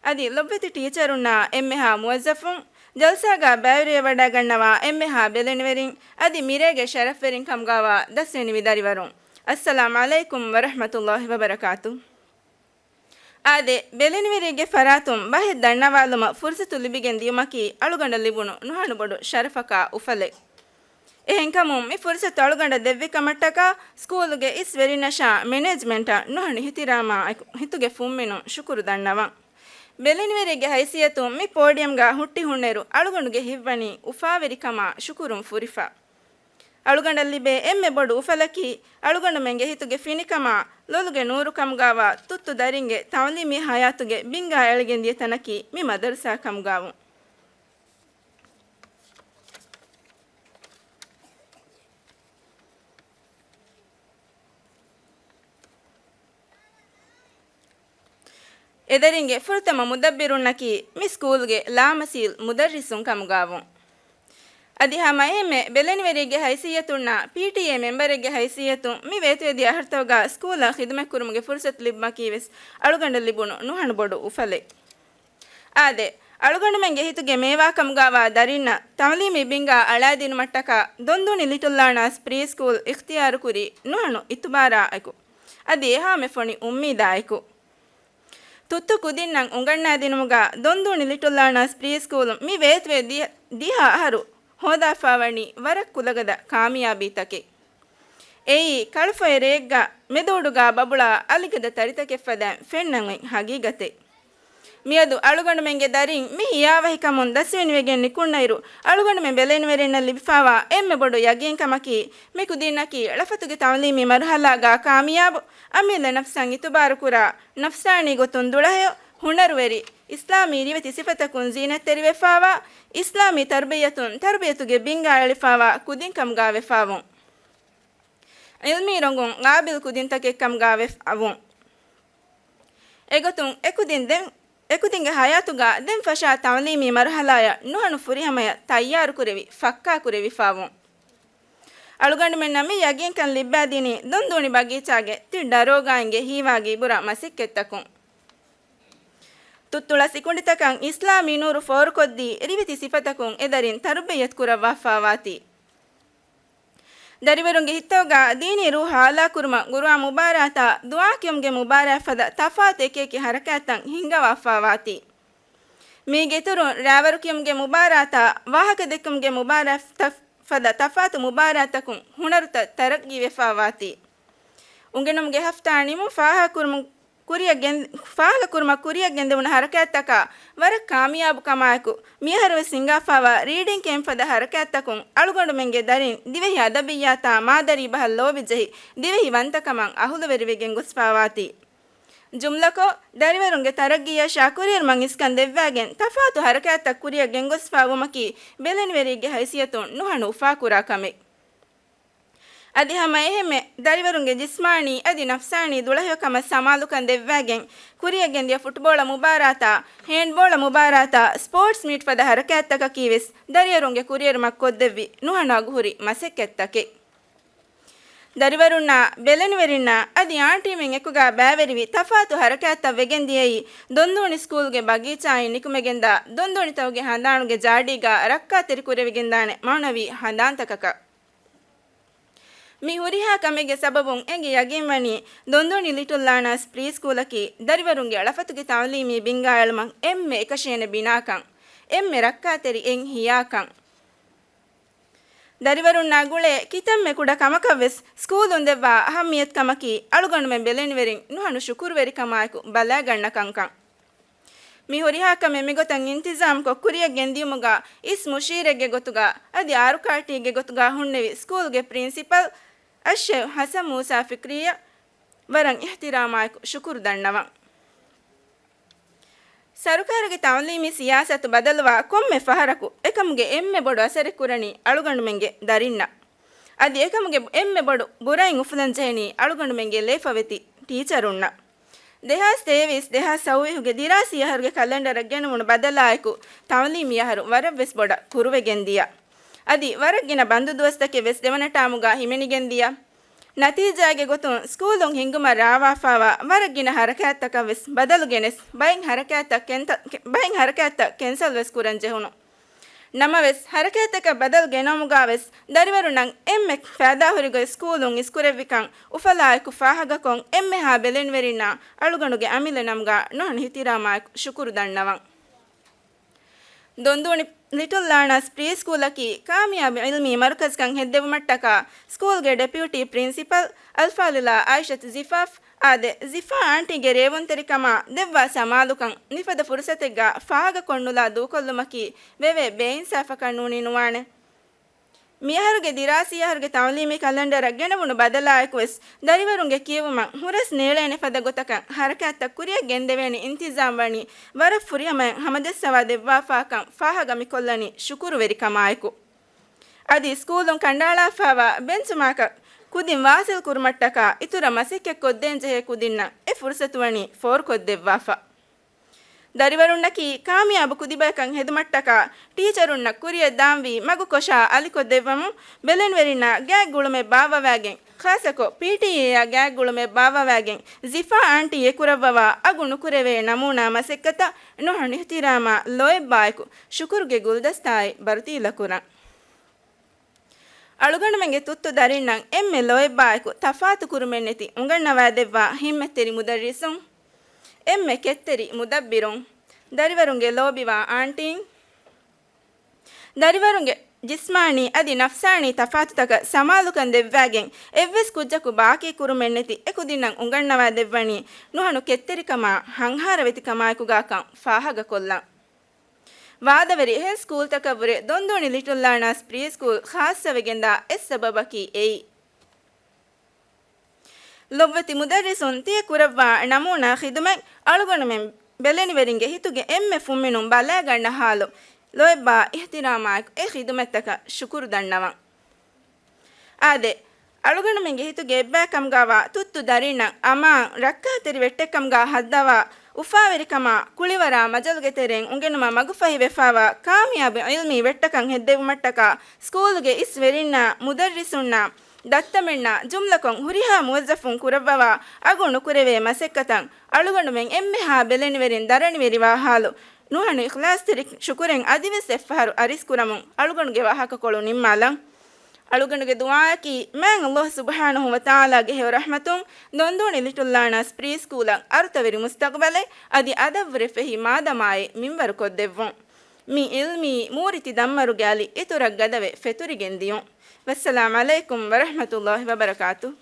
އަދި ލޮބުވެތި ޓީޗަރުންނާ އެންމެހާ މުވައްޒަފުން، ޖަލްސާގަ ބައިވެރިވެވަޑައިގަންނަވާ އެންމެހާ ބެލެނިވެރިން، އަދި މިރޭގެ ޝަރަފްވެރިން ކަމުގައިވާ ދަސްވެނިވި ދަރިވަރުން، އައްސަލާމް ޢަލައިކުމް ވަރަޙްމަތުﷲ ވަބަރަކާތު. އާދެ، ބެލެނިވެރިއެއްގެ ފަރާތުން ބަހެއް ދަންނަވާލުމަށް ފުރުޞަތު ލިބިގެން ދިޔުމަކީ އަޅުގަނޑަށް ލިބުނު ނުހަނު ބޮޑު ޝަރަފަކާ އުފަލެއް. އެހެންކަމުން މި ފުރުޞަތު އަޅުގަނޑަށް ދެއްވި ކަމަށްޓަކާ ސްކޫލުގެ އިސް ވެރިންނަށާ މެނޭޖްމަންޓަށް ނުހަނު އިޙްތިރާމާއެކު ހިތުގެ ފުންމިނުން ޝުކުރު ދަންނަވަން. ބެލެނިވެރިއެއްގެ ހައިސިއްޔަތުން މި ޕޯޑިއަމްގަ ހުއްޓި ހުންނައިރު އަޅުގަނޑުގެ ހިތްވަނީ އުފާވެރިކަމާ ޝުކުރުން ފުރިފަ. އަޅުގަނޑަށް ލިބޭ އެންމެ ބޮޑު އުފަލަކީ، އަޅުގަނޑުމެންގެ ހިތުގެ ފިނިކަމާ، ލޮލުގެ ނޫރުކަމުގަވާ ތުއްތު ދަރިންގެ ތަޢުލީމީ ޙަޔާތުގެ ބިންގާ އެޅިގެން ދިޔަ ތަނަކީ މި މަދަރުސާ ކަމުގަވުން. އެދަރިންގެ ފުރަތަމަ މުދައްބިރުންނަކީ މި ސްކޫލްގެ ލާމަސީލް މުދައްރިސުން ކަމުގަވުން. އަދި ހަމައެހެންމެ ބެލެނިވެރިއެއްގެ ހައިސިއްޔަތުންނާ ޕީޓީއޭ މެމްބަރެއްގެ ހައިސިއްޔަތުން މި ވޭތުވެދިޔަ އަހަރުތަކުގަ ސްކޫލަށް ޚިދުމަތްކުރުމުގެ ފުރުސަތު ލިބުމަކީވެސް އަޅުގަނޑަށް ލިބުނު ނުހަނު ބޮޑު އުފަލެއް. އާދެ، އަޅުގަނޑުމެންގެ ހިތުގެ މޭވާކަމުގަވާ ދަރިންނަށް ތަޢުލީމީ ބިންގާ އަޅާދިނުމަށްޓަކާ ދޮންދޫނި ލިޓުލް ލާނާސް ޕްރީ ސްކޫލް އިޚްތިޔާރުކުރީ ނުހަނު އިތުބާރާއެކު، އަދި އެހާމެ ފޮނި އުއްމީދާއެކު. ތުއްތު ކުދިންނަށް އުނގަންނާދިނުމުގަ ދޮންދޫނި ލިޓުލް ލާނާސް ޕްރީ ސްކޫލުން މި ވޭތުވެ ދި-، ދިހަ އަހަރު ހޯދާފާވަނީ ވަރަށް ކުލަގަދަ ކާމިޔާބީތަކެއް. އެއީ، ކަޅުފޮއެ ރެއެއްގަ މެދުއުޑުގަ ބަބުޅާ އަލިގަދަ ތަރިތަކެއް ފަދައިން ފެންނަން އޮތް ހަގީގަތެއް. މިއަދު އަޅުގަނޑުމެންގެ ދަރިން މި ހިޔާވަހިކަމުން ދަސްވެނިވެގެން ނިކުންނައިރު، އަޅުގަނޑުމެން ބެލެނިވެރިންނަށް ލިބިފާވާ އެންމެ ބޮޑު ޔަގީންކަމަކީ، މި ކުދިންނަކީ ޅަފަތުގެ ތަޢުލީމީ މަރުޙަލާގަ ކާމިޔާބު، އަމިއްލަ ނަފްސަށް އިތުބާރުކުރާ، ނަފްސާނީ ގޮތުން ދުޅަހެޔޮ، ހުނަރުވެރި، އިސްލާމީ ރިވެތި ސިފަތަކުން ޒީނަތްތެރިވެފާވާ، އިސްލާމީ ތަރުބިއްޔަތުން ތަރުބިޔަތުގެ ބިންގާ އެޅިފާވާ ކުދިންކަމުގަ ވެފާވުން. ޢިލްމީ ރޮނގުން ޤާބިލް ކުދިންތަކެއްކަމުގަ ވެފާވުން. އެގޮތުން އެކުދިން ދެން، އެކުދިންގެ ޙަޔާތުގަ ދެން ފަށާ ތަޢުލީމީ މަރުޙަލާޔަށް ނުހަނު ފުރިހަމަޔަށް ތައްޔާރުކުރެވި، ފައްކާކުރެވިފާވުން. އަޅުގަނޑުމެންނަށް މި ޔަގީންކަން ލިއްބައިދިނީ ދޮންދޫނި ބަގީޗާގެ ތިން ޑަރޯގާއިންގެ ހީވާގި ބުރަ މަސައްކަތްތަކުން. ތުއްތުޅަ ސިކުނޑިތަކަށް އިސްލާމީ ނޫރު ފޯރުކޮށްދީ، ރިވެތި ސިފަތަކުން އެދަރިން ތަރުބިއްޔަތު ކުރައްވާފާވާތީ. ދަރިވަރުންގެ ހިތްތަކުގަ ދީނީ ރޫޙު އާލާކުރުމަށް ޤުރުއާން މުބާރާތާ، ދުޢާ ކިޔުމުގެ މުބާރާތް ފަދަ ތަފާތު އެކިއެކި ޙަރަކާތްތައް ހިންގަވާފާވާތީ. މީގެ އިތުރުން ރާވަރު ކިޔުމުގެ މުބާރާތާ، ވާހަކަ ދެއްކުމުގެ މުބާރާތް ތަ-، ފަދަ ތަފާތު މުބާރާތްތަކުން ހުނަރުތައް ތަރައްގީވެފާވާތީ. އުނގެނުމުގެ ހަފްތާ ނިމުން ފާހަގަކުރުމުން ކުރިއަށް ގެން-، ފާހަގަކުރުމަށް ކުރިއަށް ގެންދެވުނު ޙަރަކާތްތަކާ ވަރަށް ކާމިޔާބު ކަމާއެކު، މިއަހަރުވެސް ހިންގާފާވާ ރީޑިން ކެމްޕް ފަދަ ޙަރަކާތްތަކުން އަޅުގަނޑުމެންގެ ދަރިން ދިވެހި އަދަބިއްޔާތާ މާދަރީ ބަހަށް ލޯބި ޖެހި، ދިވެހި ވަންތަކަމަށް އަހުލުވެރިވެގެން ގޮސްފާވާތީ. ޖުމްލަކޮށް، ދަރިވަރުންގެ ތަރައްގީއަށާ ކުރިއެރުމަށް އިސްކަން ދެއްވާގެން ތަފާތު ޙަރަކާތްތައް ކުރިއަށް ގެންގޮސްފާވުމަކީ ބެލެނިވެރިއެއްގެ ހައިސިއްޔަތުން ނުހަނު އުފާކުރާ ކަމެއް. އަދި ހަމަ އެހެންމެ ދަރިވަރުންގެ ޖިސްމާނީ އަދި ނަފްސާނީ ދުޅަހެޔޮކަމަށް ސަމާލުކަން ދެއްވައިގެން، ކުރިޔަށް ގެންދިޔަ ފުޓްބޯޅަ މުބާރާތާ، ހޭންޑްބޯޅަ މުބާރާތާ، ސްޕޯޓްސް މީޓް ފަދަ ހަރަކާތްތަކަކީ ވެސް ދަރިވަރުންގެ ކުރިއެރުމަށް ކޮށްދެއްވި ނުހަނު އަގުހުރި މަސައްކަތްތަކެއް. ދަރިވަރުންނާ، ބެލެނިވެރިންނާ އަދި އާންޓީމެން އެކުގާ ބައިވެރިވި ތަފާތު ހަރަކާތްތައް ވެގެން ދިޔައީ، ދޮންދޫނި ސްކޫލްގެ ބަގީޗާއިން ނިކުމެގެންދާ، ދޮންދޫނިތަކުގެ ހަނދާނުގެ ޖާޑީގާ ރައްކާތެރި ކުރެވިގެންދާނެ މަޢުނަވީ ހަނދާންތަކަކަށް. މި ހުރިހާ ކަމެއްގެ ސަބަބުން އެނގި ޔަގީންވަނީ، ދޮންދޫނި ލިޓުލް ލާނާސް ޕްރީ ސްކޫލަކީ ދަރިވަރުންގެ ޅަފަތުގެ ތަޢުލީމީ ބިންގާއެޅުމަށް އެންމެ އެކަށީނެ ބިނާކަން، އެންމެ ރައްކާތެރި އެއް ހިޔާކަން. ދަރިވަރުންނާ ގުޅޭ ކިތަންމެ ކުޑަ ކަމަކަށް ވެސް ސްކޫލުން ދެއްވާ އަހައްމިޔަތު ކަމަކީ، އަޅުގަނޑުމެން ބެލެނިވެރިން ނުހަނު ޝުކުރުވެރިކަމާއެކު ބަލާގަންނަ ކަންކަން. މި ހުރިހާ ކަމެއް މިގޮތަށް އިންތިޒާމްކޮށް ކުރިޔަށް ގެންދިޔުމުގަ އިސް މުޝީރެއްގެ ގޮތުގަ އަދި އާރުކާޓީގެ ގޮތުގަ ހުންނެވި ސްކޫލްގެ ޕްރިންސިޕަލް އައްޝެއިޚް ޙަސަން މޫސާ ފިކްރީއަށް ވަރަށް އިޙްތިރާމާއެކު ޝުކުރު ދަންނަވަން. ސަރުކާރުގެ ތަޢުލީމީ ސިޔާސަތު ބަދަލުވާ ކޮންމެ ފަހަރަކު އެކަމުގެ އެންމެ ބޮޑު އަސަރެއް ކުރަނީ އަޅުގަނޑުމެންގެ ދަރިންނަށް. އަދި އެކަމުގެ އެންމެ ބޮޑު ބުރައިން އުފުލަން ޖެހެނީ އަޅުގަނޑުމެންގެ ލޭފަވެތި ޓީޗަރުންނަށް. ދެހާސް ތޭވީސް، ދެހާސް ސައުވީހުގެ ދިރާސީ އަހަރުގެ ކަލެންޑަރަށް ގެނުމުނު ބަދަލާއެކު، ތަޢުލީމީ އަހަރު ވަރަށް ވެސް ބޮޑަށް ކުރުވެގެން ދިޔަ. އަދި ވަރަށް ގިނަ ބަންދު ދުވަސްތަކެއް ވެސް ދެވަނަ ޓާމުގަ ހިމެނިގެން ދިޔަ. ނަތީޖާގެ ގޮތުން ސްކޫލުން ހިންގުމަށް ރާވާފާވާ ވަރަށް ގިނަ ހަރަކާތްތަކަށް ވެސް ބަދަލު ގެނެސް، ބައެއް ހަރަކާތްތައް ކެންތަ-، ބައެއް ހަރަކާތްތައް ކެންސަލް ވެސް ކުރަން ޖެހުނު. ނަމަވެސް، ހަރަކާތްތަކަށް ބަދަލު ގެނައުމުގަ ވެސް ދަރިވަރުންނަށް އެންމެ ފައިދާހުރި ގޮތް ސްކޫލުން އިސްކުރެއްވިކަން އުފަލާއެކު ފާހަގަކޮށް، އެންމެހާ ބެލެނިވެރިންނާ އަޅުގަނޑުގެ އަމިއްލަ ނަމުގަ ނުހަނު އިޙްތިރާމާއެކު ޝުކުރު ދަންނަވަން. ދޮންދޫނި ލިޓުލް ލާނާސް ޕްރީ ސްކޫލަކީ ކާމިޔާބު ޢިލްމީ މަރުކަޒަކަށް ހެއްދެވުމަށްޓަކާ، ސްކޫލްގެ ޑެޕިއުޓީ ޕްރިންސިޕަލް އަލްފާޟިލާ އާއިޝަތު ޒިފާފް އާދެ، ޒިފާ އާންޓީގެ ރޭވުންތެރިކަމާ ދެއްވާ ސަމާލުކަން މިފަދަ ފުރުސަތެއްގަ ފާހަގަކޮށްނުލާ ދޫކޮށްލުމަކީ ވެވޭ ބޭއިންސާފަކަށް ނޫނީ ނުވާނެ. މިއަހަރުގެ ދިރާސީ އަހަރުގެ ތަޢުލީމީ ކަލެންޑަރަށް ގެނެވުނު ބަދަލާއެކު ވެސް، ދަރިވަރުންގެ ކިޔެވުމަށް ހުރަސް ނޭޅޭނެ ފަދަ ގޮތަކަށް ހަރަކާތްތައް ކުރިޔަށް ގެންދެވޭނެ އިންތިޒާމް ވަނީ ވަރަށް ފުރިހަމައިން ހަމަޖައްސަވާ ދެއްވާފާކަން ފާހަގަ މިކޮށްލަނީ ޝުކުރުވެރިކަމާއެކު. އަދި ސްކޫލުން ކަނޑައަޅާފާވާ ބެންޗްމާކަށް ކުދިން ވާސިލް ކުރުމަށްޓަކާ އިތުރަށް މަސައްކަތް ކޮށްދޭން ޖެހޭ ކުދިންނަށް އެ ފުރުސަތު ވަނީ ފޯރުކޮށްދެއްވާފަ. ދަރިވަރުންނަކީ ކާމިޔާބު ކުދިބަޔަކަށް ހެދުމަށްޓަކާ، ޓީޗަރުންނަށް ކުރިއަށް ދާންވީ މަގުކޮށާ އަލިކޮށްދެއްވަމުން، ބެލެނިވެރިންނާ ގާތް ގުޅުމެއް ބާއްވަވާގެން، ޚާއްޞަކޮށް ޕީޓީއޭއާ ގާތް ގުޅުމެއް ބާއްވަވާގެން، ޒިފާ އާންޓީ އެކުރައްވަވާ އަގު ނުކުރެވޭ ނަމޫނާ މަސައްކަތަށް ނުހަނު އިޙްތިރާމާ ލޯތްބާއެކު ޝުކުރުގެ ގުލްދަސްތާއެއް ބަރުތީލަކުރަން. އަޅުގަނޑުމެންގެ ތުއްތު ދަރިންނަށް އެންމެ ލޯތްބާއެކު ތަފާތު ކުރުމެއްނެތި އުނގަންނަވާދެއްވާ ހިތްމަތްތެރި މުދައްރިސުން، އެންމެ ކެތްތެރި މުދައްބިރުން، ދަރިވަރުންގެ ލޯބިވާ އާންޓީން، ދަރިވަރުންގެ ޖިސްމާނީ އަދި ނަފްސާނީ ތަފާތުތަކަށް ސަމާލުކަން ދެއްވާގެން، އެއްވެސް ކުއްޖަކު ބާކީ ކުރުމެއްނެތި އެކުދިންނަށް އުނގަންނަވާދެއްވަނީ ނުހަނު ކެތްތެރިކަމާ ހަންހާރަވެތިކަމާއެކުގާކަން ފާހަގަކޮށްލަން. ވާދަވެރި އެހެން ސްކޫލްތަކަށްވުރެ ދޮންދޫނި ލިޓުލް ލާނާސް ޕްރީ ސްކޫލް ޚާއްޞަވެގެންދާ އެއް ސަބަބަކީ އެއީ. ލޮބުވެތި މުދައްރިސުން ތިޔަ ކުރައްވާ ނަމޫނާ ޚިދުމަތް އަޅުގަނޑުމެން ބެލެނިވެރިންގެ ހިތުގެ އެންމެ ފުންމިނުން ބަލާގަންނަ ހާލު ލޯތްބާ އިޙްތިރާމާއެކު އެ ޚިދުމަތްތަކަށް ޝުކުރު ދަންނަވަން. އާދެ، އަޅުގަނޑުމެންގެ ހިތުގެ އެއްބައިކަމުގާވާ ތުއްތު ދަރިންނަށް އަމާން ރައްކާތެރި ވެއްޓެއްކަމުގާ ހައްދަވާ އުފާވެރިކަމާ ކުޅިވަރާ މަޖަލުގެ ތެރެއިން އުނގެނުމަށް މަގުފަހިވެފާވާ ކާމިޔާބު ޢިލްމީ ވެއްޓަކަށް ހެއްދެވުމަށްޓަކާ ސްކޫލުގެ އިސް ވެރިންނާ، މުދައްރިސުންނާ، ދައްތަމެންނާ ޖުމްލަކޮށް ހުރިހާ މުވައްޒަފުން ކުރައްވަވާ އަގު ނުކުރެވޭ މަސައްކަތަށް އަޅުގަނޑުމެން އެންމެހާ ބެލެނިވެރިން ދަރަނިވެރިވާ ހާލު ނުހަނު އިޚްލާޞްތެރި ޝުކުރެއް އަދިވެސް އެއްފަހަރު އަރިސްކުރަމުން އަޅުގަނޑުގެ ވާހަކަކޮޅު ނިންމާލަން. އަޅުގަނޑުގެ ދުޢާއަކީ މާތް ﷲ ސުބްޙާނަހޫ ވަތަޢާލާގެ ހެޔޮ ރަޙްމަތުން ދޮންދޫނި ލިޓުލް ލާނާސް ޕްރީ ސްކޫލަށް އަރުތަވެރި މުސްތަޤްބަލެއް އަދި އަދަށްވުރެ ފެހި މާދަމާއެއް މިންވަރުކޮށްދެއްވުން. މި ޢިލްމީ މޫރިތި ދަންމަރުގެ އަލި އިތުރަށް ގަދަވެ ފެތުރިގެން ދިޔުން. ވައްސަލާމް ޢަލައިކުމް ވަރަޙްމަތުﷲި ވަބަރަކާތުހު.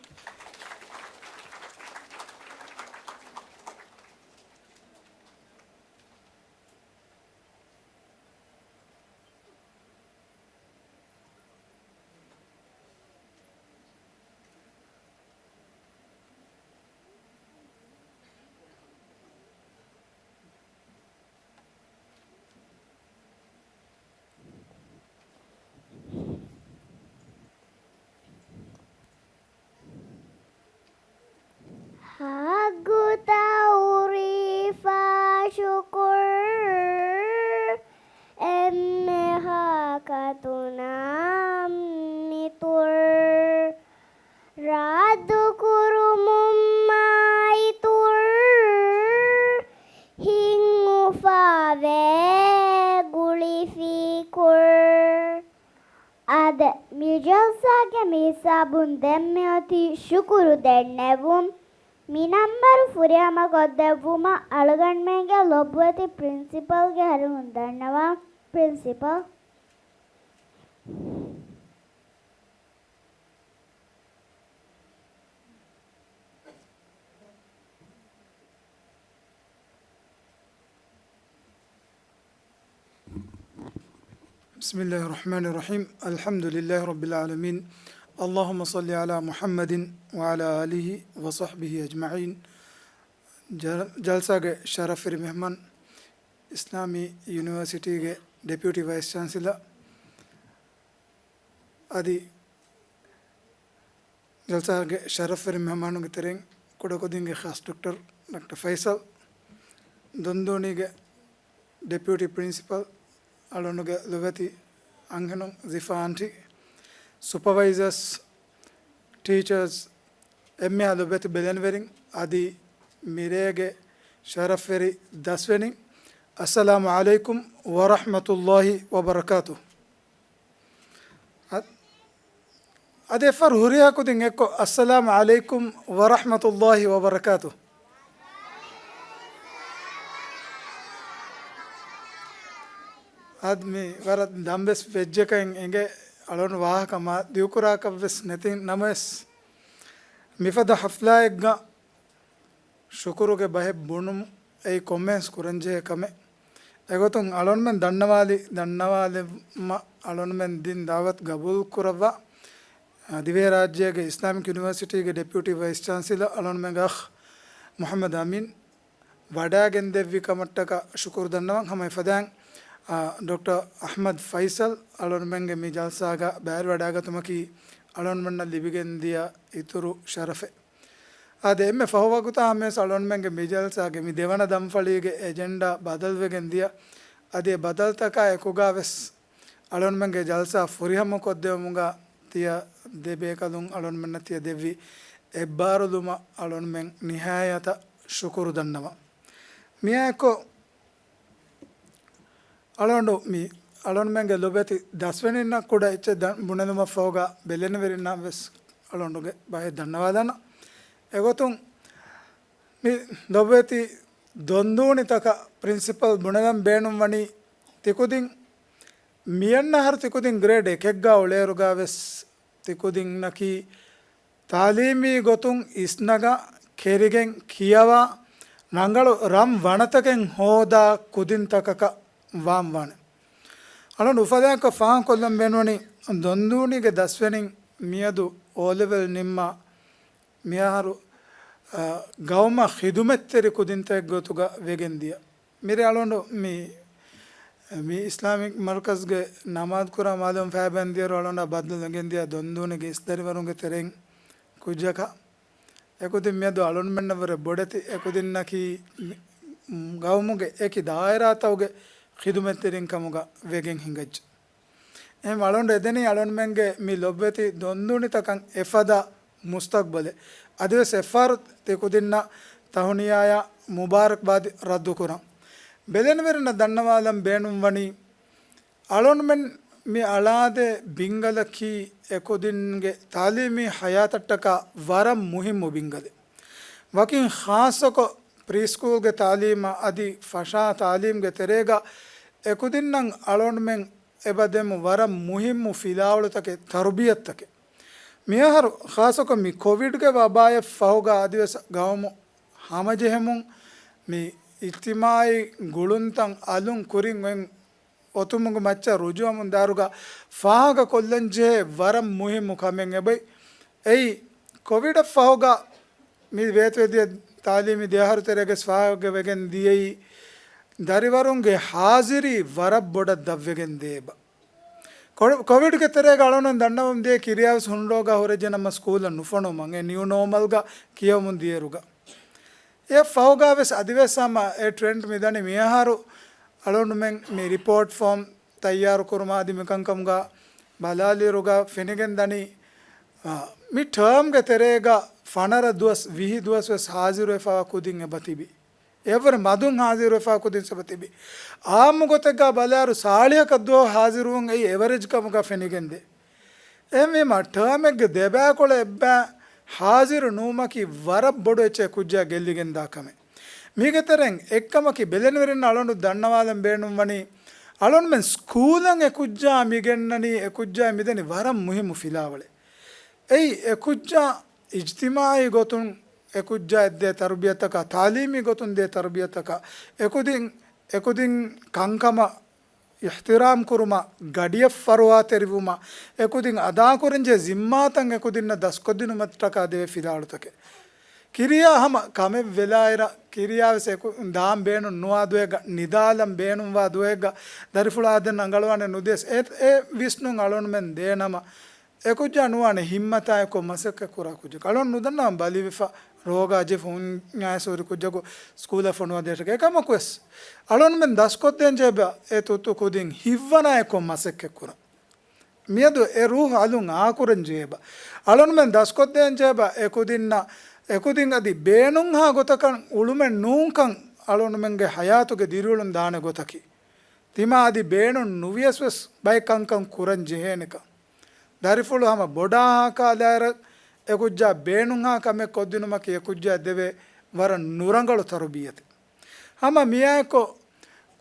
މިހިސާބުން ދެން މިއޮތީ ޝުކުރު ދެންނެވުން. މި ނަންބަރު ފުރިހަމަކޮށްދެއްވުމަށް އަޅުގަނޑުމެންގެ ލޮބުވެތި ޕްރިންސިޕަލްގެ ހަރުހުން ދަންނަވާ. ޕްރިންސިޕަލް. بسم الله الرحمن الرحيم. الحمد لله رب العالمين. اللهم صل على محمد وعلى آله وصحبه أجمعين. ޖަ-، ޖަލްސާގެ ޝަރަފްވެރި މެހްމާން، އިސްލާމީ ޔުނިވަރސިޓީގެ ޑެޕިއުޓީ ވައިސް ޗާންސެލަރ، އަދި ޖަލްސާގެ ޝަރަފްވެރި މެހްމާނުންގެ ތެރެއިން ކުޑަކުދިންގެ ޚާއްސަ ޑޮކްޓަރ، ޑޮކްޓަރ ފައިސަލް، ދޮންދޫނީގެ ޑެޕިއުޓީ ޕްރިންސިޕަލް، އަޅުގަނޑުގެ ލޮބުވެތި އަންހެނުން ޒިފާ އާންޓީ، ސުޕަވައިޒާސް، ޓީޗާސް، އެންމެހާ ލޮބުވެތި ބެލެނިވެރިން، އަދި މިރޭގެ ޝަރަފްވެރި ދަސްވެރިން، އައްސަލާމު ޢަލައިކުމް ވަރަޙްމަތުﷲި ވަބަރަކާތު. އަ-، އަދި އެއްފަހަރު ހުރިހާ ކުދިން އެއްކޮށް، އައްސަލާމު ޢަލައިކުމް ވަރަޙްމަތުﷲި ވަބަރަކާތު. އަދި މި ވަރަށް ދަންވެސް ވެއްޖެކަން އެނގޭ، އަޅުން ވާހަކަ މާ ދިގުކުރާކަށްވެސް ނެތި ނަމަވެސް، މިފަދަ ޙަފްލާއެއްގަ ޝުކުރުގެ ބަހެއް ބުނުމު އެއީ ކޮންމެވެސް ކުރަންޖެހޭ ކަމެއް. އެގޮތުން އަޅުންމެން ދަންނަވާލި، ދަންނަވާލެވުމަށް އަޅުންމެން ދިން ދަޢުވަތު ގަބޫލު ކުރައްވާ، އަ، ދިވެހިރާއްޖޭގެ އިސްލާމިކް ޔުނިވަރސިޓީގެ ޑެޕިއުޓީ ވައިސް ޗާންސެލަރ އަޅުންމެންގެ އަޚް މުޙައްމަދު އަމީން ވަޑައިގެންދެއްވި ކަމަށްޓަކާ ޝުކުރު ދަންނަވަން. ހަމަ އެފަދައިން، އާ، ޑޮކްޓަރ އަޙްމަދު ފައިސަލް އަޅުންމެންގެ މި ޖަލްސާގަ ބައިވެރިވަޑައިގަތުމަކީ އަޅުންމެންނަށް ލިބިގެންދިޔަ އިތުރު ޝަރަފެއް. އާދެ، އެންމެ ފަހު ވަގުތާ ހަމަވެސް އަޅުންމެންގެ މި ޖަލްސާގެ މި ދެވަނަ ދަންފަޅީގެ އެޖެންޑާ ބަދަލުވެގެން ދިޔަ. އަދި އެ ބަދަލުތަކާ އެކުގަވެސް އަޅުންމެންގެ ޖަލްސާ ފުރިހަމަކޮށްދެވުމުގަ ތިޔަ ދެބޭކަލުން އަޅުންމެންނަށް ތިޔަ ދެއްވި އެއްބާރުލުމަށް އަޅުންމެން ނިހާޔަތަށް ޝުކުރު ދަންނަވަން. މިއާއެކު އަޅުގަނޑު މި އަޅުންމެންގެ ލޮބުވެތި ދަސްވެރިންނަށް ކުޑަ އެއްޗެއް ދަން ބުނެލުމަށްފަހުގަ ބެލެނިވެރިންނަށް ވެސް އަޅުގަނޑުގެ ބަހެއް ދަންނަވާލާނަން. އެގޮތުން މި ލޮބުވެތި ދޮންދޫނިތަކަށް ޕްރިންސިޕަލް ބުނެލަން ބޭނުންވަނީ ތިކުދިން މިއަންނަ އަހަރު ތިކުދިން ގްރޭޑް އެކެއްގަ އުޅޭއިރުގަ ވެސް ތިކުދިންނަކީ ތާލީމީ ގޮތުން އިސްނަގާ ކެރިގެން ކިޔަވާ ރަނގަޅު ރަން ވަނަތަކެއް ހޯދާ ކުދިންތަކަކަށް ވާން ވާނެ. އަޅުން އުފަލާއެކަށް ފާހަގަކޮށްލަން ބޭނުންވަނީ ދޮންދޫނީގެ ދަސްވެރިން މިއަދު އޯލެވެލް ނިންމާ މިއަހަރު، އަ، ގައުމަށް ޚިދުމަތްތެރި ކުދިންތަކެއް ގޮތުގަ ވެގެން ދިޔަ. މިރޭ އަޅުގަނޑު މި، މި އިސްލާމިކް މަރުކަޒްގެ ނަމާދުކުރާ މާލެއިން ފައިބަންދިޔަރު އަޅުގަނޑާ ބައްދަލުވެގެން ދިޔަ ދޮންދޫނީގެ އިސް ދަރިވަރުންގެ ތެރެއިން ކުއްޖަކަށް. އެކުދިން މިއަދު އަޅުންމެންނަށްވުރެ ބޮޑެތި އެކުދިންނަކީ މި، ގައުމުގެ އެކި ދާއިރާތަކުގެ ޚިދުމަތްތެރިން ކަމުގަ ވެގެން ހިނގައްޖެ. އެހެން އަޅުގަނޑު އެދެނީ އަޅުންމެންގެ މި ލޮބުވެތި ދޮންދޫނިތަކަށް އެފަދަ މުސްތަގްބަލެއް. އަދިވެސް އެއްފަހަރު ތިކުދިންނަށް ތަހުނިޔާޔާ މުބާރަކްބާދި ރައްދުކުރަން. ބެލެނިވެރިންނަށް ދަންނަވާލަން ބޭނުންވަނީ، އަޅުންމެން މި އަޅާދޭ ބިންގަލަކީ އެކުދިންގެ ތާލީމީ ހަޔާތަށްޓަކާ ވަރަށް މުހިއްމު ބިންގަލެއް. ވަކިން ޚާއްޞަކޮށް ޕްރީ ސްކޫލްގެ ތާލީމާ އަދި ފަށާ ތާލީމްގެ ތެރޭގަ އެކުދިންނަށް އަޅުންމެން އެބަދެމު ވަރަށް މުހިއްމު ފިލާވަޅުތަކެއް، ތަރުބިޔަތުތަކެއް. މިއަހަރު ޚާއްޞަކޮށް މި ކޮވިޑްގެ ވަބާއަށް ފަހުގަ އަދިވެސް ގައުމު ހަމަޖެހެމުން މި އިޖްތިމާޢީ ގުޅުންތައް އަލުން ކުރިން އޮތް އޮތުމުގެ މައްޗަށް ރުޖޫޢަވުމުން ދާއިރުގަ ފާހަގަކޮށްލަންޖެހޭ ވަރަށް މުހިއްމު ކަމެއް އެބައި. އެއީ، ކޮވިޑަށް ފަހުގަ މި ވޭތުވެދިޔަ ތާލީމީ ދެއަހަރު ތެރޭގަ ފާހަގަވެގެން ދިޔައީ، ދަރިވަރުންގެ ހާޒިރީ ވަރަށް ބޮޑަށް ދަށްވެގެން ދޭބަ. ކޮ-، ކޮވިޑްގެ ތެރޭގަ އަޅުގަނޑު ދަންނަވަމުން ދިޔަ ކިރިޔާވެސް ހުންނަ ގޮތުގަ ހުރެއްޖެ ނަމަ ސްކޫލަށް ނުފޮނުވުމަށް އެ ނިއު ނޯމަލްގަ ކިޔަވަމުން ދިޔައިރުގަ. އެއަށް ފަހުގަ ވެސް އަދިވެސް ހަމަ އެ ޓްރެންޑް މިދަނީ މިއަހަރު އަޅުގަނޑުމެން މި ރިޕޯޓް ފޯމް ތައްޔާރު ކުރުމާ އަދި މިކަންކަމުގަ ބަލާލިއިރުގަ ފެނިގެން ދަނީ، އާ، މި ޓާމްގެ ތެރޭގަ ފަނަރަ ދުވަސް، ވިހި ދުވަސް ވެސް ހާޒިރުވެފަވާ ކުދިން އެބަ ތިބި. އެއަށްވުރެ މަދުން ހާޒިރުވެފަ ކުދިން ސަބަ ތިބި. އާއްމު ގޮތެއްގަ ބަލާއިރު ސާޅީހަކަށް ދުވަހު ހާޒިރުވުން އެއީ އެވަރޭޖް ކަމުގަ ފެނިގެންދޭ. އެހެންވީމަ، ޓާމެއްގެ ދެބައިކޮޅަށް އެއްބައި ހާޒިރު ނުވުމަކީ ވަރަށް ބޮޑު އެއްޗެއް ކުއްޖާ ގެއްލިގެންދާ ކަމެއް. މީގެ ތެރެއިން އެއްކަމަކީ، ބެލެނިވެރިންނަށް އަޅުގަނޑު ދަންނަވާލަން ބޭނުންވަނީ، އަޅުގަނޑުމެން ސްކޫލަށް އެ ކުއްޖާ މި ގެންނަނީ، އެ ކުއްޖާ މިދަނީ ވަރަށް މުހިއްމު ފިލާވަޅެއް. އެއީ، އެ ކުއްޖާ އިޖްތިމާއީ ގޮތުން އެ ކުއްޖާ ދޭ ތަރުބިޔަތަކާ، ތާލީމީ ގޮތުން ދޭ ތަރުބިޔަތަކާ، އެކުދިން، އެކުދިން ކަންކަމަށް އިޙްތިރާމް ކުރުމަށް، ގަޑިއަށް ފަރުވާތެރިވުމަށް، އެކުދިން އަދާކުރަންޖެހޭ ޒިންމާތައް އެކުދިންނަށް ދަސްކޮށްދިނުމަށްޓަކާ ދެވޭ ފިލާވަޅުތަކެއް. ކިރިޔާ ހަމަ ކަމެއް ވެލާއިރަށް، ކިރިޔާވެސް އެކު ދާން ބޭނުން ނުވާ ދުވަހެއްގަ، ނިދާލަން ބޭނުންވާ ދުވަހެއްގަ، ދަރިފުޅާ އަދެން ރަނގަޅުވާނެ ނުދިޔަސް އެ، އެ ވިސްނުން އަޅުގަނޑުމެން ދޭނަމަ، އެކުއްޖާ ނުވާނެ ހިންމަތާއެކު މަސައްކަތް ކުރާ ކުއްޖަކަށް. އަޅުން ނުދަންނަވަން ބަލިވެފަ، ރޯގާ ޖެހިފަ ހުންޏާސް ހުރި ކުއްޖަކު ސްކޫލަށް ފޮނުވާ ދޭށޭ. އެކަމަކުވެސް އަޅުންމެން ދަސްކޮށްދޭން ޖެހޭ އެ ތުއްތު ކުދިން ހިތްވަނާއެކު މަސައްކަތް ކުރަން. މިއަދު އެ ރޫހު އަލުން އާކުރަން ޖެހޭ. އަޅުންމެން ދަސްކޮށްދޭން ޖެހޭ އެ ކުދިންނަށް، އެ ކުދިން އަދި ބޭނުންހާ ގޮތަކަށް އުޅުމެއް ނޫންކަން އަޅުންމެންގެ ހަޔާތުގެ ދިރިއުޅުން ދާނެ ގޮތަކީ. ތިމާ އަދި ބޭނުން ނުވިޔަސް ވެސް ބައެއް ކަންކަން ކުރަން ޖެހޭނެކަން. ދަރިފުޅު ހަމަ ބޮޑާހާ ކާލާއިރަށް އެކުއްޖާ ބޭނުންހާ ކަމެއް ކޮށްދިނުމަކީ އެކުއްޖާ ދެވޭ ވަރަށް ނުރަނގަޅު ތަރުބިޔަތެއް. ހަމަ މިއާއެކު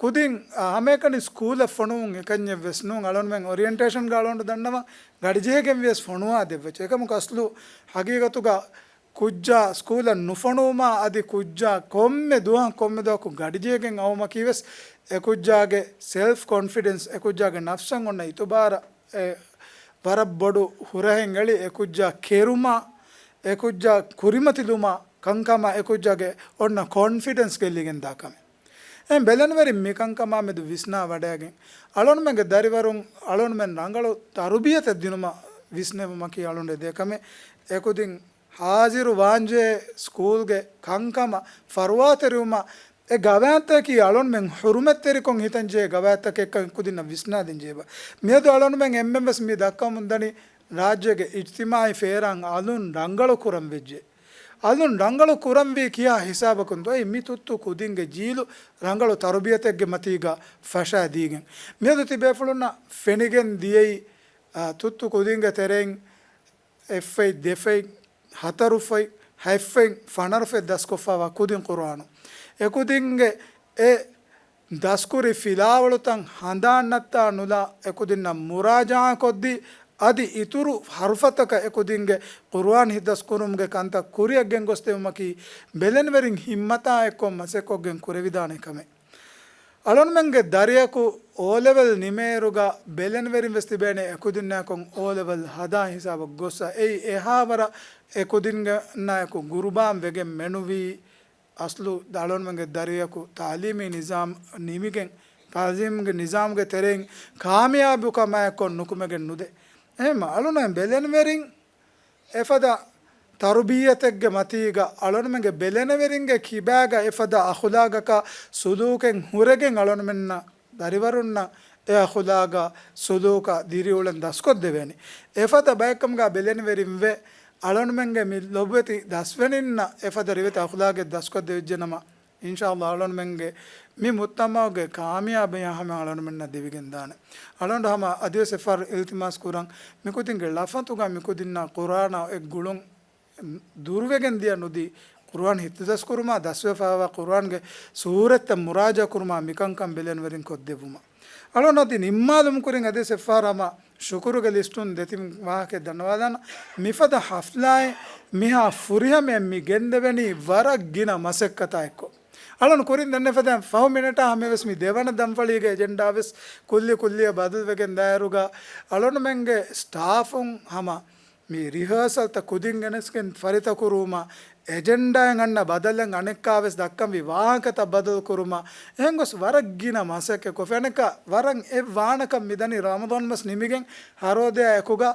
ކުދިން، އާ، ހަމައެކަނި ސްކޫލަށް ފޮނުވުން އެކަންޏެއް ވެސް ނޫން. އަޅުންމެން އޮރިއެންޓޭޝަންގަ އަޅުން ދަންނަވަން ގަޑިޖެހިގެން ވިޔަސް ފޮނުވާ ދެއްވެއްޖެ. އެކަމަކު އަސްލު ހަގީގަތުގަ ކުއްޖާ ސްކޫލަށް ނުފޮނުވުމާ އަދި ކުއްޖާ ކޮންމެ ދުވަހަކު ކޮންމެ ދުވަހަކު ގަޑިޖެހިގެން އައުމަކީ ވެސް އެކުއްޖާގެ ސެލްފް ކޮންފިޑެންސް، އެކުއްޖާގެ ނަފްސަށް އޮންނަ އިތުބާރަށް އެ ވަރަށް ބޮޑު ހުރަހެއް އެޅި، އެކުއްޖާ ކެރުމާ، އެކުއްޖާ ކުރިމަތިލުމާ، ކަންކަމާ އެކުއްޖާގެ އޮންނަ ކޮންފިޑެންސް ގެއްލިގެން ދާ ކަމެއް. އެހެން ބެލެނިވެރިން މިކަންކަމާ މެދު ވިސްނާ ވަޑައިގެން، އަޅުންމެންގެ ދަރިވަރުން އަޅުންމެން ރަނގަޅު ތަރުބިޔަތެއް ދިނުމަށް ވިސްނެވުމަކީ އަޅުން އެދޭ ކަމެއް. އެކުދިން ހާޒިރު ވާންޖެހޭ ސްކޫލްގެ ކަންކަމަށް ފަރުވާތެރިވުމަށް އެ ގަވާއިދުތަކަކީ އަޅުންމެން ހުރުމަތްތެރިކޮށް ހިތަންޖެހޭ ގަވާއިދުތަކެއްކަން ކުދިންނަށް ވިސްނާދިން ޖެހޭ. މިއަދު އަޅުންމެން އެންމެން ވެސް މި ދައްކަމުން ދަނީ ރާއްޖޭގެ އިޖްތިމާއީ ފޭރާން އަލުން ރަނގަޅު ކުރަން ވެއްޖެ. އަލުން ރަނގަޅު ކުރަންވީ ކިހާ ހިސާބަކުން ދޯ؟ އެއީ މި ތުއްތު ކުދިންގެ ޖީލު ރަނގަޅު ތަރުބިޔަތެއްގެ މަތީގަ ފަށާ ދީގެން. މިއަދު ތިބޭފުޅުންނަށް ފެނިގެން ދިޔައީ، އާ، ތުއްތު ކުދިންގެ ތެރެއިން އެއްފަތް، ދެފަތް، ހަތަރުފަތް، ހަތްފަތް، ފަނަރަފަތް ދަސްކޮށްފައިވާ ކުދިން ޤުރުއާނު. އެކުދިންގެ އެ ދަސްކުރި ފިލާވަޅުތައް ހަނދާން ނައްތާ ނުލާ އެކުދިންނަށް މުރާޖަޢާ ކޮށްދީ، އަދި އިތުރު ހަރުފަތަކަށް އެކުދިންގެ ޤުރުއާން ހިތްދަސްކުރުމުގެ ކަންތައް ކުރިއަށް ގެންގޮސްދެވުމަކީ ބެލެނިވެރިން ހިންމަތާ އެއްކޮށް މަސައްކޮށްގެން ކުރެވިދާނެ ކަމެއް. އަޅުންމެންގެ ދަރިޔަކު އޯލެވެލް ނިމޭއިރުގަ ބެލެނިވެރިން ވެސް ތިބޭނެ އެކުދިންނާއެކު އޯލެވެލް ހަދާ ހިސާބަށް ގޮއްސަ އެއީ އެހާވަރަށް އެކުދިންނާއެކު ގުރުބާން ވެގެން މެނުވީ އަސްލު އަޅުންމެންގެ ދަރިޔަކު ތާލީމީ ނިޒާމް ނިމިގެން، ތާލީމުގެ ނިޒާމުގެ ތެރެއިން ކާމިޔާބުކަމާއެކު ނުކުމެގެން ނުދޭ. އެހެންމަ އަޅުންމެން ބެލެނިވެރިން އެފަދަ ތަރުބިއްޔަތެއްގެ މަތީގަ އަޅުންމެންގެ ބެލެނިވެރިންގެ ކިބާގަ އެފަދަ އަޚުލާގަކާ ސުލޫކެއް ހުރެގެން އަޅުންމެންނަށް ދަރިވަރުންނަށް އެ އަޚުލާގާ ސުލޫކާ ދިރިއުޅެން ދަސްކޮށްދެވޭނެ. އެފަދަ ބައެއްކަމުގާ ބެލެނިވެރިން ވެ އަޅުންމެންގެ މި ލޮބުވެތި ދަސްވެރިންނަށް އެފަދަ ރިވެތި އަޚުލާގެއް ދަސްކޮށްދެވިއްޖެނަމަ، އިންޝާﷲ އަޅުންމެންގެ މި މުޖްތަމަޢުގެ ކާމިޔާބެއް ހަމަ އަޅުންމެންނަށް ދެވިގެން ދާނެ. އަޅުން ހަމަ އަދިވެސް އެއްފަހަރު އިލްތިމާސް ކުރަން، މިކުދިންގެ ޅަފަތުގަ މިކުދިންނާ ޤުރްއާނާ އެއް ގުޅުން ދުރުވެގެން ދިޔަ ނުދީ، ޤުރްއާން ހިތުދަސްކުރުމާ، ދަސްވެފައިވާ ޤުރްއާންގެ ސޫރަތްތައް މުރާޖަޢާ ކުރުމާ، މިކަންކަން ބެލެނިވެރިން ކޮށްދެއްވުމަށް. އަޅުން އަދި ނިންމާލުމުން ކުރިން އަދިވެސް އެއްފަހަރު ހަމަ ޝުކުރުގެ ލިސްޓުން ދެތިން ވާހަކައެއް ދަންނަވާލާނަ. މިފަދަ ޙަފްލާއެއް މިހާ ފުރިހަމައެއް މި ގެންދެވެނީ ވަރަށް ގިނަ މަސައްކަތާ އެއްކޮށް. އަޅުން ކުރިން ދެންނެވި ފަހު މިނެޓާ ހަމަވެސް މި ދެވަނަ ދަންފަޅީގެ އެޖެންޑާ ވެސް ކުއްލި ކުއްލިއަށް ބަދަލުވެގެން ދާއިރުގަ، އަޅުންމެންގެ ސްޓާފުން ހަމަ މި ރިހާސަލްތައް ކުދިން ގެނެސްގެން ފަރިތަކުރުވުމަށް އެޖެންޑާއެއް އަންނަ ބަދަލެއް އަނެއްކާވެސް ދައްކަންވީ ވާހަކަތައް ބަދަލު ކުރުމަށް. އެހެން ގޮސް ވަރަށް ގިނަ މަސައްކަތް ކޮށްފަ އަނެއްކާ ވަރަށް އެއް ވާނަކަށް މިދަނީ ރަމަޟާން މަސް ނިމިގެން ހަރޯދަޔާ އެކުގަ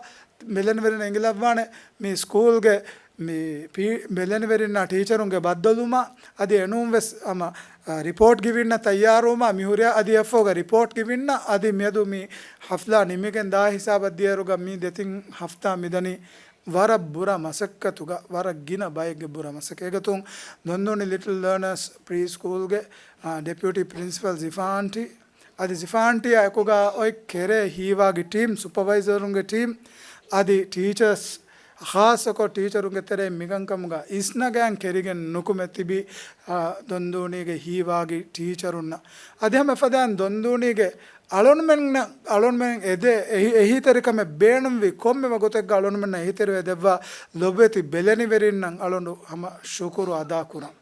ބެލެނިވެރިން އެނގިލައްވާނެ މި ސްކޫލްގެ މި ޕީ-، ބެލެނިވެރިންނާ ޓީޗަރުންގެ ބައްދަލުވުމާ، އަދި އެނޫން ވެސް ހަމަ، އަ، ރިޕޯޓް ގިވިންނަށް ތައްޔާރުވުމާ، މިހުރިހާ އަދި އެފްއޯގެ ރިޕޯޓް ގިވިންނަށް، އަދި މިއަދު މި ޙަފްލާ ނިމިގެން ދާ ހިސާބަށް ދިޔައިރުގަ މި ދެތިން ހަފްތާ މިދަނީ ވަރަށް ބުރަ މަސައްކަތުގަ، ވަރަށް ގިނަ ބައެއްގެ ބުރަ މަސައްކަތް. އޭގެތުން ދޮންދޫނި ލިޓްލް ލާނަރސް ޕްރީ ސްކޫލްގެ، އާ، ޑެޕިއުޓީ ޕްރިންސިޕަލް ޒިފާ އަންޓީ، އަދި ޒިފާ އަންޓީއާ އެކުގަ އޮތް ކެރޭ ހީވާގި ޓީމް، ސުޕަވައިޒަރުންގެ ޓީމް، އަދި ޓީޗާސް، ޚާއްޞަކޮށް ޓީޗަރުންގެ ތެރެއިން މިކަންކަމުގަ އިސްނަގާން ކެރިގެން ނުކުމެ ތިބި، އާ، ދޮންދޫނީގެ ހީވާގި ޓީޗަރުންނަށް އަދި ހަމަ ފަދައިން ދޮންދޫނީގެ އަޅުންމެންނަށް، އަޅުންމެން އެދޭ އެހި-، އެހީތެރިކަމެއް ބޭނުންވި ކޮންމެ ވަގުތެއްގަ އަޅުންމެންނަށް އެހީތެރިވެ ދެއްވާ ލޮބުވެތި ބެލެނިވެރިންނަށް އަޅުނޑު ހަމަ ޝުކުރު އަދާކުރަން.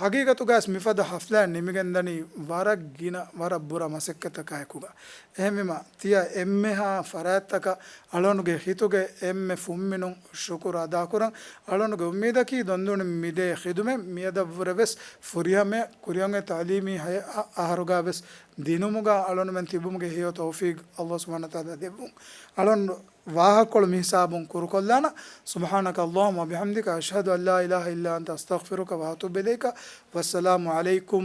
ހަގީގަތުގައިސް މިފަދަ ހަފްލާއެއް ނިމިގެންދަނީ ވަރަށް ގިނަ، ވަރަށް ބުރަ މަސައްކަތަކާއެކުގަ. އެހެންވީމަ، ތިޔަ އެންމެހާ ފަރާތްތަކަށް އަޅުންގެ ހިތުގެ އެންމެ ފުންމިނުން ޝުކުރު އަދާކުރަން. އަޅުންގެ އުއްމީދަކީ ދޮންދޫނި މިދޭ ޚިދުމަތް މިއަދަށްވުރެވެސް ފުރިހަމަޔަށް ކުރިއަށް އޮތް ތައުލީމީ ހަޔަ-، އަ-، އަހަރުގަވެސް ދިނުމުގަ އަޅުންމެން ތިބުމުގެ ހެޔޮ ތައުފީޤް ﷲ ސުބްޙާނަހޫ ވަތަޢާލާ ދެއްވުން. އަޅުން ވާހަކަކޮޅު މިހިސާބުން ކުރުކޮށްލާނަ. سبحانك اللهم وبحمدك، أشهد أن لا إله إلا أنت، أستغفرك وأتوب إليك. والسلام عليكم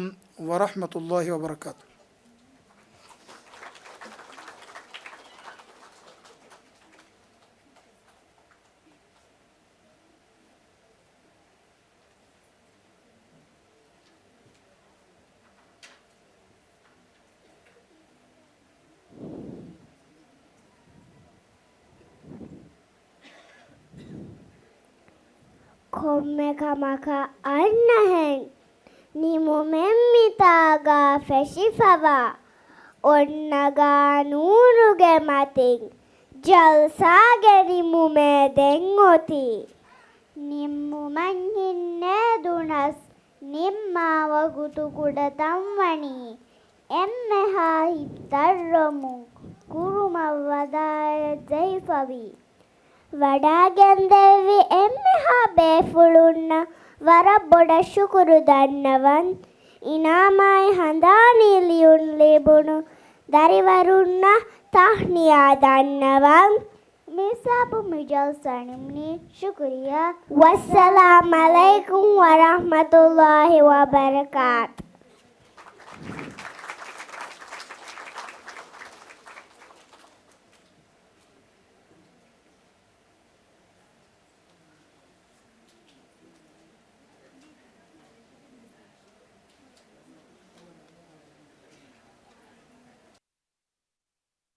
ورحمة الله وبركاته. ކޮންމެ ކަމަކަށް އަންނަހެން ނިމުމެއް މިތާގަ ފެށިފަވާ. އޮންނަ ގާނޫނުގެ މަތިން ޖަލްސާގެ ނިމުމޭ ދެން އޮތީ. ނިންމުމަށް ހިންނޭ ދުނަސް ނިންމާ ވަގުތު ކުޑަތަން ވަނީ. އެންމެހާ ހިތްދަށްރޮމުން ކުރުމަށް ވަދާއެއް ޖެހިފަވީ. ވަޑާގެންދެއްވި އެންމެހާ ބޭފުޅުންނަށް ވަރަށް ބޮޑަށް ޝުކުރު ދަންނަވަން. އިނާމާއި ހަނދާނީ ލިޔުން ލިބުނު ދަރިވަރުންނަށް ތަހްނިޔާ ދަންނަވަން. މިހިސާބުން މި ޖަލްސާ ނިމުނީ. ޝުކުރިއްޔާ. ވައްސަލާމް ޢަލައިކުމް ވަރަޙްމަތުﷲި ވަބަރަކާތު.